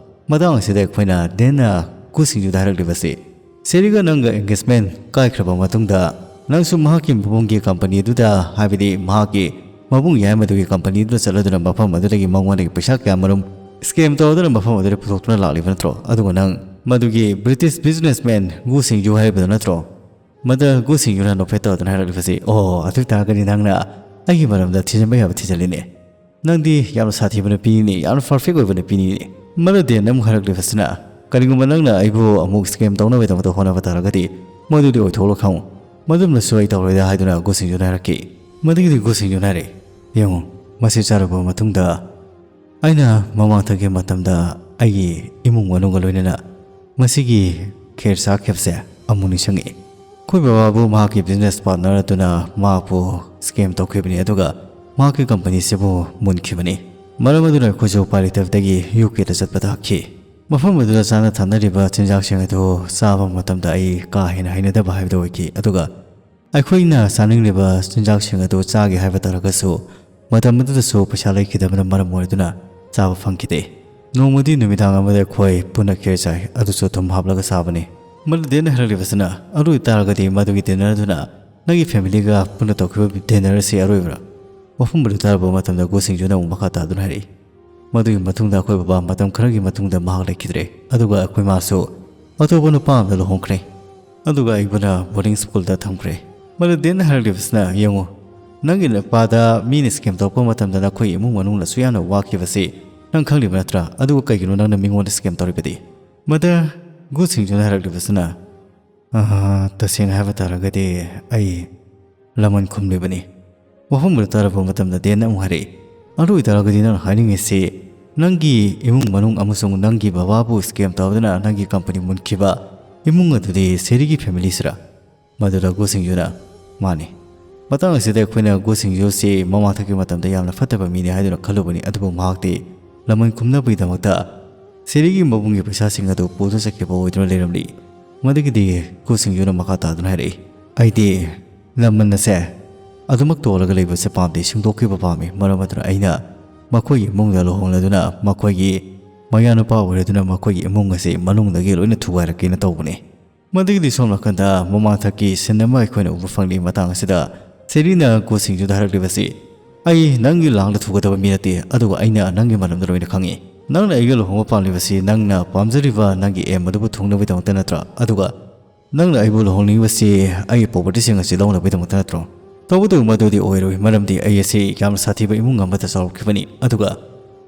ꯃꯇꯥꯡ ꯑꯁꯤꯗ ꯑꯩꯈꯣꯏꯅ ꯗꯦꯟꯅ ꯒꯨ ꯁꯤꯡꯖꯨꯗ ꯍꯥꯏꯔꯛꯂꯤꯕꯁꯤ, "ꯁꯦꯔꯤꯒ ꯅꯪꯒ ꯑꯦꯡꯒꯦꯖꯃꯦꯟ ꯀꯥꯏꯈ꯭ꯔꯕ ꯃꯇꯨꯡꯗ ꯅꯪꯁꯨ ꯃꯍꯥꯛꯀꯤ ꯃꯕꯨꯡꯒꯤ ꯀꯝꯄꯅꯤ ꯑꯗꯨꯗ, ꯍꯥꯏꯕꯗꯤ ꯃꯍꯥꯛꯀꯤ ꯃꯕꯨꯡ ꯌꯥꯏꯃꯗꯨꯒꯤ ꯀꯝꯄꯅꯤ ꯑꯗꯨꯗ ꯆꯠꯂꯗꯨꯅ ꯃꯐꯝ ꯑꯗꯨꯗꯒꯤ ꯃꯉꯣꯟꯗꯒꯤ ꯄꯩꯁꯥ ꯀꯌꯥꯃꯔꯨꯝ ꯁ꯭ꯀꯦꯝ ꯇꯧꯔꯗꯨꯅ ꯃꯐꯝ ꯑꯗꯨꯗ ꯄꯨꯊꯣꯛꯇꯨꯅ ꯂꯥꯛꯂꯤꯕ ꯅꯠꯇ꯭ꯔꯣ? ꯑꯗꯨꯒ ꯅꯪ ꯃꯗꯨꯒꯤ ꯕ꯭ꯔꯤꯇꯤꯁ ꯕꯤꯖꯤꯅꯦꯁꯃꯦꯟ ꯒꯨ ꯁꯤꯡꯖꯨ ꯍꯥꯏꯔꯤꯕꯗꯨ ꯅꯠꯇ꯭ꯔꯣ?" ꯃꯗ ꯒꯨ ꯁꯤꯡꯖꯨꯅ ꯅꯣꯛꯐꯦꯠ ꯇꯧꯗꯨꯅ ꯍꯥꯏꯔꯛꯂꯤꯕꯁꯤ, "ꯑꯣ, ꯑꯗꯨ ꯑꯣꯏꯇꯥꯔꯒꯗꯤ ꯅꯪꯅ ꯑꯩꯒꯤ ꯃꯔꯝꯗ ꯊꯤꯖꯤꯟꯕ ꯌꯥꯕ ꯊꯤꯖꯤꯜꯂꯤꯅꯦ꯫ ꯅꯪꯗꯤ ꯌꯥꯝꯅ ꯁꯥꯊꯤꯕ ꯅꯨꯄꯤꯅꯤꯅꯦ, ꯌꯥꯝꯅ ꯄꯔꯐꯦꯛ ꯑꯣꯏꯕ ꯅꯨꯄꯤꯅꯤꯅꯦ꯫" ꯃꯗ ꯗꯦꯟꯅ ꯑꯃꯨꯛ ꯍꯥꯏꯔꯛꯂꯤꯕꯁꯤꯅ, "ꯀꯔꯤꯒꯨꯝꯕ ꯅꯪꯅ ꯑꯩꯕꯨ ꯑꯃꯨꯛ ꯁ꯭ꯀꯦꯝ ꯇꯧꯅꯕꯒꯤꯗꯃꯛꯇ ꯍꯣꯠꯅꯕ ꯇꯥꯔꯒꯗꯤ ꯃꯗꯨꯗꯤ ꯑꯣꯏꯊꯣꯛꯂꯣ ꯈꯪꯉꯨ꯫ ꯃꯗꯨꯝꯅꯁꯨ ꯑꯩ ꯇꯧꯔꯣꯏꯗ" ꯍꯥꯏꯗꯨꯅ ꯒꯨ ꯁꯤꯡꯖꯨꯅ ꯍꯥꯏꯔꯛꯈꯤ꯫ ꯃꯗꯨꯒꯤꯗꯤ ꯒꯨ ꯁꯤꯡꯖꯨꯅ ꯍꯥꯏꯔꯛꯏ, "ꯌꯦꯡꯉꯨ, ꯃꯁꯤ ꯆꯥꯔꯨꯕ ꯃꯇꯨꯡꯗ ꯑꯩꯅ ꯃꯃꯥꯡꯊꯪꯒꯤ ꯃꯇꯝꯗ ꯑꯩꯒꯤ ꯏꯃꯨꯡ ꯃꯅꯨꯡꯒ ꯂꯣꯏꯅꯅ ꯃꯁꯤꯒꯤ ꯈꯦꯔ ꯆꯥꯈꯤꯕꯁꯦ ꯑꯃꯨꯛ ꯅꯤꯡꯁꯤꯡꯉꯛꯏ꯫ ꯑꯩꯈꯣꯏ ꯕꯕꯥꯕꯨ ꯃꯍꯥꯛꯀꯤ ꯕꯤꯖꯤꯅꯦꯁ ꯄꯥꯔꯠꯅꯔ ꯑꯗꯨꯅ ꯃꯍꯥꯛꯄꯨ ꯁ꯭ꯀꯦꯝ ꯇꯧꯈꯤꯕꯅꯤ, ꯑꯗꯨꯒ ꯃꯍꯥꯛꯀꯤ ꯀꯝꯄꯅꯤꯁꯤꯕꯨ ꯃꯨꯟꯈꯤꯕꯅꯤ꯫ ꯃꯔꯝ ꯑꯗꯨꯅ ꯑꯩꯈꯣꯏꯁꯨ ꯎꯄꯥꯏ ꯂꯩꯇꯕꯗꯒꯤ ꯌꯨ ꯀꯦꯗ ꯆꯠꯄ ꯇꯥꯈꯤ꯫ ꯃꯐꯝ ꯑꯗꯨꯗ ꯆꯥꯅ ꯊꯛꯅꯔꯤꯕ ꯆꯤꯟꯖꯥꯛꯁꯤꯡ ꯑꯗꯨ ꯆꯥꯕ ꯃꯇꯝꯗ ꯑꯩ ꯀꯥ ꯍꯦꯟꯅ ꯍꯩꯅꯗꯕ ꯍꯥꯏꯕꯗꯨ ꯑꯣꯏꯈꯤ, ꯑꯗꯨꯒ ꯑꯩꯈꯣꯏꯅ ꯆꯥꯅꯤꯡꯂꯤꯕ ꯆꯤꯟꯖꯥꯛꯁꯤꯡ ꯑꯗꯨ ꯆꯥꯒꯦ ꯍꯥꯏꯕ ꯇꯥꯔꯒꯁꯨ, ꯃꯇꯝ ꯑꯗꯨꯗꯁꯨ ꯄꯩꯁꯥ ꯂꯩꯈꯤꯗꯕꯅ ꯃꯔꯝ ꯑꯣꯏꯗꯨꯅ ꯆꯥꯕ ꯐꯪꯈꯤꯗꯦ꯫ ꯅꯣꯡꯃꯗꯤ ꯅꯨꯃꯤꯗꯥꯡ ꯑꯃꯗ ꯑꯩꯈꯣꯏ ꯄꯨꯟꯅ ꯈꯦꯔ ꯆꯥꯏ, ꯑꯗꯨꯁꯨ ꯊꯨꯝ ꯍꯥꯞꯂꯒ ꯆꯥꯕꯅꯤ꯫ ꯃꯗꯨ ꯗꯦꯟꯅ ꯍꯥꯏꯔꯛꯂꯤꯕꯁꯤꯅ, "ꯑꯗꯨ ꯑꯣꯏꯇꯥꯔꯒꯗꯤ ꯃꯗꯨꯒꯤ ꯗꯤꯟꯅꯔ ꯑꯗꯨꯅ ꯅꯪꯒꯤ ꯐꯦꯃꯤꯂꯤꯒ ꯄꯨꯟꯅ ꯇꯧꯈꯤꯕ ꯗꯤꯟꯅꯔ ꯑꯁꯤ ꯑꯔꯣꯏꯕꯔꯥ?" ꯋꯥꯐꯝ ꯑꯗꯨ ꯇꯥꯔꯕ ꯃꯇꯝꯗ ꯒꯨ ꯁꯤꯡꯖꯨꯅ ꯑꯃꯨꯛ ꯃꯈꯥ ꯇꯥꯗꯨꯅ ꯍꯥꯏꯔꯛꯏ, "ꯃꯗꯨꯒꯤ ꯃꯇꯨꯡꯗ ꯑꯩꯈꯣꯏ ꯕꯕꯥ ꯃꯇꯝ ꯈꯔꯒꯤ ꯃꯇꯨꯡꯗ ꯃꯍꯥꯛ ꯂꯩꯈꯤꯗ꯭ꯔꯦ, ꯑꯗꯨꯒ ꯑꯩꯈꯣꯏ ꯃꯥꯁꯨ ꯑꯇꯣꯞꯄ ꯅꯨꯄꯥ ꯑꯃꯗ ꯂꯨꯍꯣꯡꯈ꯭ꯔꯦ꯫ ꯑꯗꯨꯒ ꯑꯩꯕꯨꯅ ꯕꯣꯔꯗꯤꯡ ꯁ꯭ꯀꯨꯜꯗ ꯊꯝꯈ꯭ꯔꯦ꯫" ꯃꯗꯨ ꯗꯦꯟꯅ ꯍꯥꯏꯔꯛꯂꯤꯕꯁꯤꯅ, "ꯌꯦꯡꯉꯨ, ꯅꯪꯒꯤ ꯅꯨꯄꯥꯗ ꯃꯤꯅ ꯁ꯭ꯀꯦꯝ ꯇꯧꯔꯛꯄ ꯃꯇꯝꯗ ꯅꯈꯣꯏ ꯏꯃꯨꯡ ꯃꯅꯨꯡꯅꯁꯨ ꯌꯥꯝꯅ ꯋꯥꯈꯤꯕꯁꯤ ꯅꯪ ꯈꯪꯂꯤꯕ ꯅꯠꯇ꯭ꯔꯥ? ꯑꯗꯨꯒ ꯀꯩꯒꯤꯅꯣ ꯅꯪꯅ ꯃꯤꯉꯣꯟꯗ ꯁ꯭ꯀꯦꯝ ꯇꯧꯔꯤꯕꯗꯤ?" ꯃꯗ ꯒꯨ ꯁꯤꯡꯖꯨꯅ ꯍꯥꯏꯔꯛꯂꯤꯕꯁꯤꯅ, "ꯑꯍ, ꯇꯁꯦꯡꯅ ꯍꯥꯏꯕ ꯇꯥꯔꯒꯗꯤ ꯑꯩ ꯂꯃꯟ ꯈꯨꯝꯂꯤꯕꯅꯤ꯫" ꯋꯥꯐꯝ ꯑꯗꯨ ꯇꯥꯔꯕ ꯃꯇꯝꯗ ꯗꯦꯟꯅ ꯑꯃꯨꯛ ꯍꯥꯏꯔꯛꯏ, "ꯑꯗꯨ ꯑꯣꯏꯇꯥꯔꯒꯗꯤ ꯅꯪꯅ ꯍꯥꯏꯅꯤꯡꯉꯤꯁꯤ ꯅꯪꯒꯤ ꯏꯃꯨꯡ ꯃꯅꯨꯡ ꯑꯃꯁꯨꯡ ꯅꯪꯒꯤ ꯕꯕꯥꯕꯨ ꯁ꯭ꯀꯦꯝ ꯇꯧꯗꯨꯅ ꯅꯪꯒꯤ ꯀꯝꯄꯅꯤ ꯃꯨꯟꯈꯤꯕ ꯏꯃꯨꯡ ꯑꯗꯨꯗꯤ ꯁꯦꯔꯤꯒꯤ ꯐꯦꯃꯤꯂꯤꯁꯤꯔꯥ?" ꯃꯗꯨꯗ ꯒꯨ ꯁꯤꯡꯖꯨꯅ, "ꯃꯥꯅꯤ꯫ ꯃꯇꯥꯡ ꯑꯁꯤꯗ ꯑꯩꯈꯣꯏꯅ ꯒꯨ ꯁꯤꯡꯖꯨ ꯑꯁꯤ ꯃꯃꯥꯡꯊꯛꯀꯤ ꯃꯇꯝꯗ ꯌꯥꯝꯅ ꯐꯠꯇꯕ ꯃꯤꯅꯤ ꯍꯥꯏꯗꯨꯅ ꯈꯜꯂꯨꯕꯅꯤ, ꯑꯗꯨꯕꯨ ꯃꯍꯥꯛꯇꯤ ꯂꯃꯟ ꯈꯨꯝꯅꯕꯒꯤꯗꯃꯛꯇ ꯁꯦꯔꯤꯒꯤ ꯃꯕꯨꯡꯒꯤ ꯄꯩꯁꯥꯁꯤꯡ ꯑꯗꯨ ꯄꯨꯗꯨꯅ ꯆꯠꯈꯤꯕ ꯑꯣꯏꯗꯨꯅ ꯂꯩꯔꯝꯂꯤ꯫" ꯃꯗꯨꯒꯤꯗꯤ ꯒꯨ ꯁꯤꯡꯖꯨꯅ ꯃꯈꯥ ꯇꯥꯗꯨꯅ ꯍꯥꯏꯔꯛꯏ, "ꯑꯩꯗꯤ ꯂꯃꯟ ꯑꯁꯦ ꯑꯗꯨꯃꯛ ꯇꯣꯜꯂꯒ ꯂꯩꯕꯁꯦ ꯄꯥꯝꯗꯦ, ꯁꯤꯡꯗꯣꯛꯈꯤꯕ ꯄꯥꯝꯃꯤ꯫ ꯃꯔꯝ ꯑꯗꯨꯅ ꯑꯩꯅ ꯃꯈꯣꯏꯒꯤ ꯏꯃꯨꯡꯗ ꯂꯨꯍꯣꯡꯂꯗꯨꯅ ꯃꯈꯣꯏꯒꯤ ꯃꯌꯥꯅꯨꯄꯥ ꯑꯣꯏꯔꯗꯨꯅ ꯃꯈꯣꯏꯒꯤ ꯏꯃꯨꯡ ꯑꯁꯤ ꯃꯅꯨꯡꯗꯒꯤ ꯂꯣꯏꯅ ꯊꯨꯒꯥꯏꯔꯛꯀꯦꯅ ꯇꯧꯕꯅꯤ꯫" ꯃꯗꯨꯒꯤꯗꯤ ꯁꯣꯝ ꯅꯥꯀꯟꯗ ꯃꯃꯥꯡꯊꯛꯀꯤ ꯁꯤꯟ ꯑꯃ ꯑꯩꯈꯣꯏꯅ ꯎꯕ ꯐꯪꯂꯤ꯫ ꯃꯇꯥꯡ ꯑꯁꯤꯗ ꯁꯦꯔꯤꯅ ꯒꯨ ꯁꯤꯡꯖꯨꯗ ꯍꯥꯏꯔꯛꯂꯤꯕꯁꯤ, "ꯑꯩ ꯅꯪꯒꯤ ꯂꯥꯡꯗ ꯊꯨꯒꯗꯕ ꯃꯤ ꯅꯠꯇꯦ, ꯑꯗꯨꯒ ꯑꯩꯅ ꯅꯪꯒꯤ ꯃꯔꯝꯗ ꯂꯣꯏꯅ ꯈꯪꯏ꯫ ꯅꯪꯅ ꯑꯩꯒ ꯂꯨꯍꯣꯡꯕ ꯄꯥꯝꯂꯤꯕꯁꯤ ꯅꯪꯅ ꯄꯥꯝꯖꯔꯤꯕ ꯅꯪꯒꯤ ꯑꯦꯝ ꯑꯗꯨꯕꯨ ꯊꯨꯡꯅꯕꯒꯤꯗꯃꯛꯇ ꯅꯠꯇ꯭ꯔꯥ? ꯑꯗꯨꯒ ꯅꯪꯅ ꯑꯩꯕꯨ ꯂꯨꯍꯣꯡꯅꯤꯡꯂꯤꯕꯁꯤ ꯑꯩꯒꯤ ꯄ꯭ꯔꯣꯄꯔꯇꯤꯁꯤꯡ ꯑꯁꯤ ꯂꯧꯅꯕꯒꯤꯗꯃꯛꯇ ꯅꯠꯇ꯭ꯔꯣ? ꯇꯧꯕꯇꯕꯨ ꯃꯗꯨꯗꯤ ꯑꯣꯏꯔꯣꯏ, ꯃꯔꯝꯗꯤ ꯑꯩ ꯑꯁꯤ ꯌꯥꯝꯅ ꯁꯥꯊꯤꯕ ꯏꯃꯨꯡ ꯑꯃꯗ ꯆꯥꯎꯔꯛꯈꯤꯕꯅꯤ꯫ ꯑꯗꯨꯒ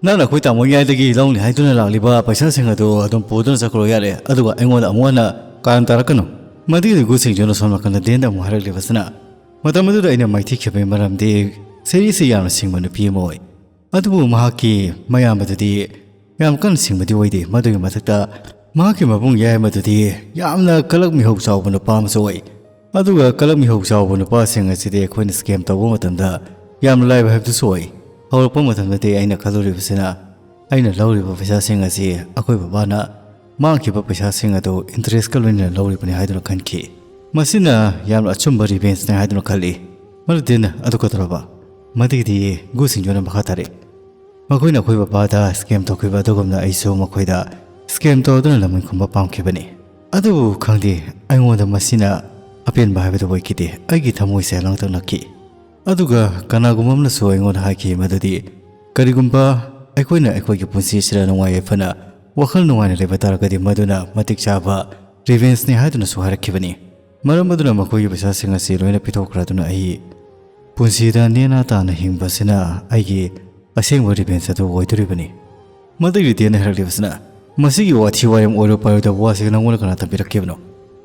ꯅꯪꯅ ꯑꯩꯈꯣꯏ ꯇꯥꯃꯣ ꯌꯥꯏꯗꯒꯤ ꯂꯧꯅꯤ ꯍꯥꯏꯗꯨꯅ ꯂꯥꯛꯂꯤꯕ ꯄꯩꯁꯥꯁꯤꯡ ꯑꯗꯨ ꯑꯗꯨꯝ ꯄꯨꯗꯨꯅ ꯆꯠꯈ꯭ꯔꯣ ꯌꯥꯔꯦ, ꯑꯗꯨꯒ ꯑꯩꯉꯣꯟꯗ ꯑꯃꯨꯛ ꯍꯟꯅ ꯀꯥꯔꯟ ꯇꯥꯔꯛꯀꯅꯨ꯫" ꯃꯗꯨꯒꯤ ꯒꯨ ꯁꯤꯡꯖꯨꯅ ꯁꯣꯝ ꯅꯥꯀꯟꯗ ꯗꯦꯟꯗ ꯑꯃꯨꯛ ꯍꯥꯏꯔꯛꯂꯤꯕꯁꯤꯅ, "ꯃꯇꯝ ꯑꯗꯨꯗ ꯑꯩꯅ ꯃꯥꯏꯊꯤꯈꯤꯕꯒꯤ ꯃꯔꯝꯗꯤ ꯁꯦꯔꯤꯁꯤ ꯌꯥꯝꯅ ꯁꯤꯡꯕ ꯅꯨꯄꯤ ꯑꯃ ꯑꯣꯏ꯫ ꯑꯗꯨꯕꯨ ꯃꯍꯥꯛꯀꯤ ꯃꯌꯥꯝꯕꯗꯨꯗꯤ ꯌꯥꯝ ꯀꯟꯅ ꯁꯤꯡꯕꯗꯤ ꯑꯣꯏꯗꯦ꯫ ꯃꯗꯨꯒꯤ ꯃꯊꯛꯇ ꯃꯍꯥꯛꯀꯤ ꯃꯕꯨꯡ ꯌꯥꯏꯃꯗꯨꯗꯤ ꯌꯥꯝꯅ ꯀꯂꯛ ꯃꯤꯍꯧ ꯆꯥꯎꯕ ꯅꯨꯄꯥ ꯑꯃꯁꯨ ꯑꯣꯏ꯫ ꯑꯗꯨꯒ ꯀꯂꯛ ꯃꯤꯍꯧ ꯆꯥꯎꯕ ꯅꯨꯄꯥꯁꯤꯡ ꯑꯁꯤꯗꯤ ꯑꯩꯈꯣꯏꯅ ꯁ꯭ꯀꯦꯝ ꯇꯧꯕ ꯃꯇꯝꯗ ꯌꯥꯝꯅ ꯂꯥꯏꯕ ꯍꯥꯏꯕꯗꯨꯁꯨ ꯑꯣꯏ꯫ ꯍꯧꯔꯛꯄ ꯃꯇꯝꯗꯗꯤ ꯑꯩꯅ ꯈꯜꯂꯨꯔꯤꯕꯁꯤꯅ ꯑꯩꯅ ꯂꯧꯔꯤꯕ ꯄꯩꯁꯥꯁꯤꯡ ꯑꯁꯤ ꯑꯩꯈꯣꯏ ꯕꯕꯥꯅ ꯃꯥꯡꯈꯤꯕ ꯄꯩꯁꯥꯁꯤꯡ ꯑꯗꯨ ꯏꯟꯇꯔꯦꯁꯀ ꯂꯣꯏꯅꯅ ꯂꯧꯔꯤꯕꯅꯤ ꯍꯥꯏꯗꯨꯅ ꯈꯟꯈꯤ꯫ ꯃꯁꯤꯅ ꯌꯥꯝꯅ ꯑꯆꯨꯝꯕ ꯔꯤꯚꯦꯟꯁꯅꯤ ꯍꯥꯏꯗꯨꯅ ꯈꯜꯂꯤ꯫ ꯃꯗꯨꯗꯤ ꯑꯗꯨ ꯀꯩꯗꯧꯔꯕ?" ꯃꯗꯨꯒꯤꯗꯤ ꯒꯨ ꯁꯤꯡꯖꯨꯅ ꯃꯈꯥ ꯇꯥꯔꯛꯏ, "ꯃꯈꯣꯏꯅ ꯑꯩꯈꯣꯏ ꯕꯕꯥꯗ ꯁ꯭ꯀꯦꯝ ꯇꯧꯈꯤꯕ ꯑꯗꯨꯒꯨꯝꯅ ꯑꯩꯁꯨ ꯃꯈꯣꯏꯗ ꯁ꯭ꯀꯦꯝ ꯇꯧꯗꯨꯅ ꯂꯃꯟ ꯈꯨꯝꯕ ꯄꯥꯝꯈꯤꯕꯅꯤ꯫ ꯑꯗꯨꯕꯨ ꯈꯪꯗꯦ, ꯑꯩꯉꯣꯟꯗ ꯃꯁꯤꯅ ꯑꯄꯦꯟꯕ ꯍꯥꯏꯕꯗꯨ ꯑꯣꯏꯈꯤꯗꯦ꯫ ꯑꯩꯒꯤ ꯊꯃꯣꯏꯁꯦ ꯂꯥꯡꯇꯛꯅꯈꯤ꯫ ꯑꯗꯨꯒ ꯀꯅꯥꯒꯨꯝꯕ ꯑꯃꯅꯁꯨ ꯑꯩꯉꯣꯟꯗ ꯍꯥꯏꯈꯤ ꯃꯗꯨꯗꯤ, ꯀꯔꯤꯒꯨꯝꯕ ꯑꯩꯈꯣꯏꯅ ꯑꯩꯈꯣꯏꯒꯤ ꯄꯨꯟꯁꯤ ꯑꯁꯤꯗ ꯅꯨꯡꯉꯥꯏ ꯌꯥꯏꯐꯅ ꯋꯥꯈꯜ ꯅꯨꯡꯉꯥꯏꯅ ꯂꯩꯕ ꯇꯥꯔꯒꯗꯤ, ꯃꯗꯨꯅ ꯃꯇꯤꯛ ꯆꯥꯕ ꯔꯤꯚꯦꯟꯁꯅꯤ ꯍꯥꯏꯗꯨꯅꯁꯨ ꯍꯥꯏꯔꯛꯈꯤꯕꯅꯤ꯫ ꯃꯔꯝ ꯑꯗꯨꯅ ꯃꯈꯣꯏꯒꯤ ꯄꯩꯁꯥꯁꯤꯡ ꯑꯁꯤ ꯂꯣꯏꯅ ꯄꯤꯊꯣꯛꯈ꯭ꯔꯗꯨꯅ ꯑꯩ ꯄꯨꯟꯁꯤꯗ ꯅꯦꯅꯥ ꯇꯥꯅ ꯍꯤꯡꯕꯁꯤꯅ ꯑꯩꯒꯤ ꯑꯁꯦꯡꯕ ꯔꯤꯚꯦꯟꯁ ꯑꯗꯨ ꯑꯣꯏꯗꯣꯔꯤꯕꯅꯤ꯫ ꯃꯗꯨꯒꯤ ꯗꯦꯟꯅ ꯍꯥꯏꯔꯛꯂꯤꯕꯁꯤꯅ, "ꯃꯁꯤꯒꯤ ꯋꯥꯊꯤ ꯋꯥꯔꯦꯝ ꯑꯣꯏꯔꯣꯏ ꯄꯥꯏꯔꯣꯏꯗꯕ ꯋꯥꯁꯤ ꯅꯪꯉꯣꯟꯗ ꯀꯅꯥ ꯇꯝꯕꯤꯔꯛꯈꯤꯕꯅꯣ?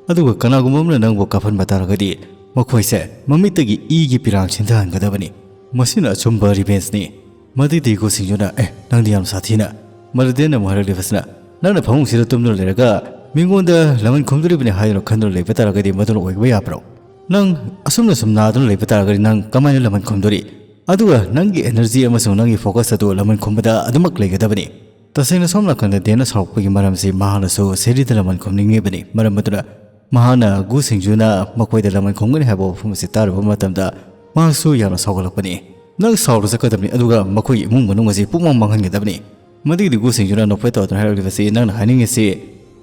ꯑꯗꯨꯒ ꯀꯅꯥꯒꯨꯝꯕ ꯑꯃꯅ ꯅꯪꯕꯨ ꯀꯥꯞꯍꯟꯕ ꯇꯥꯔꯒꯗꯤ, ꯃꯈꯣꯏꯁꯦ ꯃꯃꯤꯠꯇꯒꯤ ꯏꯒꯤ ꯄꯤꯔꯥꯡ ꯆꯦꯟꯊꯍꯟꯒꯗꯕꯅꯤ꯫ ꯃꯁꯤꯅ ꯑꯆꯨꯝꯕ ꯔꯤꯚꯦꯟꯁꯅꯤ꯫" ꯃꯗꯨꯒꯤ ꯒꯨ ꯁꯤꯡꯖꯨꯅ, "ꯑꯦ, ꯅꯪꯗꯤ ꯌꯥꯝ ꯁꯥꯊꯤꯅ꯫" ꯃꯗꯨ ꯗꯦꯟꯅ ꯑꯃꯨꯛ ꯍꯥꯏꯔꯛꯂꯤꯕꯁꯤꯅ, "ꯅꯪꯅ ꯐꯃꯨꯡꯁꯤꯗ ꯇꯨꯝꯗꯨꯅ ꯂꯩꯔꯒ ꯃꯤꯉꯣꯟꯗ ꯂꯃꯟ ꯈꯨꯝꯗꯣꯔꯤꯕꯅꯤ ꯍꯥꯏꯗꯨꯅ ꯈꯟꯗꯨꯅ ꯂꯩꯕ ꯇꯥꯔꯒꯗꯤ, ꯃꯗꯨꯅ ꯑꯣꯏꯕ ꯌꯥꯕ꯭ꯔꯣ? ꯅꯪ ꯑꯁꯨꯝꯅ ꯁꯨꯝ ꯅꯥꯗꯨꯅ ꯂꯩꯕ ꯇꯥꯔꯒꯗꯤ, ꯅꯪ ꯀꯃꯥꯏꯅ ꯂꯃꯟ ꯈꯨꯝꯗꯣꯔꯤ? ꯑꯗꯨꯒ ꯅꯪꯒꯤ ꯑꯦꯅꯔꯖꯤ ꯑꯃꯁꯨꯡ ꯅꯪꯒꯤ ꯐꯣꯀꯁ ꯑꯗꯨ ꯂꯃꯟ ꯈꯨꯝꯕꯗ ꯑꯗꯨꯃꯛ ꯂꯩꯒꯗꯕꯅꯤ꯫" ꯇꯁꯦꯡꯅ ꯁꯣꯝ ꯅꯥꯀꯟꯗ ꯗꯦꯟꯅ ꯁꯥꯎꯔꯛꯄꯒꯤ ꯃꯔꯝꯁꯤ ꯃꯍꯥꯛꯅꯁꯨ ꯁꯦꯔꯤꯗ ꯂꯃꯟ ꯈꯨꯝꯅꯤꯡꯉꯤꯕꯅꯤ꯫ ꯃꯔꯝ ꯑꯗꯨꯅ ꯃꯍꯥꯛꯅ ꯒꯨ ꯁꯤꯡꯖꯨꯅ ꯃꯈꯣꯏꯗ ꯂꯃꯟ ꯈꯨꯝꯒꯅꯤ ꯍꯥꯏꯕ ꯋꯥꯐꯝ ꯑꯁꯤ ꯇꯥꯔꯨꯕ ꯃꯇꯝꯗ ꯃꯍꯥꯛꯁꯨ ꯌꯥꯝꯅ ꯁꯥꯎꯒꯠꯂꯛꯄꯅꯤ꯫ "ꯅꯪ ꯁꯥꯎꯔ ꯆꯠꯀꯗꯕꯅꯤ, ꯑꯗꯨꯒ ꯃꯈꯣꯏꯒꯤ ꯏꯃꯨꯡ ꯃꯅꯨꯡ ꯑꯁꯤ ꯄꯨꯡꯃꯥꯡ ꯃꯥꯡꯍꯟꯒꯗꯕꯅꯤ꯫" ꯃꯗꯨꯒꯤꯗꯤ ꯒꯨ ꯁꯤꯡꯖꯨꯅ ꯅꯣꯛꯐꯦꯠ ꯇꯧꯗꯨꯅ ꯍꯥꯏꯔꯛꯂꯤꯕꯁꯤ, "ꯅꯪꯅ ꯍꯥꯏꯅꯤꯡꯉꯤꯁꯤ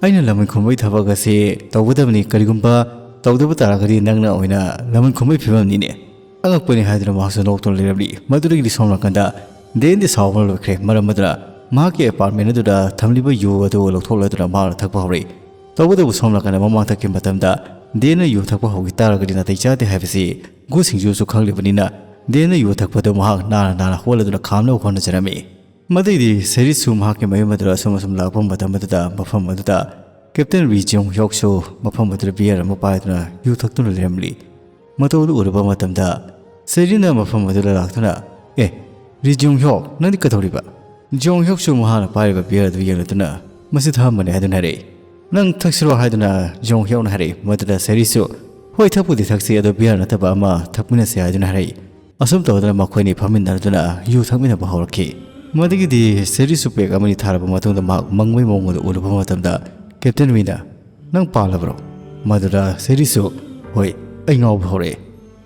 ꯑꯩꯅ ꯂꯃꯟ ꯈꯨꯝꯕꯒꯤ ꯊꯕꯛ ꯑꯁꯤ ꯇꯧꯒꯗꯕꯅꯤ, ꯀꯔꯤꯒꯨꯝꯕ ꯇꯧꯗꯕ ꯇꯥꯔꯒꯗꯤ ꯅꯪꯅ ꯑꯣꯏꯅ ꯂꯃꯟ ꯈꯨꯝꯕꯒꯤ ꯐꯤꯕꯝꯅꯤꯅꯦ?" ꯑꯉꯛꯄꯅꯤ ꯍꯥꯏꯗꯨꯅ ꯃꯍꯥꯛꯁꯨ ꯅꯣꯛꯇꯨꯅ ꯂꯩꯔꯝꯂꯤ꯫ ꯃꯗꯨꯗꯒꯤꯗꯤ ꯁꯣꯝ ꯅꯥꯀꯟꯗ ꯗꯦꯟꯗꯤ ꯁꯥꯎꯕꯅ ꯂꯣꯏꯈ꯭ꯔꯦ꯫ ꯃꯔꯝ ꯑꯗꯨꯅ ꯃꯍꯥꯛꯀꯤ ꯑꯦꯄꯥꯔꯠꯃꯦꯟ ꯑꯗꯨꯗ ꯊꯝꯂꯤꯕ ꯌꯨ ꯑꯗꯨ ꯂꯧꯊꯣꯛꯂꯗꯨꯅ ꯃꯍꯥꯛꯅ ꯊꯛꯄ ꯍꯧꯔꯛꯏ꯫ ꯇꯧꯕꯇꯕꯨ ꯁꯣꯝ ꯅꯥꯀꯟꯗ ꯃꯃꯥꯡ ꯊꯛꯈꯤꯕ ꯃꯇꯝꯗ ꯗꯦꯟꯅ ꯌꯨ ꯊꯛꯄ ꯍꯧꯈꯤ ꯇꯥꯔꯒꯗꯤ ꯅꯥꯇꯩ ꯆꯥꯗꯦ ꯍꯥꯏꯕꯁꯤ ꯒꯨ ꯁꯤꯡꯖꯨꯁꯨ ꯈꯪꯂꯤꯕꯅꯤꯅ, ꯗꯦꯟꯅ ꯌꯨ ꯊꯛꯄꯗꯨ ꯃꯍꯥꯛ ꯅꯥꯅ ꯅꯥꯅ ꯍꯣꯠꯂꯗꯨꯅ ꯈꯥꯝꯅꯕ ꯍꯣꯠꯅꯖꯔꯝꯃꯤ꯫ ꯃꯗꯩꯗꯤ ꯁꯦꯔꯤꯁꯁꯨ ꯃꯍꯥꯛꯀꯤ ꯃꯌꯨꯝ ꯑꯗꯨꯗ ꯑꯁꯨꯝ ꯑꯁꯨꯝ ꯂꯥꯛꯄ ꯃꯇꯝ ꯑꯗꯨꯗ, ꯃꯐꯝ ꯑꯗꯨꯗ ꯀꯦꯞꯇꯦꯟ ꯔꯤ ꯖꯤꯌꯣꯡ ꯍ꯭ꯌꯣꯛꯁꯨ ꯃꯐꯝ ꯑꯗꯨꯗ ꯕꯤꯌꯔ ꯑꯃ ꯄꯥꯏꯗꯨꯅ ꯌꯨ ꯊꯛꯇꯨꯅ ꯂꯩꯔꯝꯂꯤ꯫ ꯃꯇꯧ ꯑꯗꯨ ꯎꯔꯨꯕ ꯃꯇꯝꯗ ꯁꯦꯔꯤꯅ ꯃꯐꯝ ꯑꯗꯨꯗ ꯂꯥꯛꯇꯨꯅ, "ꯑꯦ, ꯔꯤ ꯖꯤꯌꯣꯡ ꯍ꯭ꯌꯣꯛ, ꯅꯪꯗꯤ ꯀꯩꯗꯧꯔꯤꯕ?" ꯖꯤꯌꯣꯡ ꯍ꯭ꯌꯣꯛꯁꯨ ꯃꯍꯥꯛꯅ ꯄꯥꯏꯔꯤꯕ ꯕꯤꯌꯔ ꯑꯗꯨ ꯌꯦꯡꯂꯗꯨꯅ, "ꯃꯁꯤ ꯊꯛꯑꯝꯕꯅꯤ" ꯍꯥꯏꯗꯨꯅ ꯍꯥꯏꯔꯛꯏ꯫ "ꯅꯪ ꯊꯛꯁꯤꯔꯣ?" ꯍꯥꯏꯗꯨꯅ ꯖꯤꯌꯣꯡ ꯍ꯭ꯌꯣꯛꯅ ꯍꯥꯏꯔꯛꯏ꯫ ꯃꯗꯨꯗ ꯁꯦꯔꯤꯁꯨ, "ꯍꯣꯏ, ꯊꯛꯄꯨꯗꯤ ꯊꯛꯁꯤ, ꯑꯗꯣ ꯕꯤꯌꯔ ꯅꯠꯇꯕ ꯑꯃ ꯊꯛꯃꯤꯟꯅꯁꯤ" ꯍꯥꯏꯗꯨꯅ ꯍꯥꯏꯔꯛꯏ꯫ ꯑꯁꯨꯝ ꯇꯧꯗꯅ ꯃꯈꯣꯏꯅꯤ ꯐꯝꯃꯤꯟꯅꯗꯨꯅ ꯌꯨ ꯊꯛꯃꯤꯟꯅꯕ ꯍꯧꯔꯛꯈꯤ꯫ ꯃꯗꯨꯒꯤꯗꯤ ꯁꯦꯔꯤꯁꯨ ꯄꯦꯛ ꯑꯃꯅꯤ ꯊꯥꯔꯕ ꯃꯇꯨꯡꯗ ꯃꯍꯥꯛ ꯃꯪꯕꯒꯤ ꯃꯑꯣꯡ ꯑꯗꯨ ꯎꯔꯨꯕ ꯃꯇꯝꯗ ꯀꯦꯞꯇꯦꯟ ꯋꯤꯅ, "ꯅꯪ ꯄꯥꯜꯂꯕ꯭ꯔꯣ?" ꯃꯗꯨꯗ ꯁꯦꯔꯤꯁꯨ, "ꯍꯣꯏ, ꯑꯩ ꯉꯥꯎꯕ ꯍꯧꯔꯛꯑꯦ꯫"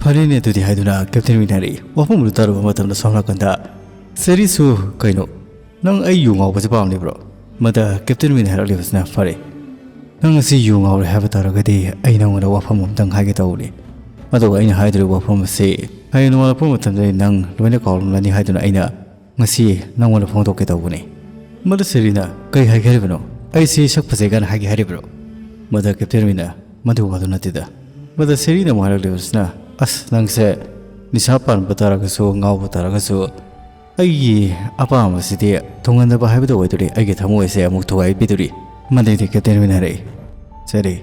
"ꯐꯔꯦꯅꯦ ꯑꯗꯨꯗꯤ" ꯍꯥꯏꯗꯨꯅ ꯀꯦꯞꯇꯦꯟ ꯋꯤꯅ ꯍꯥꯏꯔꯛꯏ꯫ ꯋꯥꯐꯝ ꯑꯗꯨ ꯇꯥꯔꯨꯕ ꯃꯇꯝꯗ ꯁꯣꯝ ꯅꯥꯀꯟꯗ ꯁꯦꯔꯤꯁꯨ, "ꯀꯩꯅꯣ? ꯅꯪ ꯑꯩ ꯌꯨ ꯉꯥꯎꯕꯁꯦ ꯄꯥꯝꯂꯤꯕ꯭ꯔꯣ?" ꯃꯗ ꯀꯦꯞꯇꯦꯟ ꯋꯤꯅ ꯍꯥꯏꯔꯛꯂꯤꯕꯁꯤꯅ, "ꯐꯔꯦ, ꯅꯪ ꯉꯁꯤ ꯌꯨ ꯉꯥꯎꯔꯦ ꯍꯥꯏꯕ ꯇꯥꯔꯒꯗꯤ ꯑꯩ ꯅꯪꯉꯣꯟꯗ ꯋꯥꯐꯝ ꯑꯃꯇꯪ ꯍꯥꯏꯒꯦ ꯇꯧꯕꯅꯤ꯫ ꯑꯗꯨꯒ ꯑꯩꯅ ꯍꯥꯏꯗꯣꯔꯤꯕ ꯋꯥꯐꯝ ꯑꯁꯤ ꯍꯌꯦꯡ ꯅꯣꯡꯉꯥꯜꯂꯛꯄ ꯃꯇꯝꯗ ꯑꯩ ꯅꯪ ꯂꯣꯏꯅ ꯀꯥꯎꯔꯝꯂꯅꯤ ꯍꯥꯏꯗꯨꯅ ꯑꯩꯅ ꯉꯁꯤ ꯅꯪꯉꯣꯟꯗ ꯐꯣꯡꯗꯣꯛꯀꯦ ꯇꯧꯕꯅꯤ꯫ ꯃꯗꯨ ꯁꯦꯔꯤꯅ ꯀꯩ ꯍꯥꯏꯒꯦ ꯍꯥꯏꯔꯤꯕꯅꯣ? ꯑꯩꯁꯤ ꯁꯛ ꯐꯖꯩ ꯀꯥꯏꯅ ꯍꯥꯏꯒꯦ ꯍꯥꯏꯔꯤꯕ꯭ꯔꯣ? ꯃꯗ ꯀꯦꯞꯇꯦꯟ ꯃꯤꯅ ꯃꯗꯨ ꯋꯥꯗꯨ ꯅꯠꯇꯦꯗ꯫ ꯃꯗ ꯁꯦꯔꯤꯅ ꯑꯃꯨꯛ ꯍꯥꯏꯔꯛꯂꯤꯕꯁꯤꯅ, ꯑꯁ, ꯅꯪꯁꯦ ꯅꯤꯁꯥ ꯄꯥꯟꯕ ꯇꯥꯔꯒꯁꯨ, ꯉꯥꯎꯕ ꯇꯥꯔꯒꯁꯨ, ꯑꯩꯒꯤ ꯑꯄꯥꯝꯕꯁꯤꯗꯤ ꯊꯨꯡꯍꯟꯅꯕ ꯍꯥꯏꯕꯗꯨ ꯑꯣꯏꯗꯣꯔꯤ꯫ ꯑꯩꯒꯤ ꯊꯃꯣꯏ ꯑꯁꯦ ꯑꯃꯨꯛ ꯊꯨꯒꯥꯏ ꯄꯤꯗꯣꯔꯤ꯫ ꯃꯗꯩꯗꯤ ꯀꯦꯞꯇꯦꯟ ꯃꯤꯅ ꯍꯥꯏꯔꯛꯏ, ꯁꯦꯔꯤ,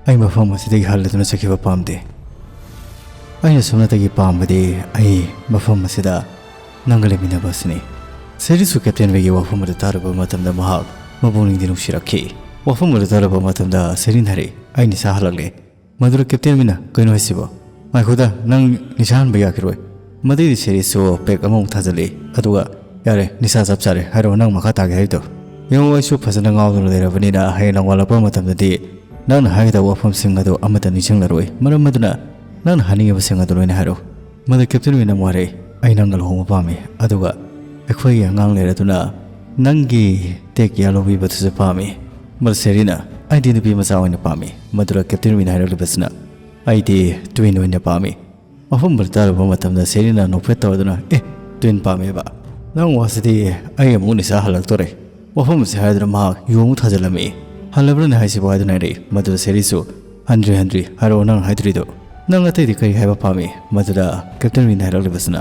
ꯑꯩ ꯃꯐꯝ ꯑꯁꯤꯗꯒꯤ ꯍꯜꯂꯗꯨꯅ ꯆꯠꯈꯤꯕ ꯄꯥꯝꯗꯦ꯫ ꯑꯩꯅ ꯁꯨꯞꯅꯇꯒꯤ ꯄꯥꯝꯕꯗꯤ ꯑꯩ ꯃꯐꯝ ꯑꯁꯤꯗ ꯅꯪꯒ ꯂꯩꯃꯤꯟꯅꯕ ꯑꯁꯤꯅꯤ꯫ ꯁꯦꯔꯤꯁꯨ ꯀꯦꯞꯇꯦꯟ ꯋꯦꯒꯤ ꯋꯥꯐꯝ ꯑꯗꯨ ꯇꯥꯔꯨꯕ ꯃꯇꯝꯗ ꯃꯍꯥꯛ ꯃꯄꯨꯛꯅꯤꯡꯗꯤ ꯅꯨꯡꯁꯤꯔꯛꯈꯤ꯫ ꯋꯥꯐꯝ ꯑꯗꯨ ꯇꯥꯔꯨꯕ ꯃꯇꯝꯗ ꯁꯦꯔꯤꯟ ꯍꯥꯏꯔꯛꯏ, "ꯑꯩ ꯅꯤꯁꯥ ꯍꯜꯂꯛꯂꯦ꯫" ꯃꯗꯨꯗ ꯀꯦꯞꯇꯦꯟ ꯃꯤꯅ, "ꯀꯩꯅꯣ ꯍꯥꯏꯁꯤꯕꯣ? ꯉꯥꯏꯈꯣꯗ, ꯅꯪ ꯅꯤꯁꯥ ꯍꯟꯕ ꯌꯥꯈꯤꯔꯣꯏ꯫" ꯃꯗꯩꯗꯤ ꯁꯦꯔꯤꯁꯁꯨ ꯄꯦꯛ ꯑꯃꯃꯨꯛ ꯊꯥꯖꯤꯜꯂꯛꯏ꯫ ꯑꯗꯨꯒ, "ꯌꯥꯔꯦ, ꯅꯤꯁꯥ ꯆꯞ ꯆꯥꯔꯦ, ꯍꯥꯏꯔꯛꯑꯣ, ꯅꯪ ꯃꯈꯥ ꯇꯥꯒꯦ ꯍꯥꯏꯕꯗꯣ꯫ ꯌꯦꯡꯉꯣ, ꯑꯩꯁꯨ ꯐꯖꯅ ꯉꯥꯎꯗꯨꯅ ꯂꯩꯔꯕꯅꯤꯅ ꯍꯌꯦꯡ ꯅꯣꯡꯉꯥꯜꯂꯛꯄ ꯃꯇꯝꯗꯗꯤ ꯅꯪꯅ ꯍꯥꯏꯒꯗꯕ ꯋꯥꯐꯝꯁꯤꯡ ꯑꯗꯨ ꯑꯃꯠꯇ ꯅꯤꯡꯁꯤꯡꯂꯔꯣꯏ꯫ ꯃꯔꯝ ꯑꯗꯨꯅ ꯅꯪꯅ ꯍꯥꯏꯅꯤꯡꯉꯤꯕꯁꯤꯡ ꯑꯗꯨ ꯂꯣꯏꯅ ꯍꯥꯏꯔꯛꯎ꯫" ꯃꯗꯨ ꯀꯦꯞꯇꯦꯟ ꯋꯤꯟꯅ ꯑꯃꯨꯛ ꯍꯥꯏꯔꯛꯏ, "ꯑꯩ ꯅꯪꯒ ꯂꯨꯍꯣꯡꯕ ꯄꯥꯝꯃꯤ, ꯑꯗꯨꯒ ꯑꯩꯈꯣꯏꯒꯤ ꯑꯉꯥꯡ ꯂꯩꯔꯗꯨꯅ ꯅꯪꯒꯤ ꯇꯦꯛ ꯀꯤꯌꯥꯔ ꯂꯧꯕꯤꯕꯗꯨꯁꯨ ꯄꯥꯝꯃꯤ꯫" ꯃꯗꯨ ꯁꯦꯔꯤꯅ, "ꯑꯩꯗꯤ ꯅꯨꯄꯤ ꯃꯆꯥ ꯑꯣꯏꯅ ꯄꯥꯝꯃꯤ꯫" ꯃꯗꯨꯗ ꯀꯦꯞꯇꯦꯟ ꯋꯤꯟꯅ ꯍꯥꯏꯔꯛꯂꯤꯕꯁꯤꯅ, "ꯑꯩꯗꯤ ꯇ꯭ꯋꯤꯟ ꯑꯣꯏꯅ ꯄꯥꯝꯃꯤ꯫" ꯃꯐꯝ ꯑꯗꯨ ꯇꯥꯔꯨꯕ ꯃꯇꯝꯗ ꯁꯦꯔꯤꯅ ꯅꯣꯛꯐꯦꯠ ꯇꯧꯔꯗꯨꯅ, "ꯑꯦ, ꯇ꯭ꯋꯤꯟ ꯄꯥꯝꯃꯦꯕ? ꯅꯪ ꯋꯥꯁꯤꯗꯤ ꯑꯩ ꯑꯃꯨꯛ ꯅꯤꯁꯥ ꯍꯜꯂꯛꯇꯣꯔꯦ꯫" ꯋꯥꯐꯝ ꯑꯁꯤ ꯍꯥꯏꯗꯨꯅ ꯃꯍꯥꯛ ꯌꯨ ꯑꯃꯨꯛ ꯊꯥꯖꯤꯜꯂꯝꯃꯤ꯫ "ꯍꯜꯂꯕ꯭ꯔꯅꯦ ꯍꯥꯏꯁꯤꯕꯨ?" ꯍꯥꯏꯗꯨꯅ ꯍꯥꯏꯔꯛꯏ꯫ ꯃꯗꯨꯗ ꯁꯦꯔꯤꯁꯨ, "ꯍꯟꯗ꯭ꯔꯤ, ꯍꯟꯗ꯭ꯔꯤ, ꯍꯥꯏꯔꯛꯑꯣ ꯅꯪ ꯍꯥꯏꯗ꯭ꯔꯤꯗꯣ꯫ ꯅꯪ ꯑꯇꯩꯗꯤ ꯀꯔꯤ ꯍꯥꯏꯕ ꯄꯥꯝꯃꯤ?" ꯃꯗꯨꯗ ꯀꯦꯞꯇꯦꯟ ꯋꯤꯟꯅ ꯍꯥꯏꯔꯛꯂꯤꯕꯁꯤꯅ,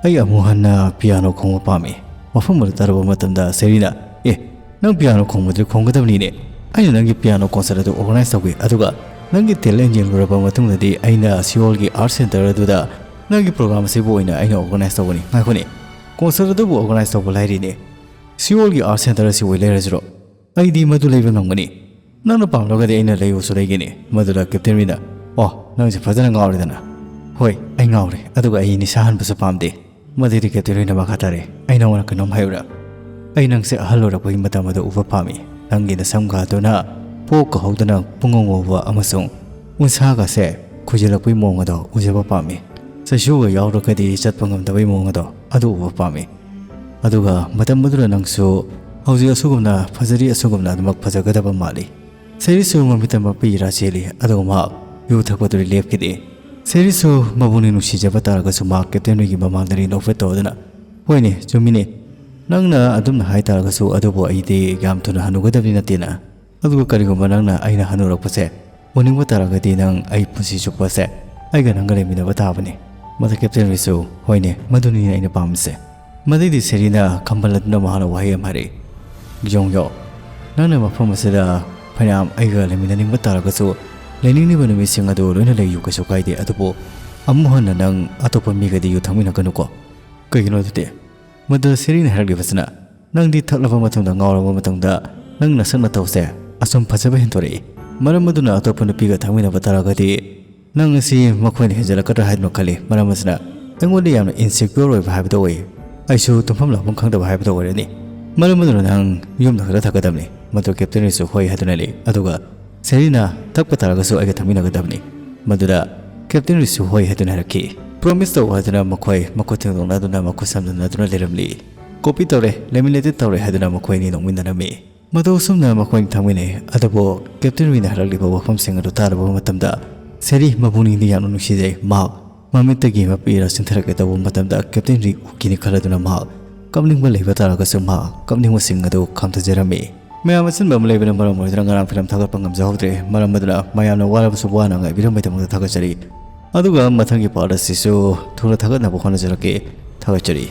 "ꯑꯩ ꯑꯃꯨꯛ ꯍꯟꯅ ꯄꯤꯌꯥꯅꯣ ꯈꯣꯡꯕ ꯄꯥꯝꯃꯤ꯫" ꯋꯥꯐꯝ ꯑꯗꯨ ꯇꯥꯔꯨꯕ ꯃꯇꯝꯗ ꯁꯦꯔꯤꯅ, "ꯑꯦ, ꯅꯪ ꯄꯤꯌꯥꯅꯣ ꯈꯣꯡꯕꯗꯨꯗꯤ ꯈꯣꯡꯒꯗꯕꯅꯤꯅꯦ꯫ ꯑꯩꯅ ꯅꯪꯒꯤ ꯄꯤꯌꯥꯅꯣ ꯀꯣꯟꯁꯔꯠ ꯑꯗꯨ ꯑꯣꯔꯒꯅꯥꯏꯖ ꯇꯧꯒꯦ, ꯑꯗꯨꯒ ꯅꯪꯒꯤ ꯇꯦꯂꯦꯟ ꯌꯦꯡꯂꯨꯔꯕ ꯃꯇꯨꯡꯗꯗꯤ ꯑꯩꯅ ꯁꯤꯑꯣꯜꯒꯤ ꯑꯥꯔꯠ ꯁꯦꯟꯇꯔ ꯑꯗꯨꯗ ꯅꯪꯒꯤ ꯄ꯭ꯔꯣꯒ꯭ꯔꯥꯝ ꯑꯁꯤꯕꯨ ꯑꯣꯏꯅ ꯑꯩꯅ ꯑꯣꯔꯒꯅꯥꯏꯖ ꯇꯧꯒꯅꯤ꯫" ꯉꯥꯏꯈꯣꯅꯦ, ꯀꯣꯟꯁꯔꯠ ꯑꯗꯨꯕꯨ ꯑꯣꯔꯒꯅꯥꯏꯖ ꯇꯧꯕ ꯂꯥꯏꯔꯤꯅꯦ꯫ ꯁꯤꯑꯣꯜꯒꯤ ꯑꯥꯔꯠ ꯁꯦꯟꯇꯔ ꯑꯁꯤ ꯑꯣꯏ ꯂꯩꯔꯁꯤꯔꯣ? ꯑꯩꯗꯤ ꯃꯗꯨ ꯂꯩꯕ ꯉꯝꯒꯅꯤ꯫ ꯅꯪꯅ ꯄꯥꯝꯂꯒꯗꯤ ꯑꯩꯅ ꯂꯩꯌꯨꯁꯨ ꯂꯩꯒꯅꯤ꯫ ꯃꯗꯨꯗ ꯀꯦꯞꯇꯦꯟ ꯋꯤꯟꯅ, "ꯑꯣ, ꯅꯪꯁꯦ ꯐꯖꯅ ꯉꯥꯎꯔꯦꯗꯅ꯫ ꯍꯣꯏ, ꯑꯩ ꯉꯥꯎꯔꯦ, ꯑꯗꯨꯒ ꯑꯩ ꯅꯤꯁꯥ ꯍꯟꯕꯁꯨ ꯄꯥꯝꯗꯦ꯫" ꯃꯗꯩꯗꯤ ꯀꯦꯞꯇꯦꯟ ꯋꯤꯟꯅ ꯃꯈꯥ ꯇꯥꯔꯦ, "ꯑꯩ ꯅꯉꯣꯟꯗ ꯀꯩꯅꯣꯝ ꯍꯥꯏꯌꯨꯔꯥ? ꯑꯩ ꯅꯪꯁꯦ ꯑꯍꯜ ꯑꯣꯏꯔꯛꯄꯒꯤ ꯃꯇꯝ ꯑꯗꯨ ꯎꯕ ꯄꯥꯝꯃꯤ꯫ ꯅꯪꯒꯤ ꯅꯁꯝꯒꯥꯗꯨꯅ ꯄꯣꯛꯀ ꯍꯧꯗꯅ ꯄꯨꯡꯉꯧ ꯉꯧꯕ ꯑꯃꯁꯨꯡ ꯎꯟꯁꯥꯒꯁꯦ ꯈꯨꯏꯖꯤꯜꯂꯛꯄꯒꯤ ꯃꯑꯣꯡ ꯑꯗꯣ ꯎꯖꯕ ꯄꯥꯝꯃꯤ꯫ ꯆꯩꯁꯨꯒ ꯌꯥꯎꯔꯒꯗꯤ ꯆꯠꯄ ꯉꯝꯗꯕꯒꯤ ꯃꯑꯣꯡ ꯑꯗꯣ ꯑꯗꯨ ꯎꯕ ꯄꯥꯝꯃꯤ꯫ ꯑꯗꯨꯒ ꯃꯇꯝ ꯑꯗꯨꯗ ꯅꯪꯁꯨ ꯍꯧꯖꯤꯛ ꯑꯁꯨꯒꯨꯝꯅ ꯐꯖꯔꯤ, ꯑꯁꯨꯒꯨꯝꯅ ꯑꯗꯨꯃꯛ ꯐꯖꯒꯗꯕ ꯃꯥꯜꯂꯤ꯫" ꯁꯦꯔꯤꯁꯁꯨ ꯃꯃꯤꯠꯇ ꯃꯄꯤ ꯏꯔꯥ ꯆꯦꯜꯂꯤ, ꯑꯗꯨꯒ ꯃꯍꯥꯛ ꯌꯨ ꯊꯛꯄꯗꯨꯗꯤ ꯂꯦꯞꯈꯤꯗꯦ꯫ ꯁꯦꯔꯤꯁꯨ ꯃꯕꯨꯡꯅ ꯅꯨꯡꯁꯤꯖꯕ ꯇꯥꯔꯒꯁꯨ ꯃꯍꯥꯛ ꯀꯦꯞꯇꯦꯟ ꯔꯤꯒꯤ ꯃꯃꯥꯡꯗ ꯅꯣꯛꯐꯦꯠ ꯇꯧꯗꯨꯅ, "ꯍꯣꯏꯅꯦ, ꯆꯨꯝꯃꯤꯅꯦ, ꯅꯪꯅ ꯑꯗꯨꯝꯅ ꯍꯥꯏ ꯇꯥꯔꯒꯁꯨ, ꯑꯗꯨꯕꯨ ꯑꯩꯗꯤ ꯌꯥꯝ ꯊꯨꯅ ꯍꯅꯨꯒꯗꯕꯗꯤ ꯅꯠꯇꯦꯅ꯫ ꯑꯗꯨꯒ ꯀꯔꯤꯒꯨꯝꯕ ꯅꯪꯅ ꯑꯩꯅ ꯍꯅꯨꯔꯛꯄꯁꯦ ꯎꯅꯤꯡꯕ ꯇꯥꯔꯒꯗꯤ, ꯅꯪ ꯑꯩ ꯄꯨꯟꯁꯤ ꯆꯨꯞꯄꯁꯦ ꯑꯩꯒ ꯅꯪꯒ ꯂꯩꯃꯤꯟꯅꯕ ꯇꯥꯕꯅꯤ꯫" ꯃꯗꯨ ꯀꯦꯞꯇꯦꯟ ꯔꯤꯁꯨ, "ꯍꯣꯏꯅꯦ, ꯃꯗꯨꯅꯤꯅꯦ ꯑꯩꯅ ꯄꯥꯝꯃꯤꯁꯦ꯫" ꯃꯗꯩꯗꯤ ꯁꯦꯔꯤꯅ ꯈꯝꯕꯜꯂꯗꯨꯅ ꯃꯍꯥꯛꯅ ꯋꯥꯍꯩ ꯑꯃ ꯍꯥꯏꯔꯛꯏ, "ꯌꯣꯡ ꯌꯣ, ꯅꯪꯅ ꯃꯐꯝ ꯑꯁꯤꯗ ꯐꯅꯌꯥꯝ ꯑꯩꯒ ꯂꯩꯃꯤꯟꯅꯅꯤꯡꯕ ꯇꯥꯔꯒꯁꯨ, ꯂꯩꯅꯤꯡꯂꯤꯕ ꯅꯨꯃꯤꯠꯁꯤꯡ ꯑꯗꯨ ꯂꯣꯏꯅ ꯂꯩꯌꯨ, ꯀꯩꯁꯨ ꯀꯥꯏꯗꯦ꯫ ꯑꯗꯨꯕꯨ ꯑꯃꯨꯛ ꯍꯟꯅ ꯅꯪ ꯑꯇꯣꯞꯄ ꯃꯤꯒꯗꯤ ꯌꯨ ꯊꯛꯃꯤꯟꯅꯒꯅꯨꯀꯣ꯫ ꯀꯩꯒꯤꯅꯣ ꯑꯗꯨꯗꯤ?" ꯃꯗꯨ ꯁꯦꯔꯤꯅ ꯍꯥꯏꯔꯛꯂꯤꯕꯁꯤꯅ, "ꯅꯪꯗꯤ ꯊꯛꯂꯕ ꯃꯇꯨꯡꯗ, ꯉꯥꯎꯔꯕ ꯃꯇꯨꯡꯗ, ꯅꯪ ꯅꯁꯛ ꯅꯇꯧꯁꯦ ꯑꯁꯨꯝ ꯐꯖꯕ ꯍꯦꯟꯗꯣꯔꯛꯏ꯫ ꯃꯔꯝ ꯑꯗꯨꯅ ꯑꯇꯣꯞꯄ ꯅꯨꯄꯤꯒ ꯊꯛꯃꯤꯟꯅꯕ ꯇꯥꯔꯒꯗꯤ, ꯅꯪ ꯑꯁꯤ ꯃꯈꯣꯏꯅ ꯍꯦꯟꯖꯜꯂꯛꯀꯗ꯭ꯔꯥ ꯍꯥꯏꯗꯨꯅ ꯈꯜꯂꯤ꯫ ꯃꯔꯝ ꯑꯁꯤꯅ ꯑꯩꯉꯣꯟꯗ ꯌꯥꯝꯅ ꯏꯟꯁꯦꯀ꯭ꯌꯣꯔ ꯑꯣꯏꯕ ꯍꯥꯏꯕꯗꯨ ꯑꯣꯏ꯫ ꯑꯩꯁꯨ ꯇꯨꯝꯐꯝ ꯂꯥꯛꯐꯝ ꯈꯪꯗꯕ ꯍꯥꯏꯕꯗꯨ ꯑꯣꯏꯔꯅꯤ꯫ ꯃꯔꯝ ꯑꯗꯨꯅ ꯅꯪ ꯌꯨꯝꯗ ꯈꯛꯇ ꯊꯛꯀꯗꯕꯅꯤ꯫" ꯃꯗꯨ ꯀꯦꯞꯇꯦꯟ ꯔꯤꯁꯨ ꯍꯣꯏ ꯍꯥꯏꯗꯨꯅ ꯂꯩ꯫ ꯑꯗꯨꯒ ꯁꯦꯔꯤꯅ, "ꯊꯛꯄ ꯇꯥꯔꯒꯁꯨ ꯑꯩꯒ ꯊꯛꯃꯤꯟꯅꯒꯗꯕꯅꯤ꯫" ꯃꯗꯨꯗ ꯀꯦꯞꯇꯦꯟ ꯔꯤꯁꯨ ꯍꯣꯏ ꯍꯥꯏꯗꯨꯅ ꯍꯥꯏꯔꯛꯈꯤ꯫ "ꯄ꯭ꯔꯣꯃꯤꯁ ꯇꯧ" ꯍꯥꯏꯗꯨꯅ ꯃꯈꯣꯏ ꯃꯈꯨꯠ ꯊꯦꯡꯗꯣꯛꯅꯗꯨꯅ, ꯃꯈꯨꯠ ꯁꯝꯅꯅꯗꯨꯅ ꯂꯩꯔꯝꯂꯤ꯫ "ꯀꯣꯄꯤ ꯇꯧꯔꯦ, ꯂꯦꯃꯤꯅꯦꯇꯦꯠ ꯇꯧꯔꯦ" ꯍꯥꯏꯗꯨꯅ ꯃꯈꯣꯏ ꯑꯅꯤ ꯅꯣꯛꯃꯤꯟꯅꯔꯝꯃꯤ꯫ ꯃꯇꯧ ꯑꯁꯨꯝꯅ ꯃꯈꯣꯏ ꯊꯝꯃꯤꯟꯅꯩ꯫ ꯑꯗꯨꯕꯨ ꯀꯦꯞꯇꯦꯟ ꯔꯤꯅ ꯍꯥꯏꯔꯛꯂꯤꯕ ꯋꯥꯐꯝꯁꯤꯡ ꯑꯗꯨ ꯇꯥꯔꯕ ꯃꯇꯝꯗ, ꯁꯦꯔꯤ ꯃꯄꯨꯛꯅꯤꯡꯗꯤ ꯌꯥꯝꯅ ꯅꯨꯡꯁꯤꯖꯩ꯫ ꯃꯍꯥꯛ ꯃꯃꯤꯠꯇꯒꯤ ꯃꯄꯤꯔ ꯆꯤꯟꯊꯔꯛꯀꯦ ꯇꯧꯕ ꯃꯇꯝꯗ, ꯀꯦꯞꯇꯦꯟ ꯔꯤ ꯎꯈꯤꯅꯤ ꯈꯜꯂꯗꯨꯅ ꯃꯍꯥꯛ ꯀꯞꯅꯤꯡꯕ ꯂꯩꯕ ꯇꯥꯔꯒꯁꯨ, ꯃꯍꯥꯛ ꯀꯞꯅꯤꯡꯕꯁꯤꯡ ꯑꯗꯨ ꯈꯥꯝꯊꯖꯔꯝꯃꯤ꯫ ꯃꯌꯥꯝ ꯑꯆꯤꯟꯕ ꯑꯃ ꯂꯩꯕꯅ ꯃꯔꯝ ꯑꯣꯏꯗꯨꯅ ꯉꯔꯥꯡ ꯐꯤꯂꯝ ꯊꯥꯒꯠꯄ ꯉꯝꯖꯍꯧꯗ꯭ꯔꯦ꯫ ꯃꯔꯝ ꯑꯗꯨꯅ ꯃꯌꯥꯝꯅ ꯋꯥꯔꯕꯁꯨ ꯋꯥꯅ ꯉꯥꯏꯕꯤꯔꯝꯕꯒꯤꯗꯃꯛꯇ ꯊꯥꯒꯠꯆꯔꯤ꯫ ꯑꯗꯨꯒ ꯃꯊꯪꯒꯤ ꯄꯥꯔꯠ ꯑꯁꯤꯁꯨ ꯊꯨꯅ ꯊꯥꯒꯠꯅꯕ ꯍꯣꯠꯅꯖꯔꯛꯀꯦ꯫ ꯊꯥꯒꯠꯆꯔꯤ꯫